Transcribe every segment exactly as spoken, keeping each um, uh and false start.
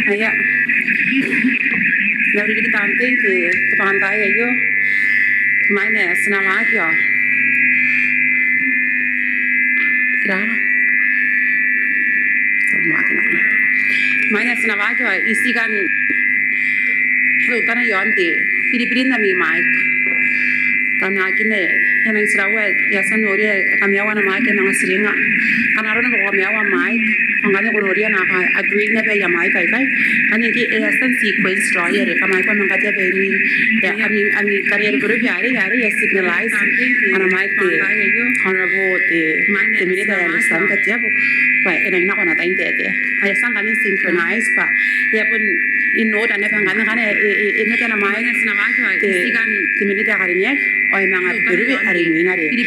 Aia. N na uringnga riki taan tei te, te bwantai aio. Imwain ae ti na waaki ao, tera? Imwain ae ti na waaki ao I tii kan teutana iaon te biribirin ami mike. Tannaakin ae e a nang tiraua ae e a tia n noria ae kamaiu ana mike e a manga tiringnga. Ngkana arona bwa ko kamaiu am mike, ao ngkanne ko noria naake a green naba aia mike aikai, ngkanne ngke e a tia n sequence raoi are kam aki manga katea bwa e, ami, ami kariairiko riki arei, arei e a signalize ana mike te Honourable te, te Minita ae Alexander Teabo bwa e nang nako ana tai n taetae. Ao e a tia ngkanne n synchronize bwa e a bon In order naba ngkanne, ngkanne e, e, e mena ana mike te, te minita ae karineaki ao e manga beberuaki are imwina are e, e, in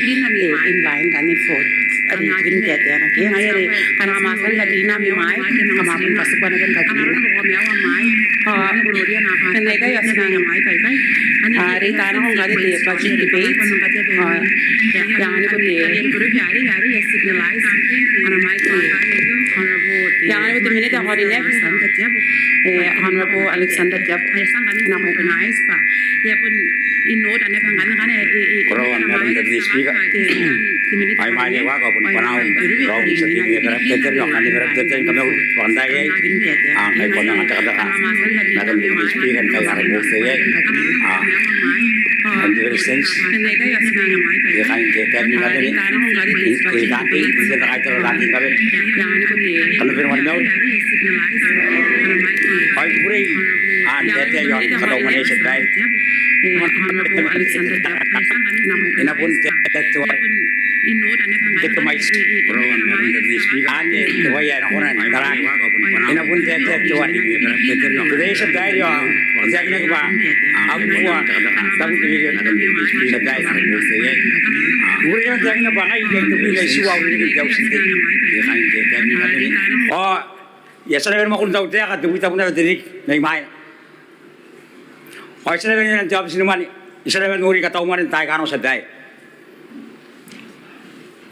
line ngkanne for are e, e, taetae naba ke ngaia are kam na mwaiti ni kateimatoa ami mike, kam na bon katikua naba ni kateimatoa. Ao n aikai ao ti nang, a, reita nako ngkanne te budget debate. Ao e anganiko te, e anganiko te minita ae karineaki, e, Honourable Alexander Teabo. Ko rabwa Madam Deputy Speaker. Ao imwain ae I waaki ao bon bwanaau raou n tia tei ni Beretitenti ao kaain Beretitenti ni kamauri bwa kam na iai. Ao ngkai ko a manga tekateka Madam Deputy Speaker n tai ara boutoka iai. Ao n te Beretitenti, te kain te taetae ni kabane, te taan tei, te tia kaitara taan tei ni kabane, kam na bane ni mauri. Ao I kukurei n taetae iaon te katau mwane, tia babaire. E na bon taetae teuare, te mwaiti. Anne te bwai ae na kona n taraaki. E na bon taetae teuare. Te, tia babaire, ao e taekinaki bwa a bubua tabun te mirion, tia babaire. I kukurei naba n taekinna bwa ngai I a tia n uringa te auti n tei. Ao I a tia naba ni mwakuri n tautaeka tebwi tabun aua te ririki mai mwaina. Ao I tia naba ni mena n te aobiti ni mwane, I tia naba n nori katau mwane n taai aika nako, tia babaire.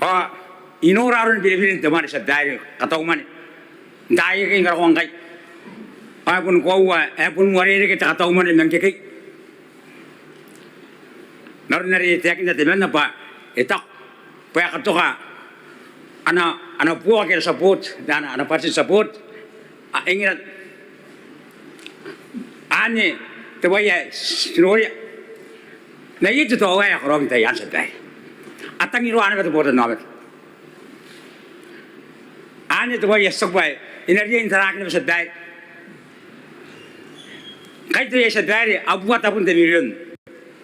Ao I nora aron birebire n te mwane, tia babaire, katau mwane n taai akekei ni karokoa ngkai. Ao e boni koaua ae e boni uarereke te katau mwane man ngkekei. N aron are e taekinna temanna bwa e taku bwa e katoka ana, ana buoka ke ana support, ana, ana budget support, a, England. Anne te bwai ae ti noria. Ma iai te taoawa ae a karaoaki n tai anne, tia babaire. A tangiroa naba te botannaomata. Anne te bwai ae ti taku bwa e na riai n taraaki naba, tia babaire. Ngkai tao iai, tia babaire, a bua tabun te mirion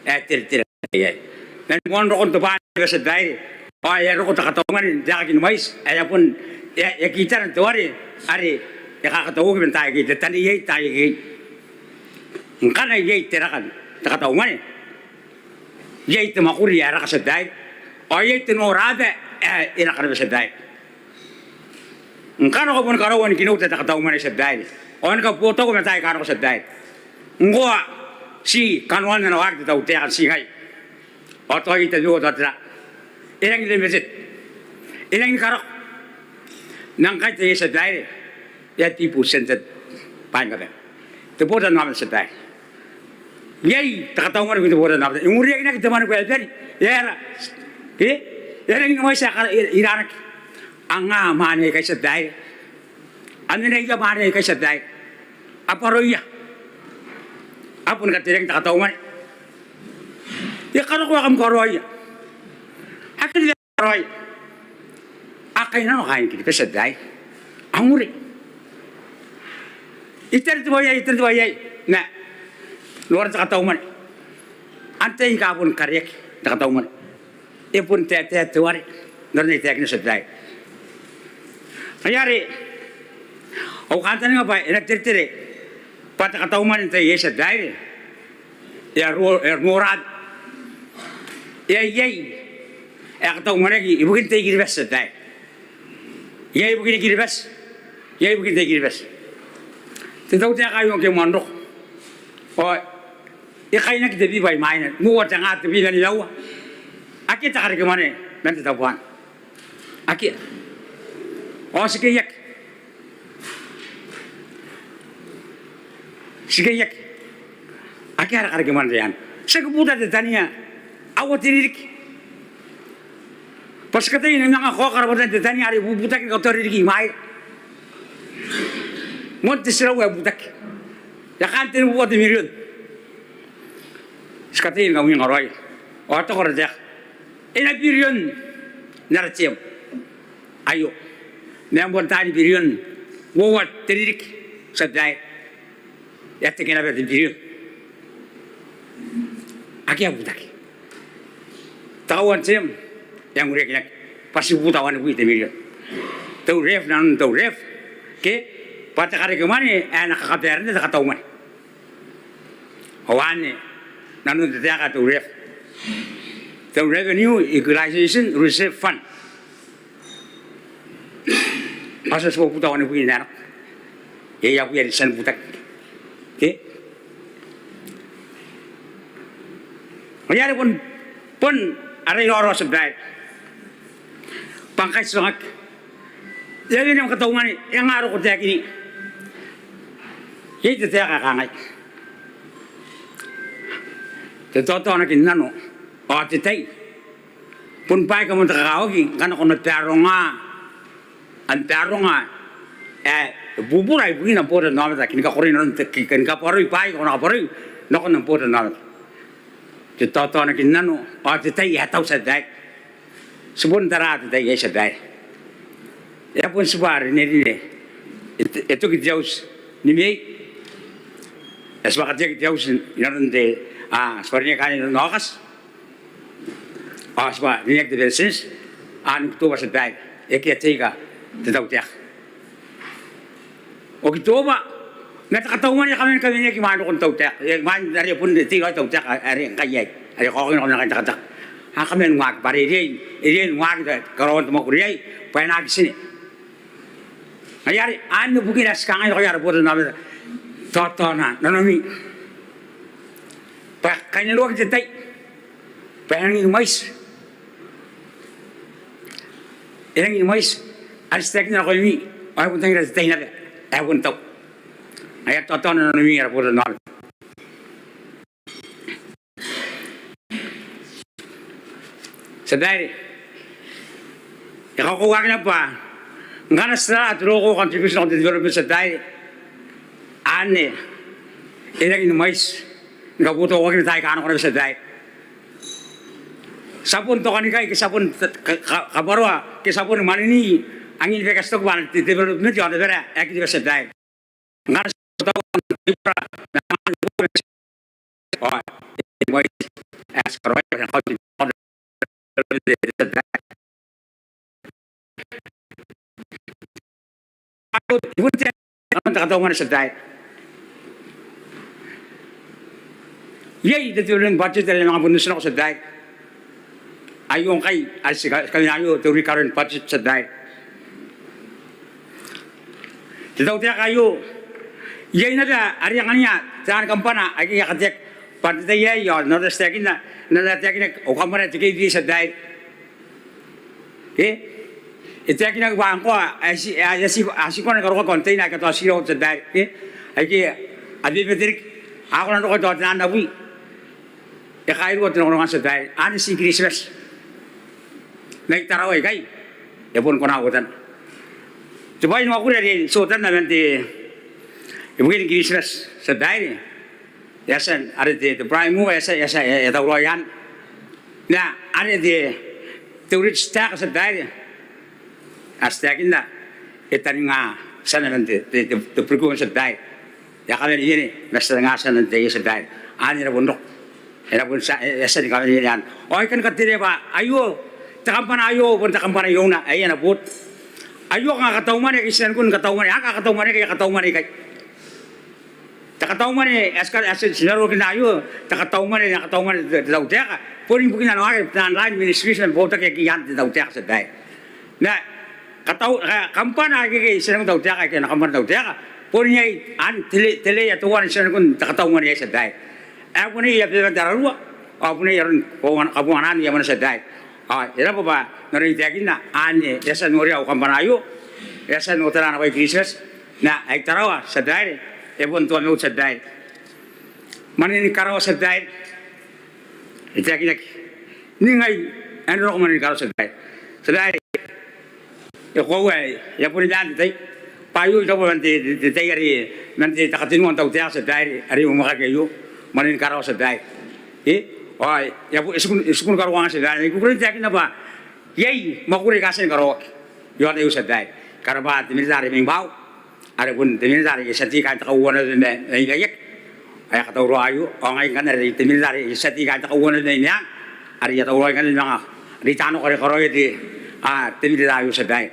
ae teretere iai. Man moan rokon te bwaa naba, tia babaire, ao e a roko te katau mwane n te aekaki ni mwaiti ae e a bon, e a, e a kitana teuare are e kakatauaki man taai akekei, te tane iai, taai akekei. Ngkana iai te raka n te katau mwane, iai te mwakuri ae raka, tia babaire. Ao iai te noraba ae e raka naba, tia babaire. Ngkana ko boni karaua ni kinouta te katau mwane, tia babaire, ao ni kabotauaki man taai aika nako, tia babaire, ngkoa ti kanoan ana waaki te tautaeka n ti ngai ao tao iai tabeua tao tera, e rangi ni limited, e rangi ni karako. Ma ngkai tao iai, tia babaire, e a ti busented bwaai ni kabane. Te botannaomata, tia babaire, iai te katau mwane ibukin te botannaomata. E nguriakinaki te mwane ngkoa ae bane. E aera? Ke e rangi ni mwaiti ae ka-, e, iranaki. A nga mwane aikai, tia babaire? A mena ia mwane aikai, tia babaire? A bwaroia? A boni katereaki n te katau mwane? E karako ae kam karaoia? Akea te karaoia. A kainnanoa kaain Kiribati, tia babaire. A ngure. I taraa te bwai aei, I taraa te bwai aei. Ma noran te katau mwane. Antai aika a boni kareaki n te katau mwane? E boni taetae teuare n aron ae I taekinna, tia babaire. Ngaia are au kantaninga bwa e na teretere bwa te katau mwane n tai aei, tia babaire, e a ro-, e a noraba. E a iai ae katau mwaneaki ibukin te I-Kiribati, tia babaire. Iai ibukin I-Kiribati, iai ibukin te I-Kiribati. Te tautaeka aio ngke moan roko ao e kainaki te bwi bwa imwaina, uoua, tengaa, tebwi ma nimaua. Akea te kareke mwane man te tabo anne. Akea. Ao ti keiaki. Ti keiaki. Akea ara kareke mwane anne. Ti aki buta te tania aua te ririki. Bwa ti kataia ni manga kaoka rabwatan te tania are bubutaki ni kaota ririki imwaira. Moan te tirau ae butaki. E a kaan tenibubua te mirion. Ti kataia ni kaungaunga raoi. Ao a taku ara taeka, e na birion n ara term. Aio. Ma e a bon taani birion uoua te ririki, tia babaire. E a teke naba te birion. Akea butaki. Te kauoua n term e a nguriakinaki bwa ti buta wanibwi te mirion. Te RERF, nanon te RERF ke bwa te karekemwane ae e na kakabarinna te katau mwane. Ao anne nanon te taeka te RERF, te Revenue Equalization Reserve Fund. Ao ti a tia ni buta ao ni bukin ae nako. Iai ae bwai are ti a tia ni butaki. Ke? Ngaia are bon, bon ara iraorao, tia babaire, bwa ngkai ti bangaki, e a wene am katau mwane, e nga roko taekini? Iai te taeka ae kangai, te taotaonakinnano ao te tai bon bwaai aika moan te kakawaki ngkana ko na baronga am baronga ae bubura ibukin am botannaomata, ke ni kakoroi nanon te, ke ni kabwaroi bwaai aika ko na kabwaroi nakon am botannaomata. Te taotaonakinnano ao te tai ae tau, tia babaire. Ti bon tara te tai aei, tia babaire. E a bon tibwa rinerine, e, e toki te auti ni Mei, e tibwa kateaki te auti inanon te, a, tibwa rineaki kaain inanon Aokati, ao tibwa rineaki te Beretitenti anne n Okitoba, tia babaire. E caretaker te tautaeka Okitoba, ma te katau mwane e a kaman kaweneaki imwain rokon te tautaeka, e, imwain are e bon tei raoi te tautaeka are ngkai aei, are e kaokaki nako nakon te takataka. A kaman waaki bwa are e riai, e riai ni waaki karaoan te mwakuri aei bwa e na aki tine. Ngaia are anne bukina ae ti kangai nakoia ara botannaomata, taotaona nanomi bwa e kainnanoaki te tai bwa e nangi ni mwaiti. E nangi ni mwaiti are ti taekinna nakoimi, ao e bon tangira te tai naba ae bon tau. Ngaia, taotaona nanomi ara botannaomata. Tia babaire, e kakoauaki naba bwa ngkana ti tara te local contribution to development, tia babaire, anne e nangi ni mwaiti ni kabotoauaki n taai aika nako naba, tia babaire. Ti a bon tokanikai ke ti a bon ka, ka, kabwaroa ke ti a bon mwanini angin baika ti toki bwa te development ao naba ara activity, tia babaire. Ngkana ti tau te katau mwane, tia babaire. Iai te development budget are e manga bon otinako, tia babaire. Aio ngkai are ti ka, kawina aio te recurrent budget, tia babaire. Te tautaeka aio, iai naba are e angania taani kambana aike a kateaki bwa n te tai aei, ao n aron ae ti taekinna, n aron ae taekinaki, au kambana te KPA, tia babaire. Ke e taekinaki bwa ngkoa ae ti, ae ti, ae ti kona ni karokoa container aika tao tiraua, tia babaire, ke aike a bebetereke, a kona n roko tao tenaan abwi. E kairua te rongorongo, tia babaire, anne tii Kiritimati. Mai Tarawa ikai e bon kona uotana. Te bwai ni mwakuri are ti otanna man te, ibukin Kiritimati, tia babaire, e a tia n, are te, te prime mover, e a tia, e a tia, e a tauraoi anne. Ma are te, te ureti taeka, tia babaire, ae ti taekinna, e taninga tiana man te, te, te, te procurement, tia babaire. E a kaman wene ma ti taninga tiana n te, tia babaire. Anne e na bon roko, e na bon tia, e a tia ni kaman wene anne. Ao I kan katerea bwa aio, te kambana aio bon te kambana irouna ae e na boot. Aio kanga katau mwane aika i tinanikun katau mwane, a kanga katau mwane aika, katau mwane aikai. Te katau mwane ae ti ka, ae ti, ti na rorokina aio, te katau mwane, te katau mwane te, te tautaeka, bon ibukin ana waaki tenaan line ministries ma botaki ake i aan te tautaeka, tia babaire. Ma katau, ka, kambana aika i tinanikun tautaeka, aika ana kambana tautaeka, bon iai aan te, te layer teuana i tinanikun te katau mwane aei, tia babaire. Ae bon iai ababan tararua, ao bon iai aron kabonganaan aia mwane, tia babaire. Ao e raba bwa n aron ae I taekinna anne, e a tia n noria au kambana aio, e a tia n otara naba i Kiritimati, ma ae i Tarawa, tia babaire, e bon toamau, tia babaire. Mwanen karawa, tia babaire, e taekinaki. Ningai ae e na roko mwanen karawa, tia babaire. Tia babaire, e koaua ae e a boni maan te tai bwa aio I taku bwa man te, te, te tai are, man te, te katenua n tautaeka, tia babaire, are e mwamwakaki aio, mwanen karawa, tia babaire. E, ao e a bo, e tiku, e tiku ni karokoa, tia babaire. I kukurei n taekinna bwa iai mwakuri aika a tia ni karaoaki i aon aio, tia babaire. I karabwa te minita are mai mwaau, are bon te minita are e a tia n tei kaain te kauoua naba mai, mai, mai maiaki, ae e katauraoa aio. Ao ngai ngkanne are te minita are e a tia n tei kaain te kauoua naba mai meang, are I a tauraoi ngkanne ni manga reita nako are karaoia te, a, te minita aio, tia babaire.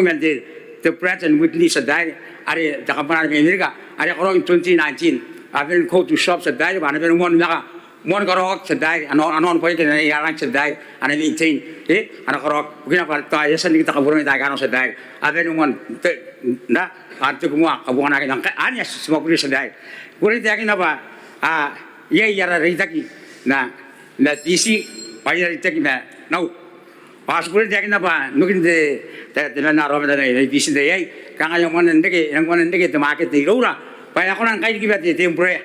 karaoaki man te, te Pratt and Whitney tia babaire, are te kambana mai Amerika, are e karaoaki n twenty nineteen. A bane ni go to shop tia babaire, bwa a na bane ni moan maka, moan karaoaki tia babaire, a na, a na ongo bwaai ake a na, a na rang tia babaire, a na maintain, e, a na karaoaki. Bukina bwa tao e a tia n riki te kabuanibwai n taai aika a nako tia babaire. A bane ni moan te, na, a toki moa, a bonganaaki ngkai, anne ae ti, ti mwakuria tia babaire. Kukurei n taekinna bwa, a, iai ara reitaki ma, ma Biti, ao iai ara reitaki ma Nauru. Ao ti kukurei n taekinna bwa n okin te, te, temanna ara aomata mai, mai Biti n te tai aei, kanga e a moanna n reke, e nang moanna n reke te market iroura, bwa e a kona ngkai ni kiba te, te Embraer.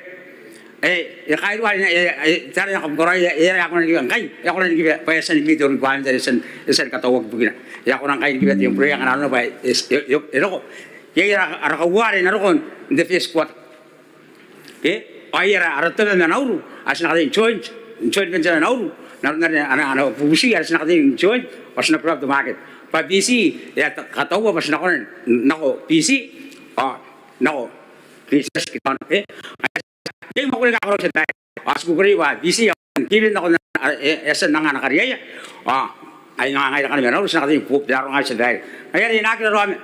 E, e kairua, e, e, e, tera ae kam karaoia, e, e a kona ni kiba ngkai, e a kona ni kiba, bwa e a tia ni meet te requirement are e a tia, e a tia ni katauaki ibukina. E a kona ngkai ni kiba te Embraer, ngkana arona bwa e, e, e, e roko. Iai ara, ara kauoua are e na roko n te first quarter. Ke, ao iai ara, ara tabo ma Nauru, are ti na kataia n joint, joint venture ma Nauru, n aron are ana, ana bubuti, are ti na kataia n joint, ao ti na grab te market. Bwa Biti, e a ta-, kataua bwa ti na kona n nako Biti, ao nako Christchurch, ke, ao ti kukurei bwa Biti, ao n kiba nako, e, e a tia n anga ana kariaia, ao ai ngaia rakan ma Nauru, ti na kataia ni bubura ngai tia babaire. Ngaia are e na aki raraoma,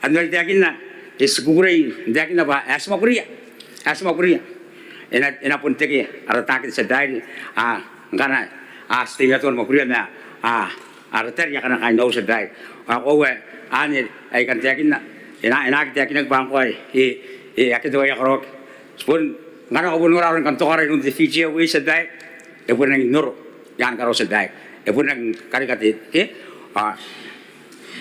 ao n taekinna, e ti kukurei n taekinna bwa, e, ti mwakuria, e, ti mwakuria. E na, e na bon teke ara target tia babaire, a, ngkana, a, ti teimatoa ni mwakuria ma, a, ara tari akana kaain Nauru tia babaire. Ao koaua, anne ae I kan taekinna, e na, e na aki taekinaki bwa ngkoa, e, e, akea te waaki ae karaoaki. Ti bon, ngkana ko bon nora aron kantokara iroun te Fiji Airways tia babaire, e bon rangi n oro. ian karo tia babaire. E bon rangi ni karika te, ke? Ao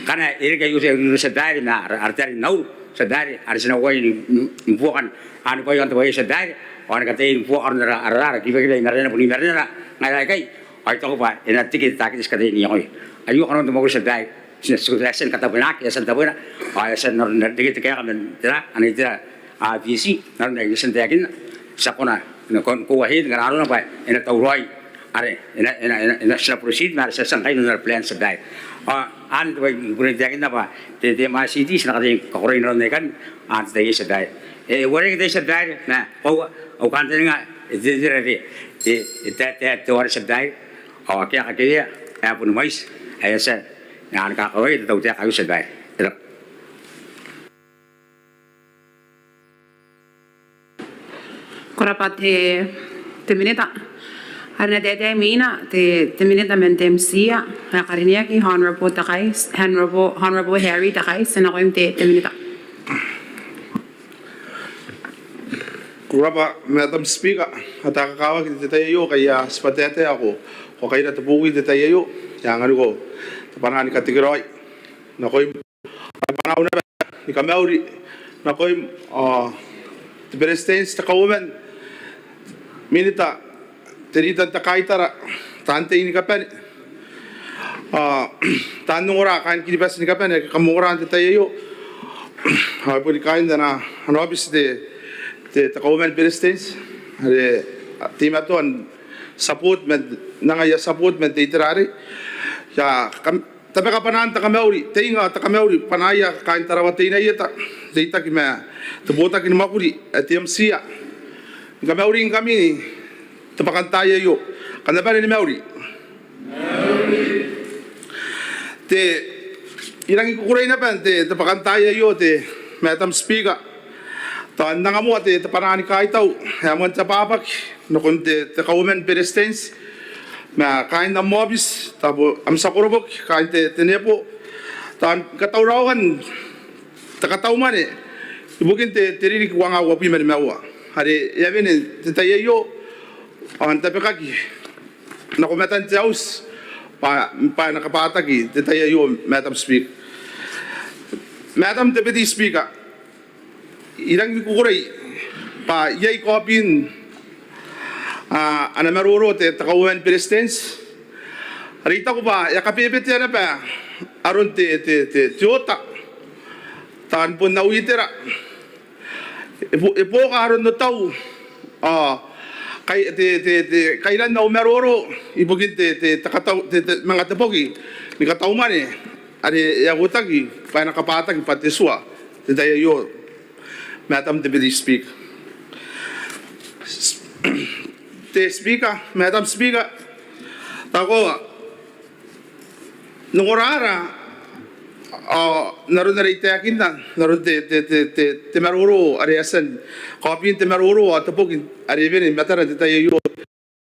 ngkana e reke aio tia babaire ma ara, ara tari n Nauru tia babaire, are ti na uaia ni, ni, ni buokan ni bwai aon te bwai aei tia babaire, ao ni kataia ni buoka aron ara, ara, ara kibakiba i marenara, bon i marenara ngaira aikai. Ao I taku bwa e na teke te takete ti kataia n iangoia. Aio kanoan te mwakuri tia babaire. Ti na, ti na, ti na katabwenaki, e a tia n tabwena, ao e a tia n aron are e reke te kaeka man tera, ana itera, a, B C, n aron are I a tia n taekinna, ti a kona ni go ahead ngkana arona bwa e na tauraoi, are e na, e na, e na, e na, ti na proceed ma are ti a tia ngkai n ara plan tia babaire. Ao anne te bwai I kukurei n taekinna bwa te, te MICT ti na kataia ni kakoroi n aron aikanne, a, n te tai aei tia babaire. E uarereke te tai tia babaire, ma koaua au kantaninga, e, te, te, te, te, te, te ware tia babaire, ao akea kakeweia ae boni mwaiti ae e a tia n kakawaki te tautaeka aio tia babaire. Ko rabwa. Ko rabwa te, te minita. Are e na taetae imwina te, te minita man te MICT ae karineaki, Honourable Takais, Honourable, Honourable Harry Takais, e nakoim te, te minita. Ko rabwa Madam Speaker, ao e kakawaki te tai aio ngkai I a tibwa taetae ao ko kaira te buki n te tai aio, I a anganiko te bwanaa ni katekeraoi nakoim, ao I bwanau naba ni kamauri nakoim, ao te Beretitenti, te Kauoman, Minita, te rita n te kaitara, taan tei ni kabane, ao taan ongora, kaain Kiribati ni kabane ake kam ongora n te tai aio, ao boni kaain ana, ana aobiti te, te, te Kauoman ni Beretitenti are teimatoa n support man, n anga aia support man te itera arei. I a kam, tabeka bwanaan te kamauri, te inga, te kamauri, bwanaia kaain Tarawa Teinainano, reitaki ma te botaki ni mwakuri ae te MICT, ni kamauringkami n te bwakantaai aio. Kam na bane ni mauri. Te, I rangi ni kukurei naba n te, te bwakantaai aio te Madam Speaker, tao n anga moa te, te bwanaa ni kaitau ae moan te abwabwaki nakon te, te Kauoman ni Beretitenti ma kaain am aobiti, tao am tia koroboki, kaain te, te NEPO, tao ni katauraoan te katau mwane ibukin te, te ririki uangaa uabwi ma nimaua are e a wene n te tai aio ao n tabekaki nako matan te auti bwa, bwa e na kabwataki n te tai aio, Madam Speaker. Madam Deputy Speaker, I rangi ni kukurei bwa iai kaobin, a, ana maroro te, te Kauoman ni Beretitenti are I taku bwa e a kabebetea naba aron te, te, te, te oota, taan bon au itera. E bo-, e boka aron otau, ao kai-, te, te, te kairan au maroro ibukin te, te, te katau, te, te, manga te boki ni katau mwane are e a uotaki bwa e na kabwataki bwa te tua n te tai aio, Madam Deputy Speaker. Te Speaker, Madam Speaker, tao ko a n ongora ra, ao n aron are I taekinna, n aron te, te, te, te, te maroro are e a tia n, kaobin te maroro ao te boki are e wene i matara n te tai aio,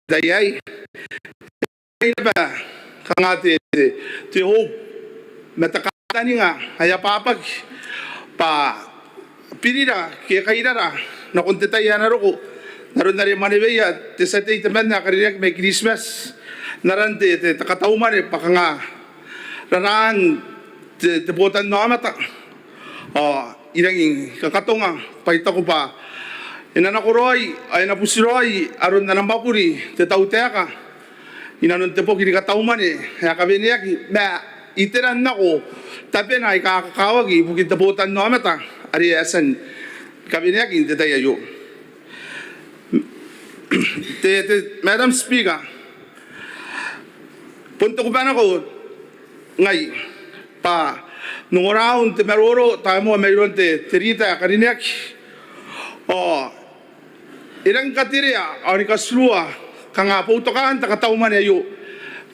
tai aei. Iai naba kanga te, te, te hope ma te kantaninga ae abwabwaki bwa birira ke kairara nakon te tai ae na roko, n aron are e mwaneweia te tia tei temanna ae karineaki mai Kiritimati n aran te, te, te katau mwane bwa kanga raraan te, te botannaomata. Ao I rangi ni kakatonga bwa I taku bwa e na nakoraoi ao e na butiraoi aron ana mwakuri te tautaeka inanon te boki ni katau mwane ae kaweneaki ma iteran nako tabena aika kakawaki ibukin te botannaomata are e a tia ni kaweneaki n te tai aio. Te, te, Madam Speaker, bon te kubanako ngai bwa n ongora au n te maroro tao moa mairoun te, te rita ae karineaki, ao e rangi ni katerea ao ni katurua kanga boutokaan te katau mwane aio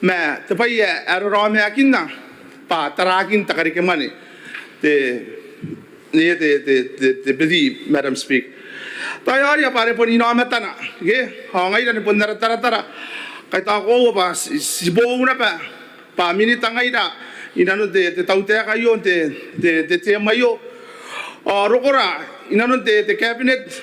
ma te bwai ae e raraomakinna bwa tarakin te karekemwane, te, te, te, te, te Deputy Madam Speaker. Tao e aoria bwa are bon inaomatana, ke? Ao ngaira ni bon ara taratara, kai tao koaua bwa ti, ti boou naba bwa minita ngaira inanon te, te tautaeka aio n te, te, te term aio. Ao rokora inanon te, te cabinet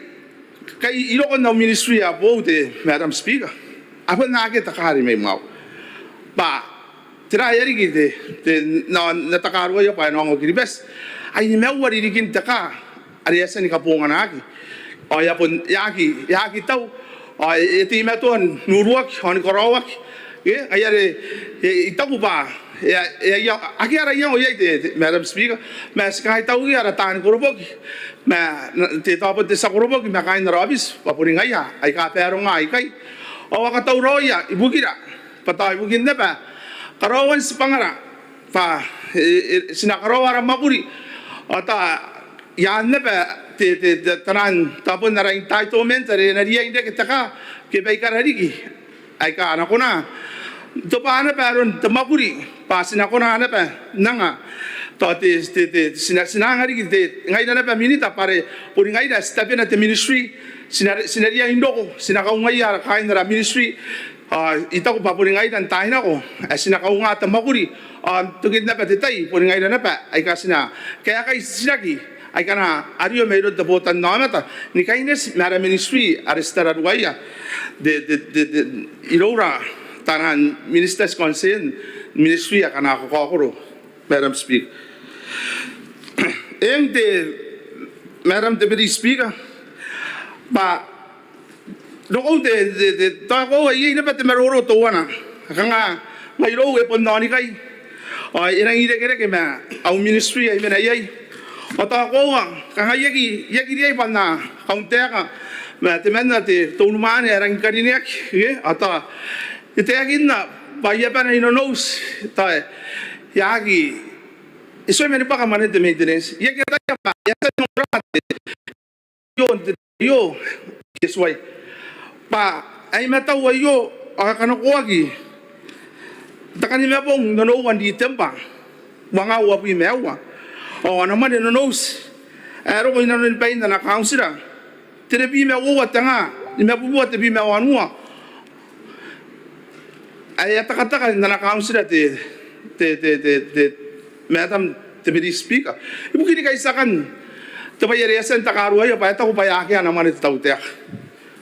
kai i rokon au ministry ae boou te Madam Speaker, a bon akea te kaa are mai mwaau. Bwa tera ae riki te, te, n na takaruaia bwa e na ongo Kiribati, ai nimaua ririkin te kaa are e a tia ni kabonganaki. Ao e a bon, e aki, e aki tau, ao e teimatoa n uruaki ao ni karaoaki. Ke, ai are, e, I taku bwa e a, e a, akea ara iango iai te, te Madam Speaker, ma ti kaitaukia ara taani koroboki, ma te tabo te tia koroboki ma kaain ara aobiti bwa boni ngaia aika baronga aikai. Ao a katauraoia ibukira bwa tao ibukin naba karaoan tibwangara bwa, e, e, ti na karaoa ara mwakuri ao tao iaan naba te, te, te, taian tabo n ara entitlement are e na riai n reke te kaa ke baikara riki aika a na kona n tobwa naba aron te mwakuri bwa ti na kona naba n anga tao te, te, te, ti na, ti na anga riki te, ngaira naba minita bwa are boni ngaira ae ti tabena te ministry, ti na, ti na riai n roko, ti na kaungaia kaain ara ministry. Ao I taku bwa boni ngaira n taai nako ae ti na kaunga te mwakuri, ao n tokin naba te tai boni ngaira naba aika ti na kaekai titiraki aika a na ario mairoun te botannaomata ni kaineti ma ara ministry are ti tararuaia te, te, te, te, iroura taian ministers concerned ministry akana kakaokoro, Madam Speaker. Eng te Madam Deputy Speaker, bwa rokou te, te, te, tao koaua iai naba te maroro teuana. Kanga ngai irou e bon aonikai ao e rangi n irekereke ma au ministry ae I mena iai. Ao tao koaua kanga I aki, I aki riai bwa N na kauntaeka ma temanna te, te unimwaane ae rangi ni karineaki, ke? Ao tao e taekinna bwa I a bane n onouti, tao e aki, e tuai mani bwaka mwanen te maintenance. I aki ataia bwa e a tia n ongora te aio n te, aio, ke tuai. Bwa ae I matau aio ao e kanakoaki te kanimabong n onoua n Ritemba uanga uabwi ma aua. Ao ana mwane n onouti ae roko inanoni bain ana kauntira, tenibwi ma uoua te nga nimabubua tebwi ma wanua. Ae e a tekateka n ana kauntira te, te, te, te, te Madam Deputy Speaker ibukini kaitiakan te bwai are e a tia n takaruaia bwa e taku bwa e akea ana mwane te tautaeka.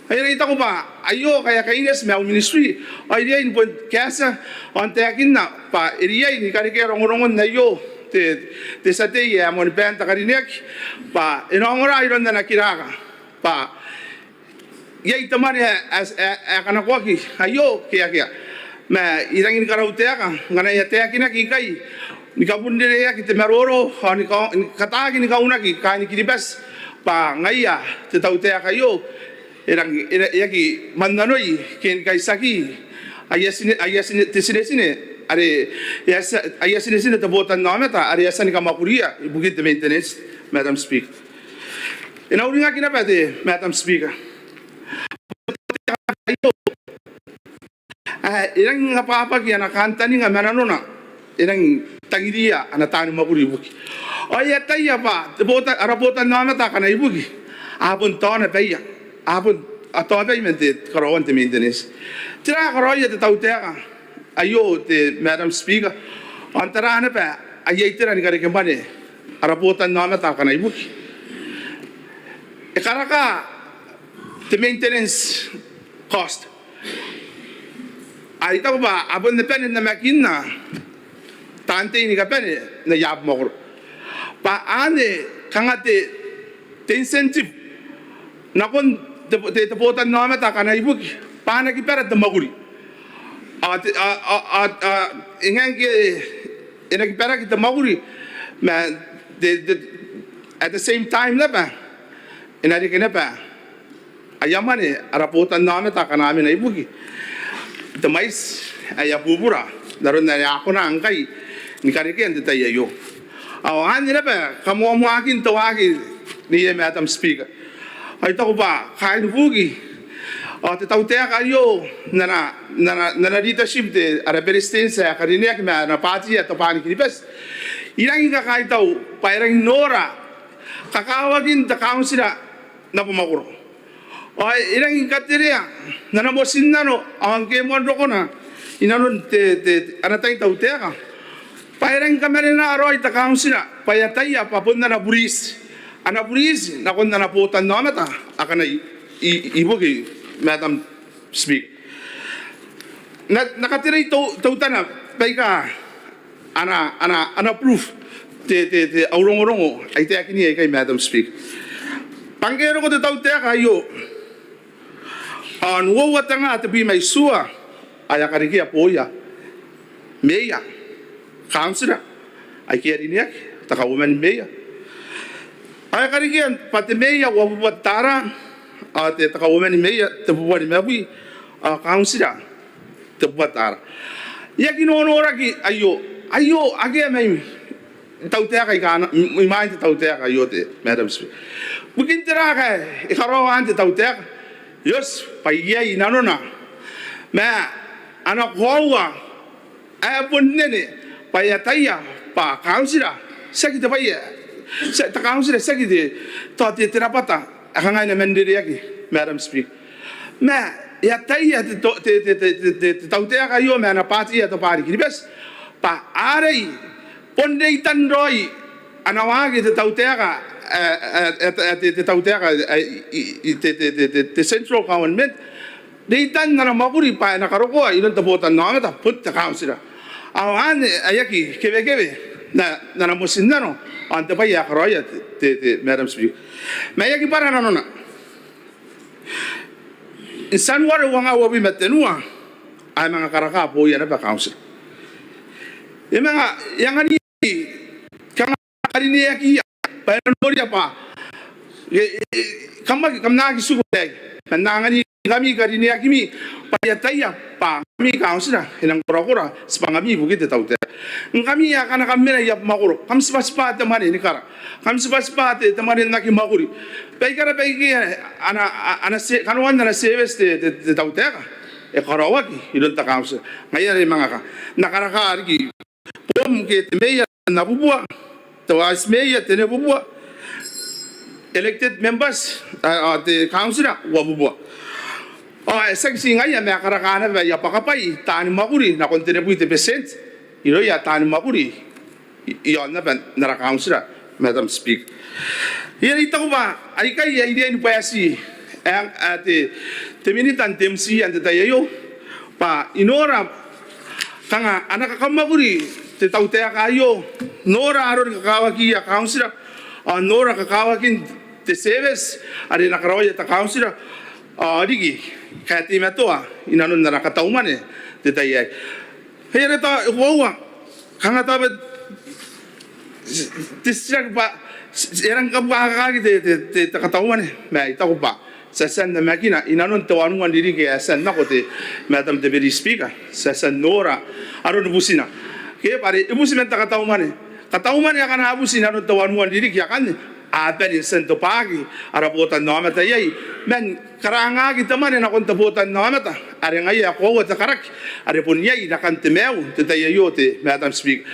Ai are I taku bwa aio ngkai e a kaineti ma au ministry ao I riai ni bon kaetia ao n taekinna bwa e riai ni karekea rongorongon aio te, te tia tei ae moani baan te karineaki bwa e na ongora iroun ana kiraka bwa iai te mwane ae, ae, ae, ae kanakoaki aio ke akea. Ma I rangi ni karautaeka ngkana e a taekinaki ikai ni kabunrereaki te maroro ao ni ka, ni kataaki ni kaunaki kaain Kiribati bwa ngaia te tautaeka aio e rang, e aki mannanoi ke ni kaitiaki aia tine, aia tine, te tinetine are e a tia, aia tinetine te botannaomata are e a tia ni kamwakuria ibukin te maintenance, Madam Speaker. E na uringaki naba te Madam Speaker. Ae e rangi n abwabwaki ana kantaninga ma nanona, e rangi n tangiriia ana taani mwakuri ibuki. Ao e ataia bwa te bota, ara botannaomata akana ibuki a bon taona baia, a bon, a taobai man te karaoan te maintenance. Tera ae karaoia te tautaeka aio, te Madam Speaker, ao n tara naba aia itera ni karekemwane ara botannaomata akana ibuki? E karaka te maintenance cost. Ao I taku bwa a bon bane n namakinna taan tei ni kabane n aia abamwakoro bwa anne kanga te, te incentive nakon te, te, te botannaomata akana ibuki bwa a na kibara te mwakuri. Ao te, ao, ao, ao, ao e ngae ngke e na kibaraki te mwakuri ma te, te, at the same time naba e na reke naba aia mwane ara botannaomata akana a mena ibuki te mwaiti ae a bubura n aron are a kona ngkai ni karekea n te tai aio. Ao anne naba kamoamoaakin te waaki neiei, Madam Speaker. Ao I taku bwa kaain Buki ao te tautaeka aio n ana, n ana, n ana leadership te, ara Beretitenti ae karineaki ma ana baati ae Tobwaan Kiribati, I rangi ni kakaitau bwa e rangi n nora kakawakin te kauntira n abamwakoro. Ao e rangi ni katerea n ana motinnano ao ngke e moan rokona inanon te, te, ana tai n tautaeka bwa e rangi ni kamanena raoi te kauntira bwa e ataia bwa bon ana buriti, ana buriti nakon ana botannaomata akana i, i, ibuki, Madam Speaker. N na, n na katerei teu, teutana baika ana, ana, ana proof te, te, te, au rongorongo ae I taekin iai aikai, Madam Speaker. Bwa ngke e roko te tautaeka aio ao n uoua te nga tebwi ma itiua ao e a karekea booia meea, kauntira aike a rineaki, te kauoman ni meea. Ao e a karekea bwa te meea uabubua te tara, ao te, te kauoman ni meea tebubua nimabwi, ao kauntira tebubua te tara. E aki nonoraki aio, aio akea mai tautaeka aika a na, imwain te tautaeka aio, te Madam Speaker. Bukin tera ngkai e karaoa anne te tautaeka? E oti bwa iai inanona ma ana koaua ae bon nene bwa e ataia bwa kauntira tiaki te bwai ae, tia, te kauntira tiaki te, tao te, te rabwata ae kanga e na manrereaki, Madam Speaker. Ma e ataia te, te, te tautaeka aio ma ana baati ae Tobwaan Kiribati bwa arei bon reitan raoi ana waaki te tautaeka, e, e, e, te, te tautaeka, e, i, i, te, te, te, te, te central government, reitan ana mwakuri bwa e na karokoa iroun te botannaomata bon te kauntira. Ao anne ae aki kewekewe n a, n ana motinnano ao n te bwai ae karaoia te, te, te Madam Speaker. Ma e aki bwara nanona. N Tianuare uangaa uabwi ma tenua ao e manga karaka booia naba kauntira. E manga, e anganaki kanga karineakiia bwa e na noria bwa, e, e, kam aki, kam na aki tiku n aei, ma N na anganingkami karineakimi bwa I ataia bwa ngkami kauntira e nang korakora tibwangami ibukin te tautaeka. Ngkami ae akana kam mena i abamwakoro, kam tibwatibwa te mwane ni kara, kam tibwatibwa te, te mwane n aki mwakuri. Baikara baike ana, a, ana se, kanoan ana service te, te, te tautaeka e karaoaki iroun te kauntira. Ngaia are e manga ka, N na karaka riki bom ke te meea tenabubua, te vice mayor tenabubua, elected members, a, a, te kauntira uabubua. Ao e tiaki ti ngaia ma e karaka naba aia bwakabwai taani mwakuri nakon tenibwi te percent irouia taani mwakuri i, i aon naba n ara kauntira, Madam Speaker. Iai, I taku bwa aikai ae I riai ni bwaeti ae, ae te, te minita n te M T N te tai aio bwa I nora kanga ana kakamwakuri te tautaeka aio, nora aroni kakawakiia kauntira, ao nora kakawakin te service are e na karaoia te kauntira, ao riki kateimatoa inanon ana katau mwane n te tai aei. Ai are tao e koaua, kanga tao bwa te titiraki bwa e rang kabuakakaki te, te, te, te katau mwane, ma I taku bwa ti a tia n namakina inanon te wanua n ririki ae e a tia n nako te Madam Deputy Speaker, ti a tia n nora aroni butina. Ke bwa are e buti man te katau mwane, katau mwane akana a buti inanon te wanua n ririki akanne, a bane n tia n tobwaki ara botannaomata iai man karangaki te mwane nakon te botannaomata are ngaia ae koaua te karaki are bon iai rakan te maiu n te tai aio te Madam Speaker.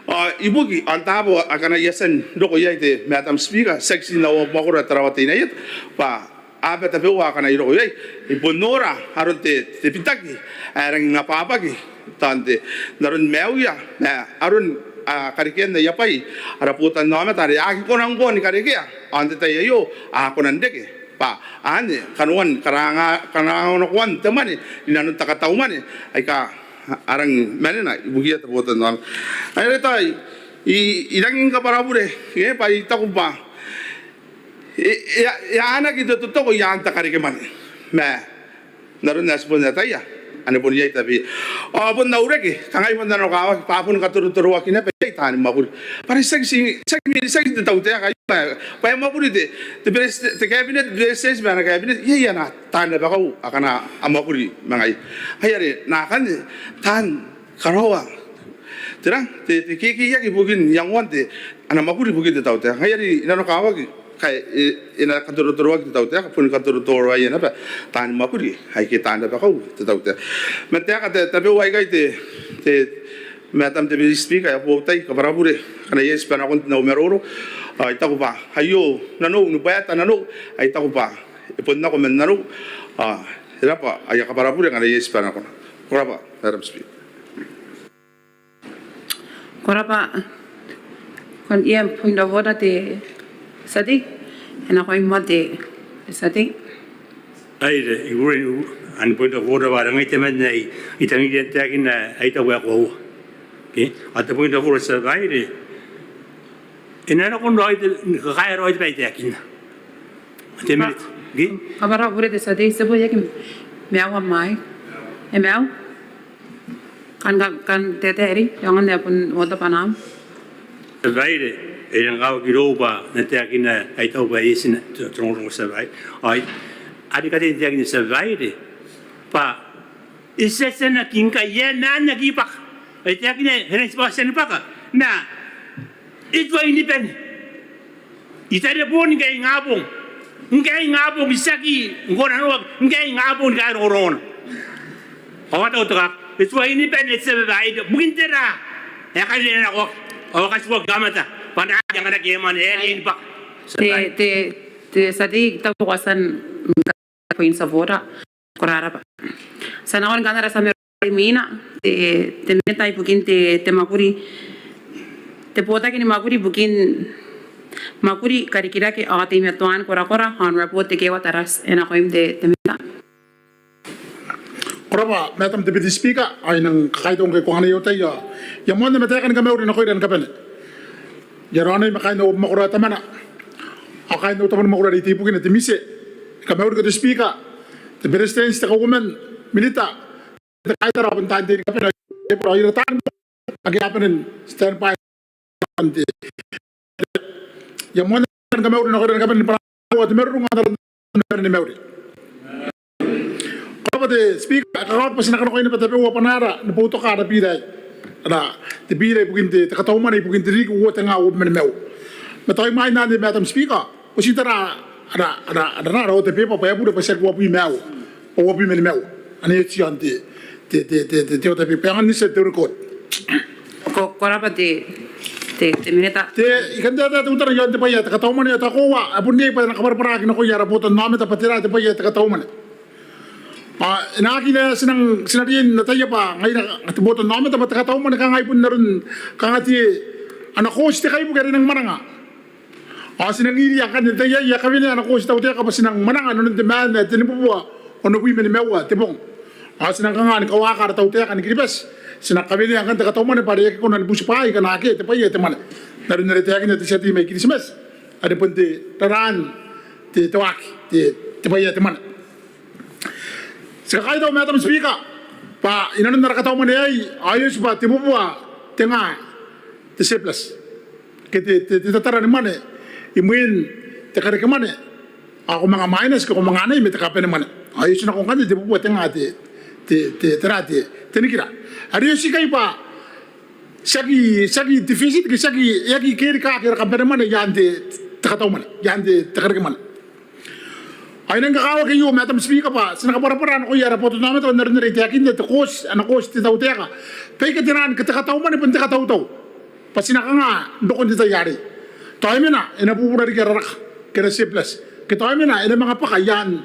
Ao ibukin, ao n taabo akana I a tia n roko iai te Madam Speaker, tiaki tii n au mwakoro ae Tarawa Teinainano, bwa a bati tabeua akana I roko iai, I bon nora aron te, te bitaki ae rangi n abwabwaki tao n te, n aron maiuia ma aron, a, karekean aia bwai ara botannaomata are a aki kona ngkoa ni karekea, ao n te tai aio a kona n reke bwa anne kanoan karanga, karanga nakoan te mwane inanon te katau mwane aika a rangi manena ibukiia te botannaomata. Ai are tao I, I rangi ni kabwarabure, e, bwa I taku bwa e, e, e anaaki te totoko i aan te karekemwane. Ma n aron ae ti bon ataia, ane bon iai tabeia. Ao bon au reke, kangai bon nanokawaki, bwa bon katorotoroaki naba iai taani mwakuri. Bwa are tiaki ti, tiaki, tiaki te tautaeka aio, bwa, bwa e mwakuri te, te beretitenti, te cabinet, beretitenti ma ana cabinet, iai ana taan rabakau akana a mwakuri ma ngaia. Ai are n akanne taan karaoa tera, te, te kekeiaki ibukin iangoan te, ana mwakuri ibukin te tautaeka. Ngaia are I nanokawaki, kai, e, e na katorotoroaki te tautaeka, bon katorotoroaia naba taani mwakuri aike taan rabakau te tautaeka. Ma taeka, tabeua aikai te, te Madam Deputy Speaker, e a boo au tai, kabwarabure akana iai tibwa nakon te nau maroro. Ao I taku bwa aio nanou, ni bwaeta nanou, ao I taku bwa e bon nako man nanou. Ao e rabwa, ao I a kabwarabure akana iai tibwa nakona. Ko rabwa Madam Speaker. Ko rabwa. Kan iai point of order te tia tei? E nakoim moa te tia tei. Ai te, I uringa n point of order bwa are ngai temanna ae I tangiria n taekinna ae I taku ae koaua. Okay? Ao te point of order, Tia Babaire, e na nakon raoi te, kakaea raoi te bwai ae I taekinna. Te minita. Okay? Kabwarabure te tia tei, ti a bon aki maiu mai. E maiu? Kan, kan, kan te tei, e aonga n bon order bwa N A M. Tia Babaire, e rang kakawaki irou bwa N na taekinna ae I taku bwa e tina te, te rongorongo, Tia Babaire. Ao are I kataia n taekinna, Tia Babaire, bwa e tia, e tia n aki ngkai, e a maan n aki bwaka. Ao I taekinna, e rang tibwa tia ni bwaka. Ma e tuai ni bane. I tarebon ngkai ingabong. Ngkai ingabong, I tiaki ngkoananoa, ngkai ingabong ni karongorongo. Ao a taku te kaka, e tuai ni bane, Tia Babaire, ibukin tera? E a karinea nako, ao a katuaki aomata bwa N na aki anganaki aia mwane, e a riai ni bwaka. Te, te, te tia tei, I taku bwa ko a tia n point of order. Ko rabwa. Ti a nakon kanoan ara tia maroro imwina, te, te minita ibukin te, te mwakuri, te botaki ni mwakuri ibukin mwakuri, karikirake ao teimatoan korakora, Honourable Tekeeua Tarati, e nakoim te, te minita. Ko rabwa Madam Deputy Speaker, ao I nang kakaitau ngkai ko anganai au tai, ao I a moanna ma taeka ni kamauri nakoira ni kabane. I a raonai ma kaain au mwakoro ae Tamana ao kaain au tabo ni mwakoro are I tei ibukina, te MISE. I kamauriko te Speaker, te Beretitenti, te Kauoman, minita, te kaitara ao bon taan tei ni kabane, ao ira taan ake a bane n standby. I a moanna ni kamauri nakoira ni kabane ni bwanaa te marurung ao n aron te mauri. Ko rabwa te Speaker, e kakawaki bwa ti na kanakoa naba tabeua bwanaara ni boutoka ara bira aei, ara, te bira ibukin te, te katau mwane ibukin te ririki uoua tenga uabwi ma nimaua. Ma tao imwain anne, Madam Speaker, ko ti tara ara, ara, ara, ara order paper bwa e bure bwa tiaki uabwi ma aua, uabwi ma nimaua. Ane e tia n te, te, te order paper, e aonga n tia n te record. Ko, ko rabwa te, te, te minita. Te, I kan taetae teutana iaon te bwai ae te katau mwane, ao tao koaua ae bon iai bwa e na kabwarabwaraki nakoia ara botannaomata bwa tera te bwai ae te katau mwane. Ao e na aki, ti nang, ti na riai n ataia bwa ngaira te botannaomata bwa te katau mwane kanga e bon aron, kanga te, ana cost te kaibuke are e nang mwananga. Ao ti nang iria ngkanne n te tai aei, e a kawenea ana cost te tautaeka bwa ti nang mwananga inanon te maan ae tenibubua onobwi ma nimaua te bong. Ao ti nang kanga ni kawaaka ara tautaeka ni Kiribati, ti nang kawenea ngkanne te katau mwane bwa are e aki kona ni buti bwaai aika a na akea te bwai ae te mwane, n aron are e taekinna te tia tei mai Kiritimati, are bon te raraan te, te waaki, te, te bwai ae te mwane. Ti kakaitau, Madam Speaker, bwa inanon ara katau mwane aei, ao e oti bwa tebubua tenga te surplus ke te, te, te tatara ni mwane imwin te karekemwane, ao ko manga minus ke ko manga anai ma te kabanemwane. Ao e oti nako ngkanne te bubua te nga te, te, te, tera te, te nikira. Are e oti ikai bwa tiaki, tiaki deficit ke tiaki, e aki kerikaaki ara kabanemwane i aan te, te kataumwane, i aan te, te karekemwane. Ao I nang kakawaki aio, Madam Speaker, bwa ti na kabwarabwara nakoia ara botannaomata n aron are I taekinna, te cost, ana cost te tautaeka. Baika te naan ke te kataumwane bon te katautau bwa ti na kanga n rokon te tai arei. Tao e mena e na bubura riki ara raka ke ara surplus, ke tao e mena e na manga bwaka i aan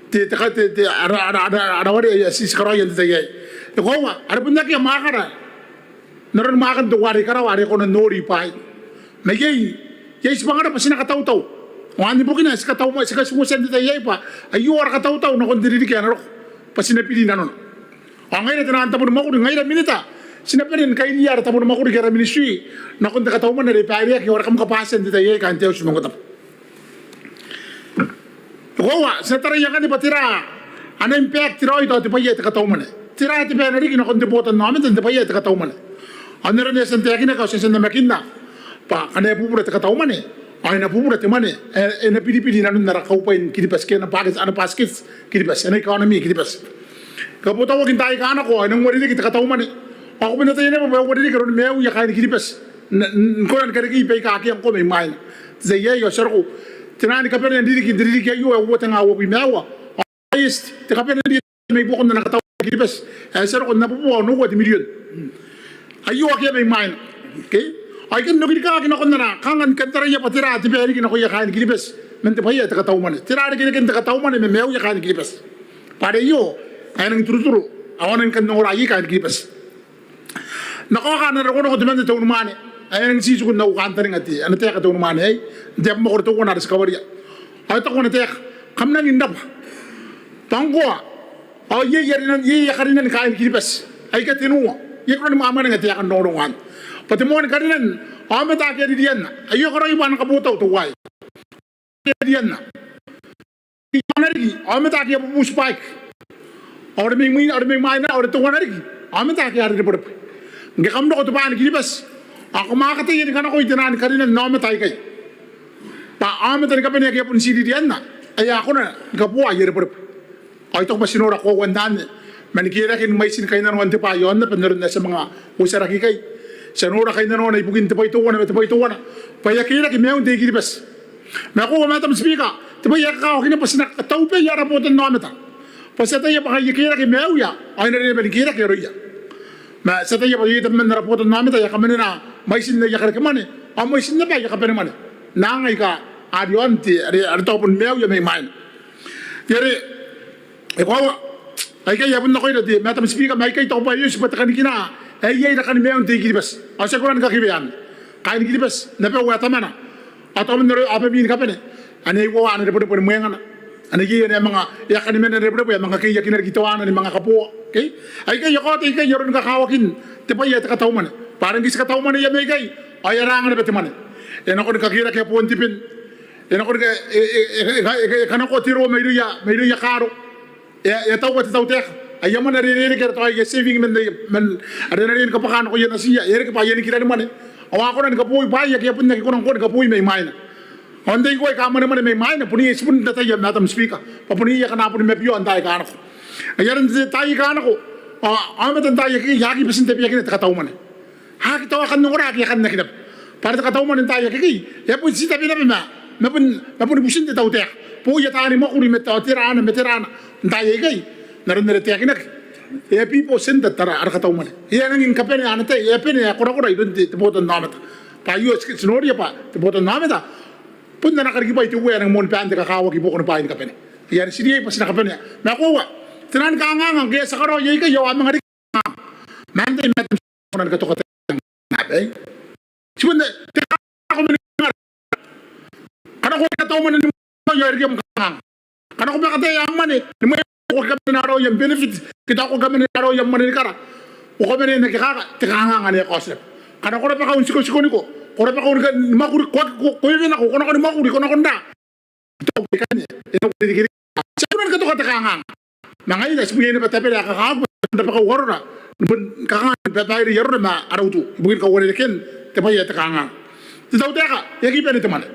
te, te, te, te, ara, ara, ara, ara ware ae ti, ti karaoia n te tai aei. E koaua are bon akea mwaakara n aron mwaakan teuare i karawa are e kona n nori bwaai. Ma iai, iai tibwangara bwa ti na katautau. Ao anne bukina ae ti katauma, ti katiuetia n te tai aei bwa aio ara katautau nakon te ririki ae na roko bwa ti na biri nanona. Ao ngaira te naan tabo ni mwakuri, ngaira minita, ti na bane ni kairiia ara tabo ni mwakuri ke ara ministry nakon te kataumwane are e baireaki ao are kam kabwatia n te tai aei kaain te auti ni maungatabu. E koaua ti na taraia ngkanne bwa tera ana impact raoi tao te bwai ae te kataumwane. Tera te bwai ae na riki nakon te botannaomata n te bwai ae te kataumwane. Ao n aron ae e a tia n taekinaki ao ti a tia n namakinna bwa ngkana e bubura te kataumwane ao e na bubura te mwane ae e na biribiri i nanon ara kaubwai ni Kiribati ke ana basket, ana basket Kiribati, ana economy Kiribati. Kabotauaki n taai aika nako ao e nang uarereke te kataumwane. Ao ko bon ataia naba bwa e uarereke aron maiuia kaain Kiribati n, n, n kona ni karekei baika akea ngkoa mai mwaina. Te tai aei ao ti a roko, te naan kabanea n ririki, n te ririki aio ae uoua te nga uabwi ma aua, ao highest te kabanea n ririki mai buakon ana kataumwane Kiribati ae ti a roko n abubua onoua te mirion. Aio akea mai mwaina. Okay? Ao I kan okirikaaki nakon ana kanga ni kan taraia bwa tera te bwai ae riki nakoia kaain Kiribati man te bwai ae te kataumwane. Tera rekereken te kataumwane ma maiuia kaain Kiribati. Bwa are aio ae nangi turuturu ao a nangi kan ongora iai kaain Kiribati. N na kaoka ana rokoroko temanna te unimwaane ae e nangi titiku n au kantaninga te, ana taeka te unimwaane aei n te abamwakoro teuana are ti kawaria. Ao e taku ana taeka, kam nangi n rabwa. Bwa ngkoa ao iai, iai, iai, iai karinan kaain Kiribati aika tenua. I aki kona ni mwamwananga te aeka n rongorongo anne. Bwa te moan karinan aomata ake a ririanna. Aio e karaoia bwa ana kabotau teuaei. Ake a ririanna. Teuana riki aomata ake a bubuti bwaai. Ao are mai mwi-, ao are mai mwaina, ao are teuana riki aomata ake a rerebwerebwe. Ngke kam roko tobwaan Kiribati ao kam a kataia ni kanakoi te naan karinan aomata aikai. Bwa aomata ni kabane ake a bon ti ririanna ae a kona ni kaboa aia rebwerebwe. Ao I taku bwa ti nora koauan anne man kerake ni mwaitin kainnanoan te bwaa i aon aba n aron ae ti a manga uotaraki ikai. Ti a nora kainnanoana ibukin te bwai teuana ma te bwai teuana bwa e a kerake maiun te I-Kiribati. Ma e koaua Madam Speaker, te bwai ae kakawaki naba bwa ti na kataubwaia ara botannaomata bwa ti ataia bwa ngkai e kerake maiuia ao e na riai naba ni kerake aroia. Ma ti ataia bwa iai tabeman ara botannaomata ae a kamanena mwaitin aia karekemwane ao mwaitin naba aia kabanemwane n aanga aika a ri aon te, are, are tao bon maiuia mai mwaina. Iai are e koaua aikai ae bon nakoira te Madam Speaker, ma aikai tao bwa e oti bwa te kanikina ae iai rakan maiun te I-Kiribati. Ao ti aki kona ni kakewe anne. Kaain Kiribati n abau ae Tamana ao tao man aroia abami ni kabane, ane e uoua ana rebwerebwe ni mwengana, ane iai ane e a manga, e a kanimaua ana rebwerebwe, e a manga keiakina riki teuana ni manga kaboa. Okay? Aikai a kaota ikai aron kakawakin te bwai ae te kataumwane. Bwa are ngke ti kataumwaneia mai ikai ao e a ranga naba te mwane. E nako ni kakerakea boon te ben. E nako ni ka-, e, e, e, e, e, e kanakoa te roo mairouia, mairouia kaaro. E a, e a taua te tautaeka aia mwane are e rereke, are tao aia saving man, man, are e na riai ni kabwaka nakoia natiia, e a reke bwa aia nikira ni mwane. Ao a kona ni kabooi bwaai ake a bon aki kona ngkoa ni kabooi mai mwaina. Ao n taai ngkoa aika mwanemwane mai mwaina bon iai, ti bon ataia Madam Speaker bwa bon iai akana boni mabiao n taai aika nako. Ai aron te taai aika nako ao aomata n taai akekei a aki bati n tabeakina te kataumwane. A aki tao akan ongora, a aki akanaki naba. Bwa are te kataumwane n taai akekei e a bon ti tabe naba ma, ma bon, ma boni butin te tautaeka. Booia taani mwakuri ma tao tera ana ma tera ana n taai aikai. N aron are taekinaki, e a people centred ara, ara kataumwane. E a nangi ni kabanea ana tai, e a bane ae korakora iroun te, te botannaomata. Bwa aio ti, ti noria bwa te botannaomata bon ana karikibwai te Uea ae nangi moanibaan te kakawaki i buakoni bwaai ni kabane. Ai are ti riai bwa ti na kabanea. Ma e koaua te naan kanganga ngke ti a karaoia ikai ao a manga reke. Ma antai Madam Speaker, kona ni katoka te kanganga aei? Ti bon te kanganga ko mena, ngkana ko aki kataumwane ni mwane ao e reke am kanganga. Ngkana ko bwaka te, am mwane ni mwane, ko aki kamanena raoi am benefit ke tao ko aki kamanena raoi am mwane ni kara, ko kamanena n aki kaka, te kanganga anne e kaoti naba. Ngkana ko rabakau n tikotikoniko, ko rabakau ni ka-, ni mwakuri, ko aki, ko, ko wewe nako, ko nako ni mwakuri, ko nako n ra. Tao bwa ikanne e na uarereke riki. Ti aki kona ni katoka te kanganga. Ma ngaira ti bon iai naba tabera ae kakawaki bwa ti bon rabakau arora, ni bon kanganga ni babairei arora ma ara utu ibukin kauarerekean te bwai ae te kanganga. Te tautaeka e aki bane te mwane.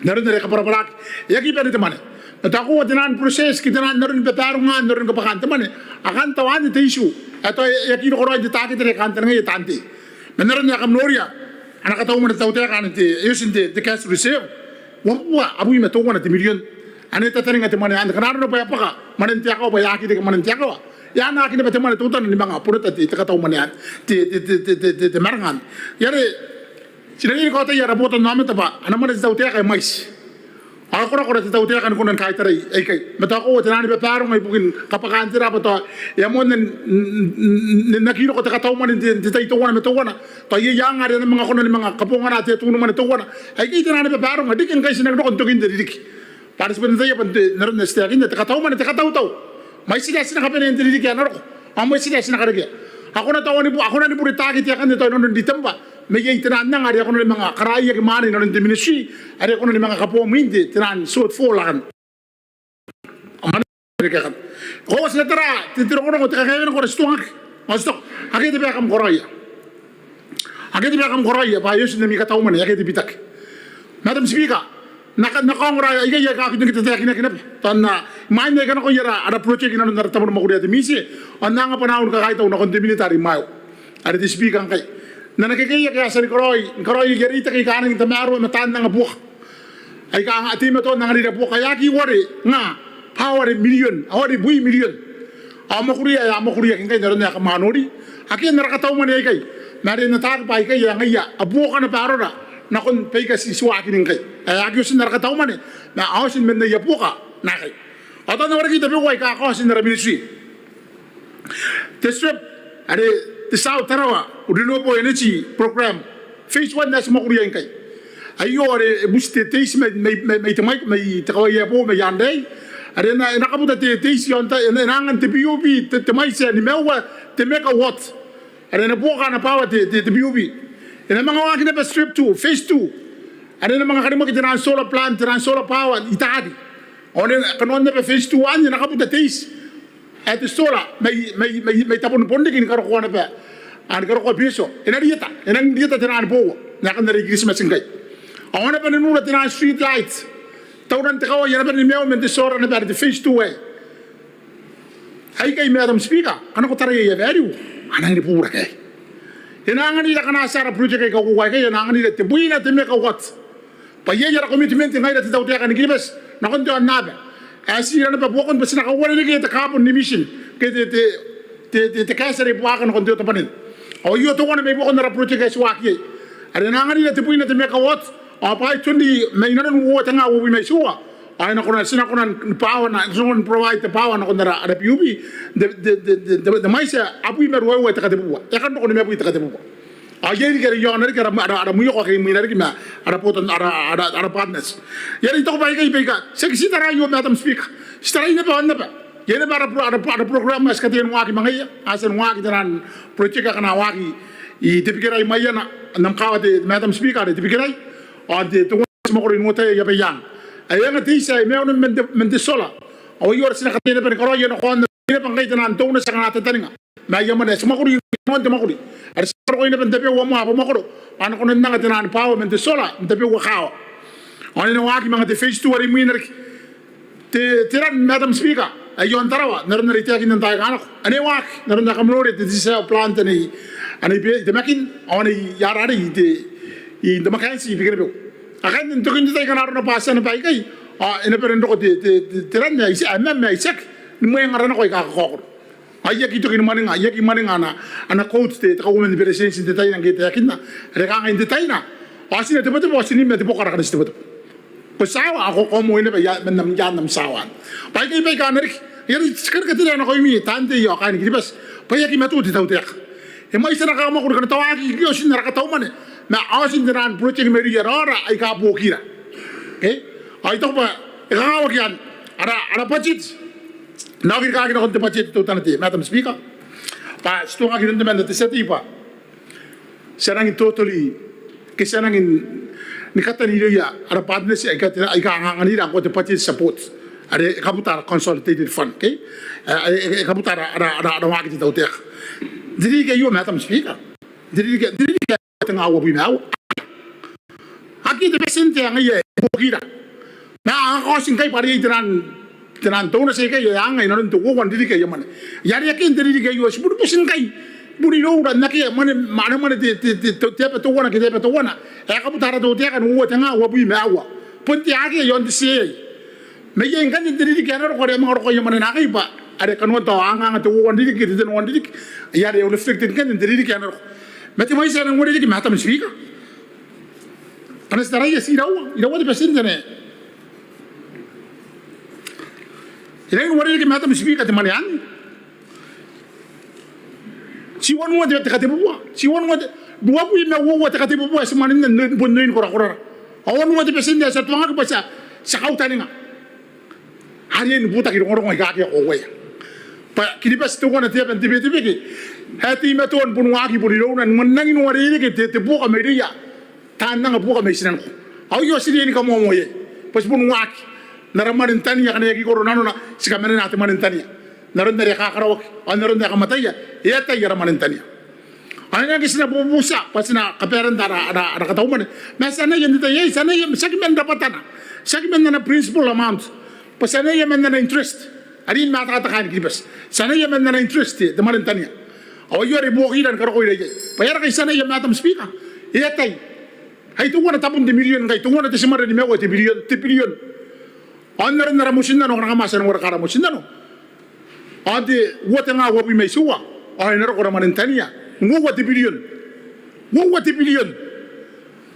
n aron are e kabwarabwaraki. E aki bane te mwane. Ma tao koaua tenaan process ke tenaan aroni babaronga n aroni kabwakaan te mwane, akanne tao anne te issue ae tao e aki roko raoi n te target are e kantaningaia taan tei. Man aron ae kam noria ana katau mwane te tautaeka anne, te, e oti n te, te cash reserve, uabubua abwi ma teuana te mirion. Ane tataninga te mwane anne, ngkana arona bwa e bwaka mwanen te akawa, bwa e aki reke mwanen te akawa, e anaaki naba te mwane teutana ni manga bonota te, te katau mwane anne, te, te, te marangan. Iai are ti na riai ni kaotia ara botannaomata bwa ana mwane te tautaeka e mwaiti. Ao e korakora te tautaeka ni kona ni kaitarai aikai. Ma tao koaua tenaan babaronga ibukin kabwakaan te raba, tao e a moanna n, n, n, n aki roko te katau mwane n te, n te tai teuana ma teuana. Tao iai anga are a na manga kona ni manga kabongana te atun mwane teuana. Aikai tenaan babaronga, riki ngkai ti nang roko n tokin te ririki. Bwa are ti bon ataia bwa n te, n aron ae ti taekinna, te katau mwane te katautau. Mwaitira ae ti na kabanea n te ririki ae na roko, ao mwaitira ae ti na karekea. A kona tao ni bu-, a kona ni bure target akanne tao inanon Ritembwa. Ma iai tenaan anga are a kona ni manga karaoaki mwane inanon te ministry are e kona ni manga kaboa mwin te, tenaan shortfall akanne. Ao mwane are e karekea akanne. Koaua ti na tara te, te rongorongo, te kakaewenako are ti tuangaki. Ao ti taku, akea te bwai ae kam karaoia. Akea te bwai ae kam karaoia bwa e oti n ami katau mwane, akea te bitaki. Madam Speaker, n na ka-, n na kaongora aikai aika a kona ni tataekinaki naba. Tao n na, imwain ae I a nakoia ara, ara project inanon ara tabo ni mwakuri ae te MISE, ao n na anga bwanaau ni kakaitau nakon te Minita are i mwaeu, are te Speaker ngkai, n ana kekeiaki ae e a tia ni karaoi, ni karaoi aia reitaki aika a nangi n tamaroa ma taan anga buoka aika a teimatoa n anganira buoka ae aki ware nga, bwa ware mirion, ao ware bwi mirion. Ao mwakuria ae a mwakuriaki ngkai n aron ae kam a nori. Akea n ara katau mwane aikai. Ma are n ataaki bwa aikai ae ngaia a buoka naba arora nakon baika ti, ti waaki ni ngkai. Ae aki oti n ara katau mwane, ma a oti man aia buoka naakai. Ao tao n na wareki tabeua aika a kaoti n ara ministry. Te STREP, are te South Tarawa Renewable Energy Program, phase one ae ti mwakuri iai ngkai. Aio are e buti te, te iti mai, mai, mai, mai te mwaiko, mai te kawai ae boou, mai Anraei. Are e na, e na kabuta te, te iti iaon tai, e na, e na angan te PUB te, te mwaiti ae nimaua te megawatt. Are e na buoka ana power te, te, te PUB. E na manga waaki naba STREP two, phase two. Are e na manga karimwaki tenaan solar plant, tenaan solar power i taari. Ao n kanoan naba phase two anne e na kabuta te iti ae te solar mai, mai, mai, mai tabon Bonriki ni karokoa naba, a, ni karokoa Betio. E na rieta, e nang rieta tenaan boua n aekan are i Kiritimati ngkai. Ao a naba nanora tenaan street light. Tauran te kawai a naba ni maiu man te solar naba are te phase two aei. Aikai, Madam Speaker, ngkana ko taraia aia value, a nangi ni bubura ke. E na anganira, ngkana a tia ara project aika uoua aikai, a na anganira tebwina te megawatt. Bwa iai ara commitment ngaira te tautaeka ni Kiribati nakon te aonnaba ae ti ira naba buakon bwa ti na kauarerekea te carbon emission ke te, te, te, te, te kaeti are e buakaka nakon te otabwanin. Ao aio teuana mai buakon ara project ae ti waaki iai, are e na anganira tebwina te megawatt. Ao bwaai twenty, mai inanon uoua te nga uabwi ma itiua, ao e na kona, ti na kona ni power, na, ti na kona ni provide te power nakon ara, ara PUB n te, te, te mwaiti ae abwi ma ruaiwa te katebubua. E a kan roko nimabwi te katebubua. Ao iai riki are i aona riki ara, ara, ara mwioko ake imwina riki ma ara botan, ara, ara, ara partners. Iai are I taku bwa aikai baika ti aki tii tara aio, Madam Speaker. Ti tarai naba aonnaba. Iai naba ara pro-, ara pro-, ara program ae ti kataia ni waaki ma ngaia. A tia ni waaki tenaan project akana waaki i Tebikerai Maiana, n am kaawa te, Madam Speaker, are Tebikerai. Ao n te, te, ti mwakoro i Nuotaea i Abaiang. Ae e anga te iti ae e maiu naba man te, man te solar. Ao aio are ti na kataia naba ni karaoia nako aon naba ngkai tenaan donors akana a tataninga ma aia mwane ae ti mwakuri i nanon te mwakuri. Are ti karokoi naba n tabeua moa abamwakoro ao a na kona n anga tenaan power man te solar n tabeua kaawa. Ao ane e na waaki manga te phase two are imwina riki. Te, te ran, Madam Speaker, ae i aon Tarawa, n aron are I taekinna n taai aika nako, ane e waaki n aron ae kam noria te desal plant ane i, ane i Be-, i Temakin, ao ane i Araarei i te, i Tamakanti i Bikenibeu. Akanne n tokin te tai ngkana arona bwa a tia naba aikai, ao e na bane n roko te, te, te, te ran ae iti-, ae mam ae itiaki ni mwengara nako aika kakaokoro. Ao I aki toki ni mwaninga, I aki mwaninga ana, ana quote te, te Kauoman ni Beretitenti n te tai anne ngke e taekinna are kangai n te tai anne: Ao ti na tebotebo, ao tinim ma te boka ae rakan te tebotebo. Ko tiawa ao ko, ko moi naba i a-, man am, i aan am tiawa. Bwa aikai baika a na riki. Iai are ti karika te rea nakoimi taan tei ao kaain Kiribati bwa e aki matu te tautaeka. E mwaiti ana kakamwakuri ngkana tao a aki, aki oti n ara katau mwane ma a oti n tenaan project mairouia raora aika buokira. Okay? Ao I taku bwa e kakawaki anne, ara, ara budget. N na oki rikaaki nakon te budget teutana te, Madam Speaker, bwa ti tuangaki iroun temanna te tia tei bwa ti a nangi totally, ke ti a nangi ni katani irouia ara partners aika te, aika a anganganira ngkoa te budget support are e kabuta ara consolidated fund, okay? E, e, e kabuta ara, ara, ara, ara waaki te tautaeka. N te ririki aio, Madam Speaker, n te ririki, n te ririki ae tenga uabwi ma aua, a Akea te bwati ae ngaia e buokira. Ma a kaoti ngkai bwa are iai te naan, te naan donor aikai ae a anga inanon te uoua n ririki aia mwane. Ai are akea n te ririki aio, ti boni bwati ngkai, boni iroura n akea mwane, mwane, mwane te, te, te, te, te aba teuana ke te aba teuana ae kabuta ara tautaeka n uoua te nga uabwi ma aua. Bon te akea iaon te tia aei. Ma iai ngkanne n te ririki ae na roko are a manga roko aia mwane naakai bwa are kanoan tao a anganga te uoua n ririki, te tenua n ririki. Ai are e reflected ngkanne n te ririki ae na roko. Ma te mwaiti ae nang uarereke, Madam Speaker, ngkana ti taraia, ti iraua, iraua te bwati anne. E rangi n uarereke, Madam Speaker, te mwane anne. Ti wanua te, te katebubua. Ti wanua te, ruabwi ma uoua te katebubua ae ti mwanenna n bon oin korakorara. Ao wanua te bwati anne ae ti a tuangaki bwa ti a, ti a kautaninga. Are e ni butaki rongorongo aika akea koauaia. Bwa Kiribati teuana te aba n te Betebeke ae teimatoa ni bon waaki, bon irouna ni mwanangin uarereke te, te buoka mairouia taan anga buoka mai tinaniku. Ao aio ti riai ni kamoamoa iai bwa ti bon waaki n ara mwane n tania, ngkana e aki koro nanona ti kamanena te mwane n tania n aron are e kakaraoaki ao n aron ae kam ataia e atai ara mwane n tania. Ao ngke ti na bubutia bwa ti na kabaeranta ara, ara, ara katau mwane, ma ti anaia n te tai aei, ti anaia, tiaki man rabwatana, tiaki man ana principal amount, bwa ti anaia man ana interest. Are e ni mataata kaain Kiribati, ti anaia man ana interest te, te mwane n tania. Ao aio are e buokira ni karokoira iai. Bwa e aera ngkai ti anaia, Madam Speaker, e atai, ai teuana tabun te mirion ngkai, teuana te timare nimaua te birion, te birion. Ao n aron ara motinnano, ngkana kam a tia n wareka ara motinnano, ao n te uoua te nga uabwi ma itiua ao e na roko ara mwane n tania n uoua te birion. Uoua te birion.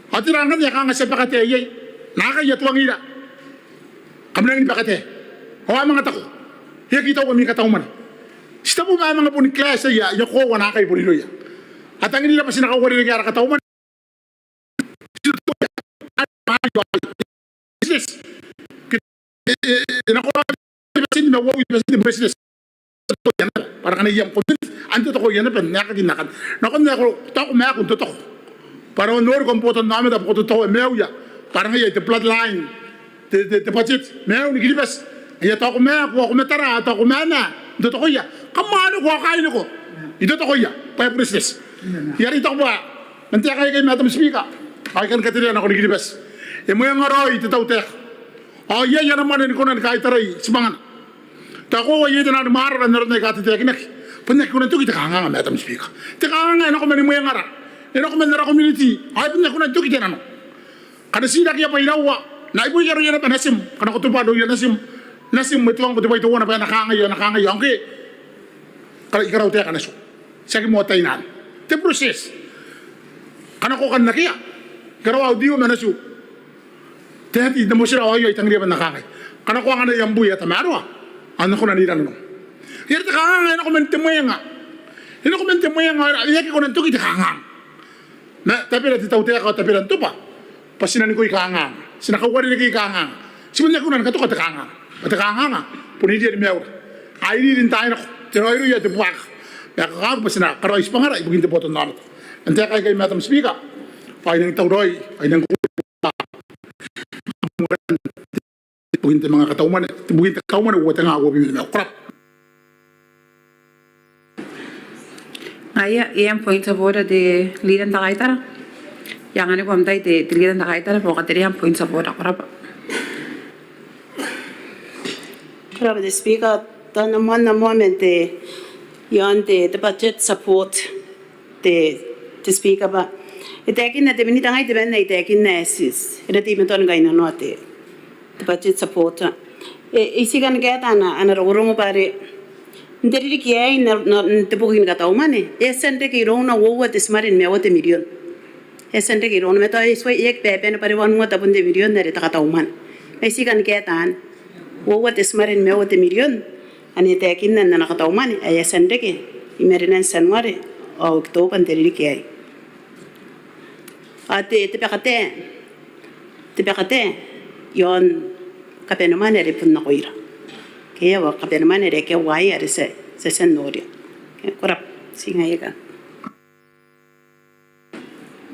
Ao tera ngkanne ae kanga ti a bakatae iai? Naakai a tuangira, kam rangi ni bakatae. Ao a manga taku, e aki tau ami katau mwane. Ti taku bwa a manga boni clash aia, aia koaua naakai bon irouia. A tangirira bwa ti na kauarerekea ara katau mwane. Bwa are ngkana I am committed, ao n totokoia naba n aekakin akan nakon ae ko taku maaku n totoko. Bwa are ko noori ko am botannaomata bwa ko totokoa maiuia. Bwa are ngaia te bloodline, te, te, te budget maiun Kiribati. Aia taku maaku ao ko matara, ao taku mama n totokoia. Kam a nako ao kaainako, I totokoia bwa e bureitieti. Ai are I taku bwa man taeka aikai, Madam Speaker, ao I kan katerea nakon Kiribati, e mwengaraoi te tautaeka. Ao iai ana mwane ni kona ni kaitarai tibwangana. Tao koaua iai te nano ni mwarara n aron aika a tataekinaki. Bon aki kona n toki te kanganga, Madam Speaker. Te kanganga e nako man mwengara, e nako man ara community, ao e bon aki kona n toki te nano. Ngkana ti rake bwa iraua, nai boi aroia naba natim, ngkana ko tobwa aroia natim, natim e tuangko te bwai teuana bwa e na kangai, e na kangai, ao ngke I karaua taeka natiu, tiaki moa tai nano. Te process. Ngkana ko kan akea, I karaua au dio ma natiu, te ati n te motira ao aio I tangiria bwa N na kangai. Ngkana ko anganai am bui ae tamaroa, ao N na kona n ira nanom. Ai are te kanganga e nako man te mwenga. E nako man te mwenga, ao e aki kona n toki te kanganga. Ma tabera te tautaeka ao tabera n tobwa bwa ti na nikoi kanganga, ti na kauarerekei kanganga. Ti bon aki kona ni katoka te kanganga. Bwa te kanganga bon irian maiura. A iriri n taai nako, te raoiroi ao te buakaka. Ma e kakawaki bwa ti na karaoi tibwangara ibukin te botannaomata. Man taeka aikai, Madam Speaker, ao I nang tauraoi, ao I nang ibukin te manga katau mwane, ibukin te katau mwane uoua te nga uabwi ma nimaua. Ko rabwa. Ngaia, iai am point of order te Leader n te Kaitara? I anganiko am tai te, te Leader n te Kaitara bwa ko katerea am point of order. Ko rabwa. Ko rabwa te Speaker, tao N na moana moa man te, iaon te, te budget support, te, te Speaker, bwa e taekinna te Minita ngai temanna, e taekinna ae ti, e na teimatoa ni kainnanoa te, te budget support. E, I tii kan kaeta ana, ana rongorongo bwa are n te ririki aei n, n, n te boki ni katau mwane, e a tia n reke irouna uoua te timare nimaua te mirion. E a tia n reke irouna, ma tao e tuai, e aki baebana bwa are wanua tabun te mirion are te katau mwane. Ma I tii kan kaeta anne, uoua te timare nimaua te mirion ane e taekinna n ana katau mwane ae e a tia n reke i marenan Tianuare ao Okitoba n te ririki aei. Ao te, te bakatae, te bakatae iaon kabanemwane are bon nakoira. Ke e a, kabanemwane are akea uaia are ti a, ti a tia n noria. Ko rabwa, tii ngaia akanne.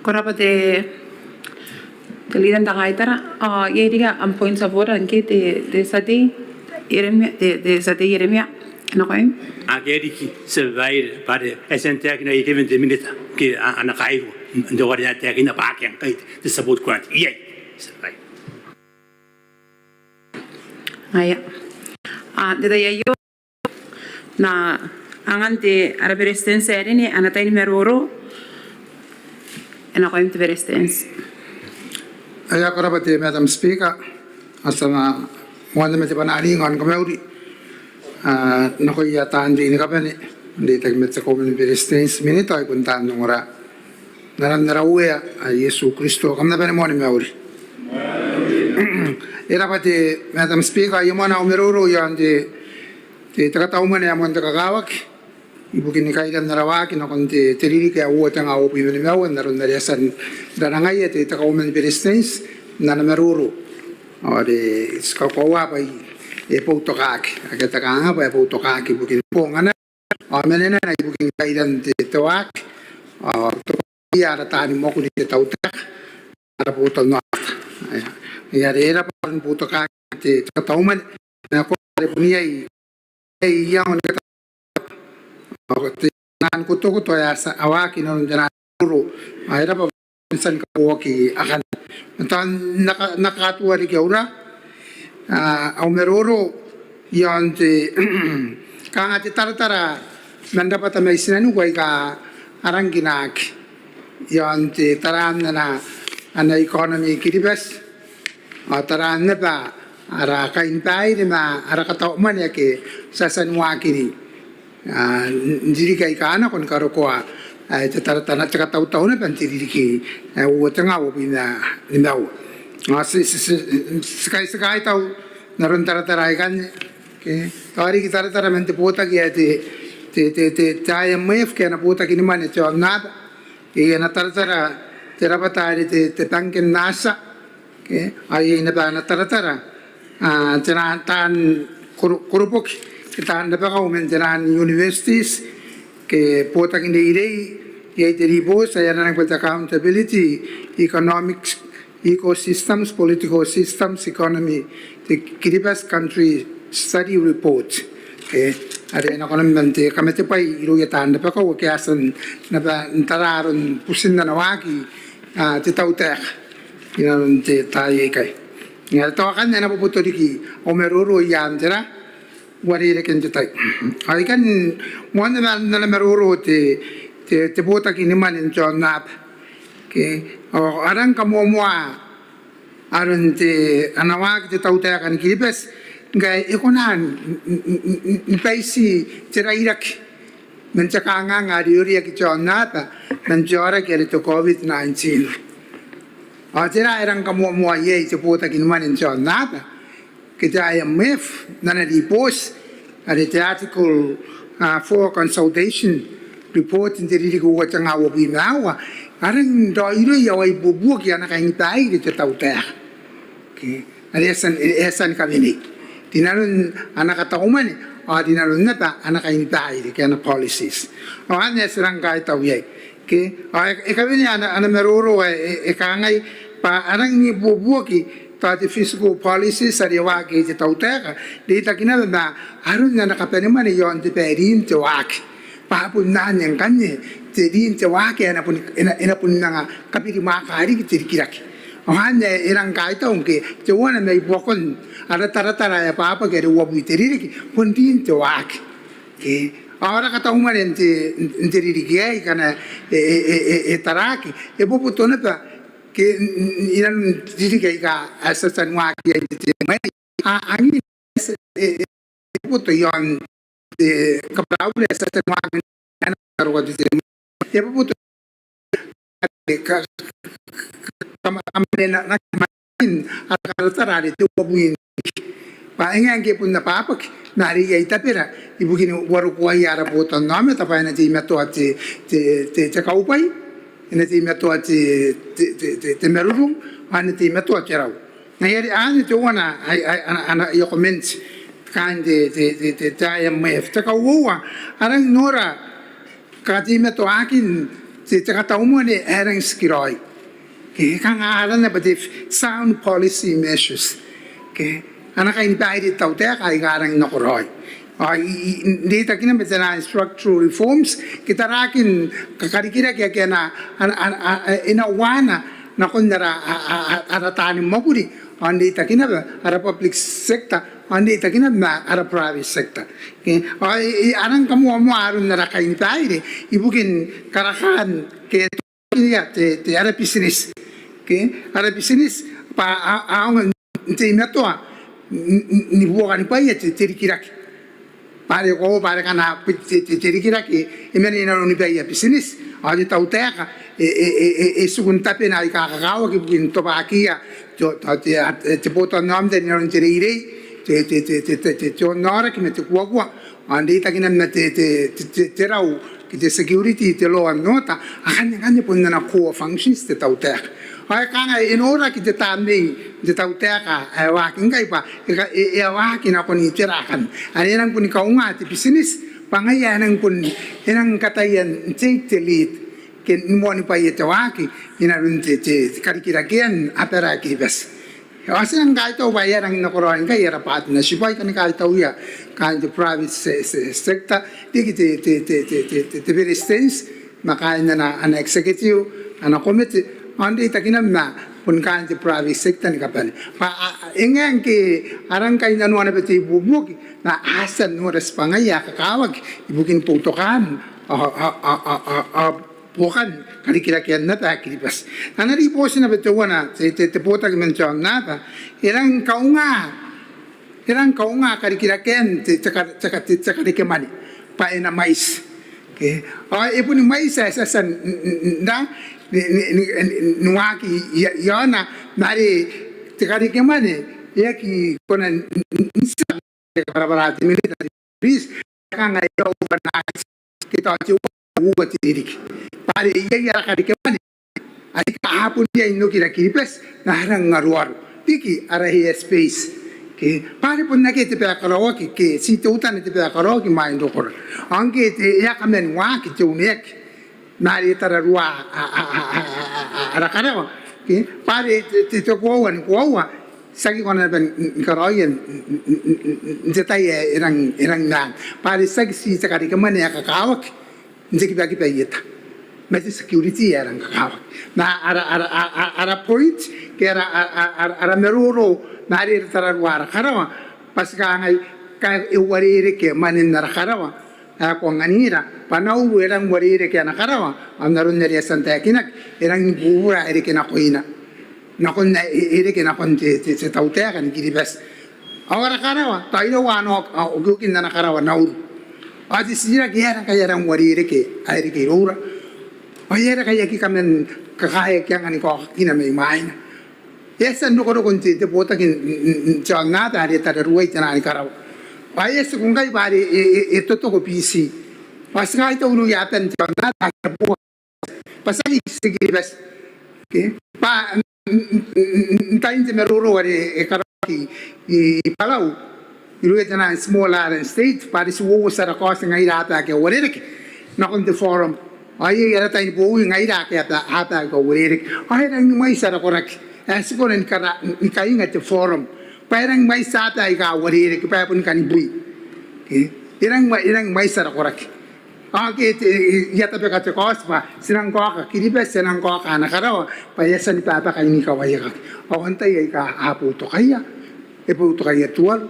Ko rabwa te, te Leader n te Kaitara. Ao iai riki am point of order ngke te, te tia tei Ieremia, te, te tia tei Ieremia, nakoim. Akea riki, tia babaire, bwa are e a tia n taekinaki ikai man te Minita ke a, ana kairua n te ware ae taekinna bwa akea ngkai te, te support grant. Iai. Aia. N te tai aio, N na angan te ara Beretitenti ae rine ana tai ni maroro. E nakoim te Beretitenti. Aia, ko rabwa te Madam Speaker. Ao ti a moanna ma te bwanaa ni kamauri nakoia taan tei ni kabane, n reitaki ma te Kauoman ni Beretitenti, Minita, ao taan ongora n aran ara Uea ae Iesu Kristo. Kam na bane moa ni mauri. E rabwa te Madam Speaker, aio moa au maroro iaon te te, te katau mwane ae moan te kakawaki ibukin kairan ara waaki nakon te, te ririki ae uoua tenga uabwi ma nimaua, n aron are e a tia n rarangaia te, te Kauoman ni Beretitenti n ana maroro. Ao are ti kakoaua bwa e boutokaaki, akea te kanga bwa e boutokaaki ibukin bongana ao manenana ibukin kairan te, te waaki ao tobwaia ara taani mwakuri te tautaeka, ara botannaomata. Aia, are e rabwa aron boutokaaki te, te katau mwane, ma ko are bon iai, iai iango ni katau, ao te naan kotokoto ae a tia, a waaki inanon te naan maroro, ao e rabwa bwa e a tia ni kaboaki akanne. Ma tao N na ka, N na katuua riki aura, a, au maroro iaon te, kanga te taratara man rabwata mai tinaniku aika a rangi n aki iaon te taraan ana, ana economy Kiribati, ao taraan naba ara kainibaire ma ara katau mwane ake ti a tia ni waakina, a, n ririki aika a nako ni karokoa, a, te taratara, te katautau naba n te ririki ae uoua tenga uabwi ma nimaua. Ao ti, ti, ti, ti kai, ti kaitau n aron taratara aikanne, ke? Tao riki taratara man te botaki ae te, te, te, te, te I M F, ke ana botaki ni mwane te aonnaba, ke ana taratara te rabwata are te, te bangke n Atia, ke? Ao iai naba ana taratara, a, te naan, taan koro, koroboki ke taan rabakau man te naan universities, ke botaki n reirei, iai te ribooti ae aranaki bwa te Accountability, Economics, Ecosystems, Political Systems, Economy, te Kiribati Country Study Report, ke? Are e nako naba man te kamatebwai irouia taan rabakau ake a tia naba n tara aron butin ana waaki, a, te tautaeka inanon te tai aikai. Ngaia are tao akanne a na boboto riki au maroro i aan te ra, uarereken te tai. Ao I kan moanna ma n ana maroro te, te, te botaki ni mwane n te aonnaba, ke? Ao a rang kamoamoaa aron te, ana waaki te tautaeka ni Kiribati ngkae e kona n, n, n, n, ni baiti te rairaki man te kanganga are e oreaki te aonnaba man te aoraki are te COVID nineteen. Ao tera ae e rang kamoamoa iai te botaki ni mwane n te aonnaba ke te I M F n ana ribooti are te Article, a, four Consultation Report n te ririki uoua tenga uabwi ma aua, a rang n raoiroi ao a ibuobuoki ana kainibaire te tautaeka, ke, are e a tia, e a tia ni kawenei rinanon ana katau mwane ao rinanon naba ana kainibaire ke ana policies. Ao anne ae ti rang kaitau iai, ke? Ao e, e kawenea ana, ana maroro ae e, e kangai bwa a rang n ibuobuoki tao te fiscal policies are e waaki iai te tautaeka, reitaki naba ma aron ana kabane mwane iaon te bae rin te waaki, bwa bon anne ngkanne te rin te waaki ae e na bon, e na, e na bon manga kabirimwaaka riki te rikirake. Ao anne ae e rang kaitau ngke teuana mai buakon ara taratara ae bwabwaki are uabwi te ririki bon rin te waaki, ke? Ao ara katau mwane n te, n te ririki aei ngkana e, e, e, e, e taraaki, e boboto naba, ke, n, n, inanon ririki aika a tia, tia n waaki iai n te term aei. A, angin, e, e, e boboto iaon te kabwarabure ae tia, tia n waaki n ana karokoa te term. E boboto, e, ka, ka, ka, ka, ka, ka, ka, ka, ka, ara taratara are te uabwi n ririki. Bwa e ngae ngke e bon abwabwaki ma are iai tabera ibukin warokuaia ara botannaomata bwa e na teimatoa te, te, te, te kaubwai, e na teimatoa te, te, te, te, te marurung, ao e na teimatoa te rau. Ngaia are anne teuana ae, ae, ana, ana, aia comment kaain te, te, te, te, te I M F. Te kauoua, a rang nora kateimatoaakin te, te katau mwane ae rang tikiraoi, ke, kanga arana bwa te sound policy measures, ke, ana kainibaire te tautaeka aika a rang nakoraoi. Ao i, i, n reitaki naba ma taian structural reforms ke taraakin kakarikirake ake a na, a na, a na, a, a, e na uaana nakon ara, a, a, a, ara taani mwakuri, ao n reitaki naba ara public sector, ao n reitaki naba ma ara private sector. Ke, ao e, e, a rang kamoamoa aron ara kainibaire ibukin karakaan ke ia te, te ara business. Ke, ara business bwa a, a aonga n teimatoa n, n, ni buokanibwaia te, te rikirake. Bwa are koaua bwa are ngkana te, te, te rikirake e mena inanoni baia business, ao te tautaeka e, e, e, e, e tiku n tabena aika kakawaki ibukin tobwakiia te, te, te, te botannaomata inanon te reirei, te, te, te onnaoraki ma te kuakua, ao n reitaki naba ma te, te, te, te, te rau ke te security, te law and order, akanne, akanne bon ana core functions te tautaeka. Ao e kangai, e noraki te tamnei n te tautaeka ae waaki ngkai bwa e ka, e, e a waaki nakon itera akanne. Are e nang boni kaunga te business bwa ngaia ae e nang bon, e nang kataia n take the lead ke ni moanibwaia te waaki inanon te, te, te karikirakean abara ae Kiribati. Ao ti nang kaitau bwa e a rangi n nakoraoi ngkai ara partnership, ao I kan kaitauia kaain te private se, se, sector, riki te, te, te, te, te, te beretitenti ma kaain ana, ana executive, ana komete, ao n reitaki naba ma bon kaain te private sector ni kabane. Bwa a, a, e ngae ngke a rang kainnanoa naba te ibuobuoki, ma a tia n nora tibwangaia ae kakawaki ibukin boutokaan ao, ao, ao, ao, ao, ao buokan karikirakean aba ae Kiribati. Ana ribooti naba teuana te, te, te botaki man te aonnaba, e rang kaunga, e rang kaunga karikirakean te, te ka, te ka, te, te karekemwane bwa e na mwaiti. Ke, ao e boni mwaiti ae ti a tia n, n, n, n, ni, ni, ni, ni waaki i, i aona, ma are te karekemwane e aki kona n, n, n, n tia kabwarabwara te Minita, te Police, kanga e a overnight ke tao te uoua, uoua te ririki. Bwa are iai ara karekemwane aika a bon riai n okira Kiribati ma a rang aroaro riki ara airspace. Ke, bwa are bon akea te bwai ae karaoaki, ke ti teutana te bwai ae karaoaki imwain rokora. Ao ngke te, e a kaman waaki te uneaki ma are e tararua a, a, a, a, a, a, ara karawa. Ke, bwa are te, te, te koaua ni koaua ti aki kona naba ni karaoia n, n, n, n, n te tai ae e rang, e rang maan. Bwa are tiaki ti te karekemwane ae kakawaki n te kibakiba i eta ma te security ae rang kakawaki. Ma ara, ara, ara, ara, ara point ke ara, ara, ara, ara, ara maroro ma are e tararua ara karawa bwa ti kangai, kai e uarereke mwanen ara karawa ae ko anganira, bwa Nauru e rang uarereke ana karawa, ao n aron are e a tia n taekinaki, e rangi ni bubura ae reke nakoina, nakon ae e, e reke nakon te, te, te tautaeka ni Kiribati. Ao ara karawa, tao iraua ana, ao okiokin ana karawa Nauru. Ao te titiraki, e aera ngkai e rang uarereke ae reke iroura? Ao e aera ngkai e aki kaman kakaeaki anga ni kaokakina mai mwaina? E a tia n rokoroko n te, te botaki n, n, n, n te aonnaba are e tararuai te naan karawa. Ao e a tiku ngkai bwa are e, e, e totoko Biti. Ao ti kaitau irouia aban te aonnaba ake a bua bwa tiaki te Kiribati. Ke? Bwa n, n, n, n, n tain te maroro are e karaoaki i, i Palau irouia te naan small island state, bwa are ti uouoti ara kaoti ngaira aba ake a uarereke nakon te forum. Ao iai ara tai ni bowi ngaira ake aba, aba ake a uarereke. Ao e rangi ni mwaiti ara koraki ae ti kona ni kara, ni kainga te forum. Bwa e rangi ni mwaiti aba aika a uarereke, bwa e boni kanibwi. Ke? E rangi ni mwa, e rangi ni mwaiti ara koraki. Ao ngke te, e, e a tabeka te kaoti bwa ti nang kaoka Kiribati, ti nang kaoka ana karawa, bwa e a tia ni babakaini kawaia kaki. Ao antai aika a boutokaia? E boutokaia Tuvalu,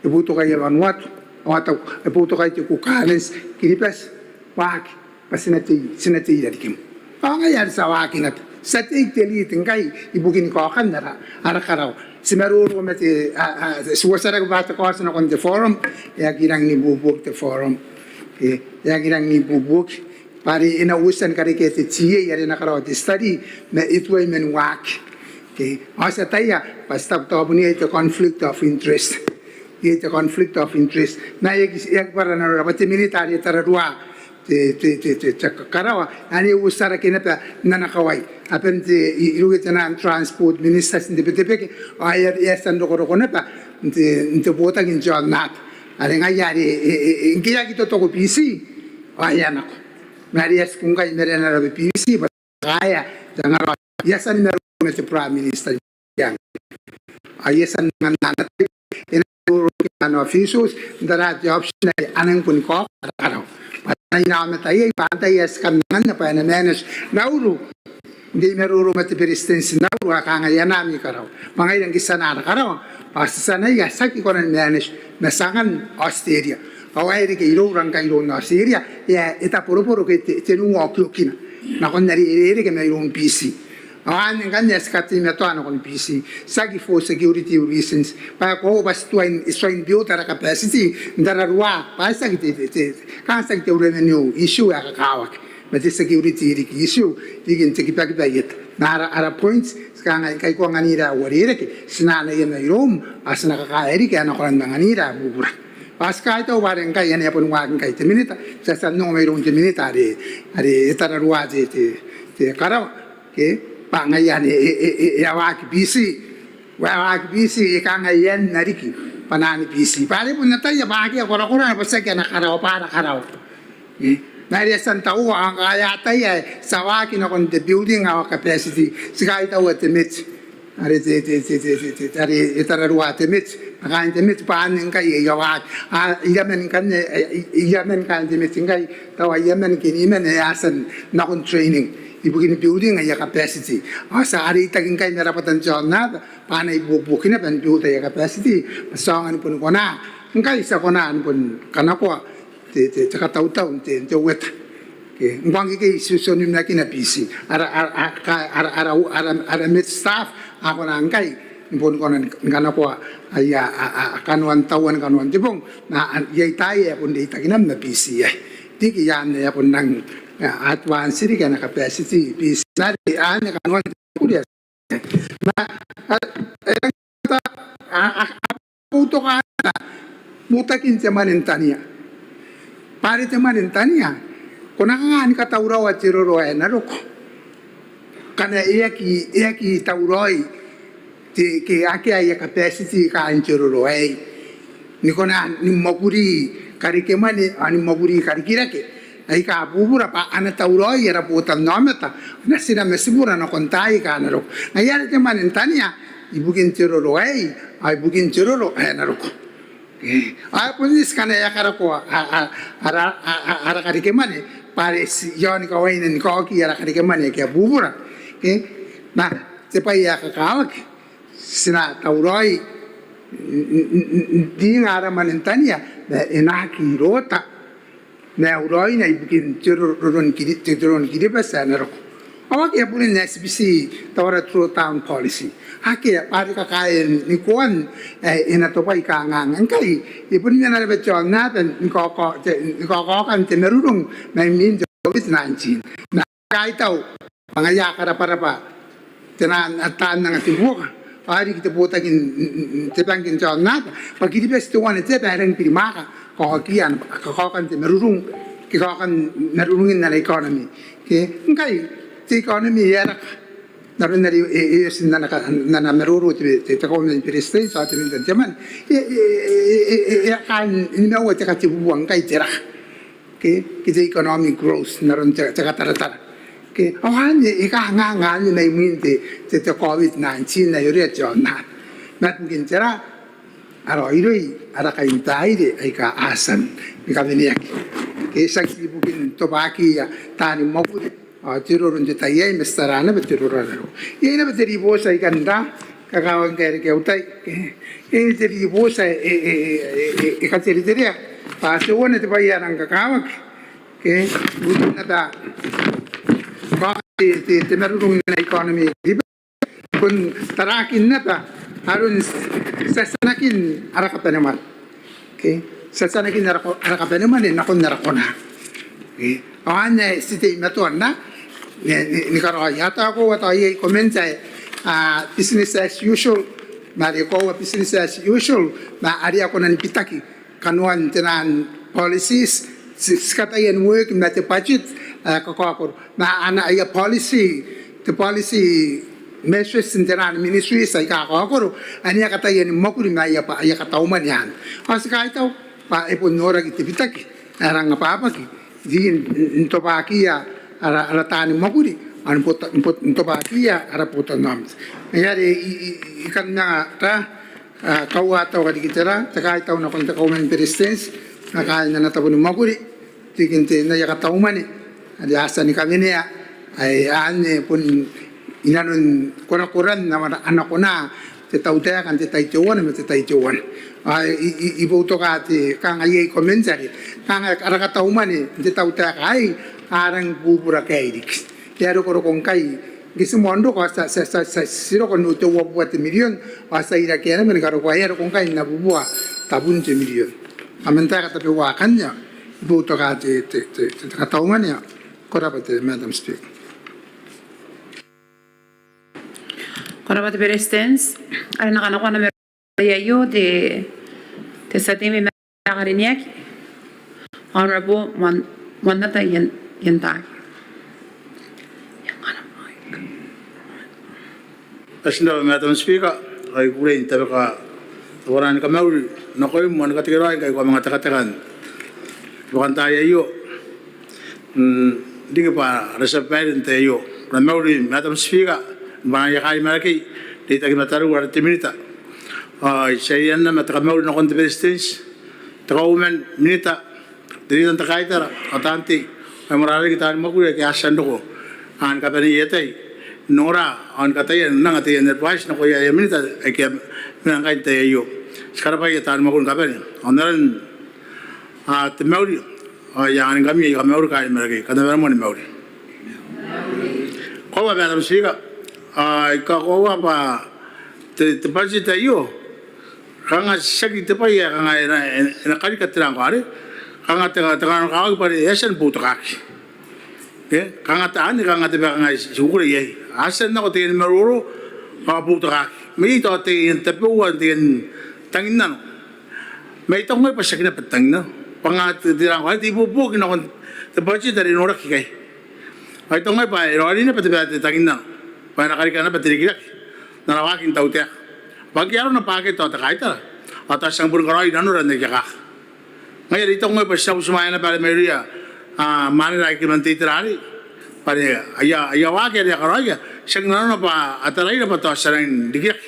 e boutokaia Vanuatu, ao a taku, e boutokaia te Cook Islands, Kiribati waaki, bwa ti na tei, ti na tei i rarikim. Ao ngaia are ti a waaki naba, ti a take te lead ngkai ibukin kaokan ara, ara karawa. Ti maroro ma te, a, a, ti uotarake bwa te kaoti nakon te forum, e aki rangi ni buobuoki te forum. E, e aki rangi ni buobuoki. Bwa are e na uotia ni karekea te TA are e na karaoa te study, ma e tuai man waaki. Ke, ao ti ataia bwa ti taku tao bon iai te conflict of interest. Iai te conflict of interest. Ma e aki, e aki bwara nanora bwa te Minita are e tararua te, te, te, te, te karawa, ane e uotarake naba n ana kawai. Aban te, i, irouia te naan Transport Ministers n te Betebeke, ao e a, e a tia n rokoroko naba n te, n te botaki n te aonnaba. Are ngaia are, e, e, e, ngke e aki totoko Biti, ao e a nako. Ma are e a tiku ngkai i marenan raoi Biti, bwa kaea te angaraoi. E a tia ni maroro ma te Prime Minister iai. Ao e a tia n anganna ana tai, e na maroroakinna ana officials n tara te option ae a nang boni kaoka ara karawa. Bwa a na inaomata iai bwa antai ae ti kan anganna bwa e na manage Nauru. ngke I maroro ma te Beretitenti n aua, kanga e a nang karaoa. Bwa ngaira ngke ti anaa ara karaoa, ao ti anaia, tiaki kona ni manage ma tiangan Australia. Ao e reke iroura ngkai iroun Australia, e a, e taboroboro ke te, tenua okiokina nakon are e rereke mairoun Biti. Ao anne ngkanne ae ti kateimatoa nakon Biti, tiaki for security reasons, bwa e koaua bwa ti tuai, ti tuai n build ara capacity n tararua, bwa tiaki te, te, te, kanga tiaki te revenue issue ae kakawaki, ma te security riki issue, riki n te kibakiba i eta. Ma ara, ara point, ti kangai, ngkai ko anganira ae uarereke, ti na anaia mairoum, ao ti na kakaea riki ae na kona n anganira ae bubura. Ao ti kaitau bwa are ngkai anne e a boni waaki ngkai te Minita, ti a tia n ongo mairoun te Minita are, are e tararua te, te, te karawa, ke, bwa ngaia anne e, e, e, e a waaki Biti, e a waaki Biti, e kangai e a na riki bwanaan Biti. Bwa are bon ataia bwa akea korakorana bwa tiaki ana karawa, bwa ara karawa. E, ma are e a tia n taua, ao ngkai e ataia ae ti a waaki nakon te building our capacity, ti kaitaua te MET. Are te, te, te, te, te, te, are e tararua te MET, kaain te MET, bwa anne ngkai e a waaki. A, iraman ngkanne, e, e, iraman kaain te MET ngkai, tao iraman ke niman ae a tia nakon training ibukin building aia capacity. Ao ti a reitaki ngkai ma rabwatan te aonnaba bwa a na ibuobuoki naba n build aia capacity, bwa ti aonga ni boni kona, ngkai ti a kona ni boni kanakoa te, te, te katautau n te, te weather. Ke, ngkoa ngkekei ti, ti onimakina Biti. Ara, ara, ara, ara, ara, ara, ara MET staff a kona ngkai ni boni kona ni kanakoa aia, a, a, kanoan tauan kanoan te bong. Ma, a, iai taai ae bon reitakinam ma Biti iai. Riki anne e a bon nang, a, advance riki ana capacity Biti. Ma are anne kanoan te bong. Ma, a, e, a, a, a, a boutokaana butakin te mwane n tania. Bwa are te mwane n tania, ko na kanga ni katauraoa te roro ae na roko ngkana e aki, e aki tauraoi te, ke akea aia capacity kaain te roro aei ni kona ni mwakuri kareke mwane, ao ni mwakuri karikirake aika bubura, bwa a na tauraoi ara botannaomata natina ma tibura nakon taai aika a na roko. Ngaia are te mwane n tania ibukin te roro aei ao ibukin te roro ae na roko. E, ao e bon eti ngkana e a karakoa a, a, ara, a, a, ara kareke mwane, bwa are ti iaoni kawaina ni kaoki ara kareke mwane ake a bubura. E, ma te bwai ae kakawaki, ti na tauraoi n, n, n, n, n ringa ara mwane n tania ma e na aki rota maiuraoina ibukin te ro-, roron Kiri-, te, te roron Kiribati ae na roko. Ao akea burin ae ti bita tawara drawdown policy. Akea, bwa are kakaean nikoan ae e na tobwai kanganga ngkai e boni mena naba te aonnaba ni kaoka-, te, ni kaokaokan te marurung mai imwin te COVID nineteen. Ma kaitau bwa ngaia a karabwarabwa te nang, a, taan anga te buoka, ao riki te botaki n, n, n, te bangke n te aonnaba, bwa Kiribati teuana te aba ae rangi ni birimwaaka kaokian, kakaokan te marurung, ke kaokan marurungin ana economy. Ke, ngkai te economy e a raka n aron are e, e, e oti n ana ka-, n ana maroro te, te, te Kauoman ni Beretitenti ao te Minita n te mwane. E, e, e a kaain nimaua te katebubua ngkai te raka. Ke, ke te economic growth n aron te, te kataratara. Ke, ao anne e kanganga anne mai imwin te, te, te COVID nineteen ae orea te aonnaba. Ma bukin tera? A raoiroi ara kaintaire aika a tia ni kaweneaki. Ke, tiaki ibukin tobwakiia taani mwakuri ao te roro n te tai aei ma ti tara naba te roro ae na roko. Iai naba te ribooti ae I kan raa, kakawaki ngkai e reke au tai. Iai te ribooti ae e, e, e, e, e katereterea bwa teuana te bwai ae rang kakawaki, ke, ibukin naba kaokan te, te, te marurung n ana economy. Bon tarakin naba aron tiatianakin ara kabanemwane. Ke, tiatianakin ara ko-, ara kabanemwane nakon ara kona. Ke, ao anne ae ti teimatoa n, ni, ni, ni karaoia. Tao koaua tao iai comments ae, a, business as usual, ma are koaua business as usual, ma are a kona ni bitaki kanoan te nang policies, ti, ti kataia n work ma te budget ae kakaokoro. Ma ana aia policy, te policy measures n te nang ministries aika kakaokoro, ane a kataia ni mwakuri ma aia, aia katau mwane anne. Ao ti kaitau bwa e bon noraki te bitaki ae rang ababaki n, n, n tobwakiia ara, ara taani mwakuri, ao n bota-, n bot-, n tobwakiia ara botannaomata. Ngaia are I, I, I kan anga raa, a, kaua tao karikitera, te kaitau nakon te Kauoman ni Beretitenti ma kaain ana tabo ni mwakuri, riki n te, n aia katau mwane are a tia ni kawenea, ae anne bon inanon korakoran ana, ana kona te tautaeka n te tai teuana ma te tai teuana. Ao I, I, I boutoka te kanga iai comment are kanga ara kataumwane n te tautaeka aei a rangi ni bubura kairiki. E a rokoroko ngkai, ngke ti moan roko ao ti a, ti a, ti a, ti a, ti roko n te uabubua te mirion, ao ti a irakeana ma ni karokoa e a roko ngkai n abubua tabun te mirion. Ao man taeka tabeua akanne I boutoka te, te, te, te kataumwane. Ko rabwa te Madam Speaker. Ko rabwa te Beretitenti. Are e na kanakoa ana mero aio te, te tia tei mai Marakara Rineaki, Honourable Moan, Moannata Ientaake. Ko rabwa Madam Speaker, ao I kukurei n tabeka te bwanaa ni kamauri nakoim ao ni katekeraoi ngkai ko a manga tekateka n te bwakantaai aio. Mm, riki bwa ara tia babaire n te tai aio. Ko na mauri Madam Speaker, ni bwanaia kain Marakei, reitaki ma tariu are te Minita. Ao I tia n anaa ma te kamauri nakon te Beretitenti, te Kauoman, Minita, te Leader n te Kaitara, ao taan tei, ao moarara riki taani mwakuri aike a tia n roko ni kabanei aia tai n ongora ao ni kataia n anga taian advice nakoia aia Minita aike a mena ngkai n te tai aio. Ti karabwaia taani mwakuri ni kabane. Ao n aran, a, te mauri, ao I anganingkami aia kamauri kain Marakei. Kam na bane ni mauri. Ko rabwa Madam Speaker, ao I kakoaua bwa te, te budget aio kanga tiaki te bwai ae kanga e na, e na, e na karika te rangko arei. Kanga te, te kakaokaki bwa are e a tia ni boutokaaki. E, kanga taani, kanga te bwai ae kanga ti kukurei iai. A tia n nako taiani maroro ao boutokaaki. Ma iai tao taian tabeua, taian tanginnano. Ma I taku ngai bwa tiaki naba te tanginnano. Bwa kanga te, te rangko arei te ibuobuoki nakon te budget are e noraki ikai. Ao I taku ngai bwa e raoiroi naba te bwai ae te tanginnano. Bwa e na karika naba te rikirake n ara waaki n tautaeka. Bwa ngke arona bwa akea tao te kaitara ao tao ti a nang boni karaoi nanora n aki akaka. Ngaia are I taku ngai bwa ti a butimwaea naba are mairouia, a, mwanera aike man te itera arei. Bwa are aia, aia waaki are a karaoia, tiaki nanona bwa a taraira bwa tao ti a rangi n rikirake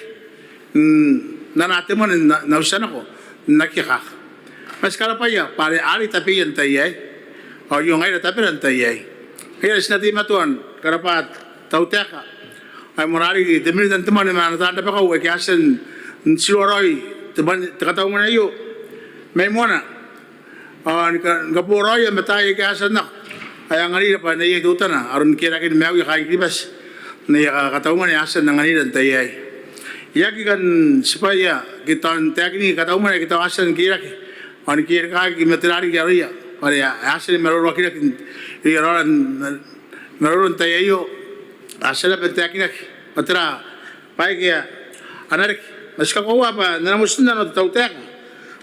n anaa te mwane n, n utia nako n aki akaka. Ma ti karabwaia bwa are, are tabeia n tai aei. Ao aio ngaira tabera n tai aei. Ngaia are ti na teimatoa ni karabwa te tautaeka ae moarara riki te Minita n te mwane ma ana taan rabakau aike a tia n tiroa raoi te mwane, te kataumwane aio mai moana. Ao ni ka, ni kaboraoia mataai aike a tia n nako ae anganira bwa e na iai teutana aron kerakeni maiuia kaain Kiribati n aia ka, kataumwane ae a tia n anganira n tai aei. I aki kan tibwaia ke tao n taekini kataumwane aike tao a tia n kerake ao ni kerikaaki ma tera riki aroia bwa are a, a tia ni maroroakinaki irouia raora n, maroro n tai aio. A tia naba n taekinaki bwa tera bwaai aike a na reke. Ma ti kakoaua bwa n ana motinnano te tautaeka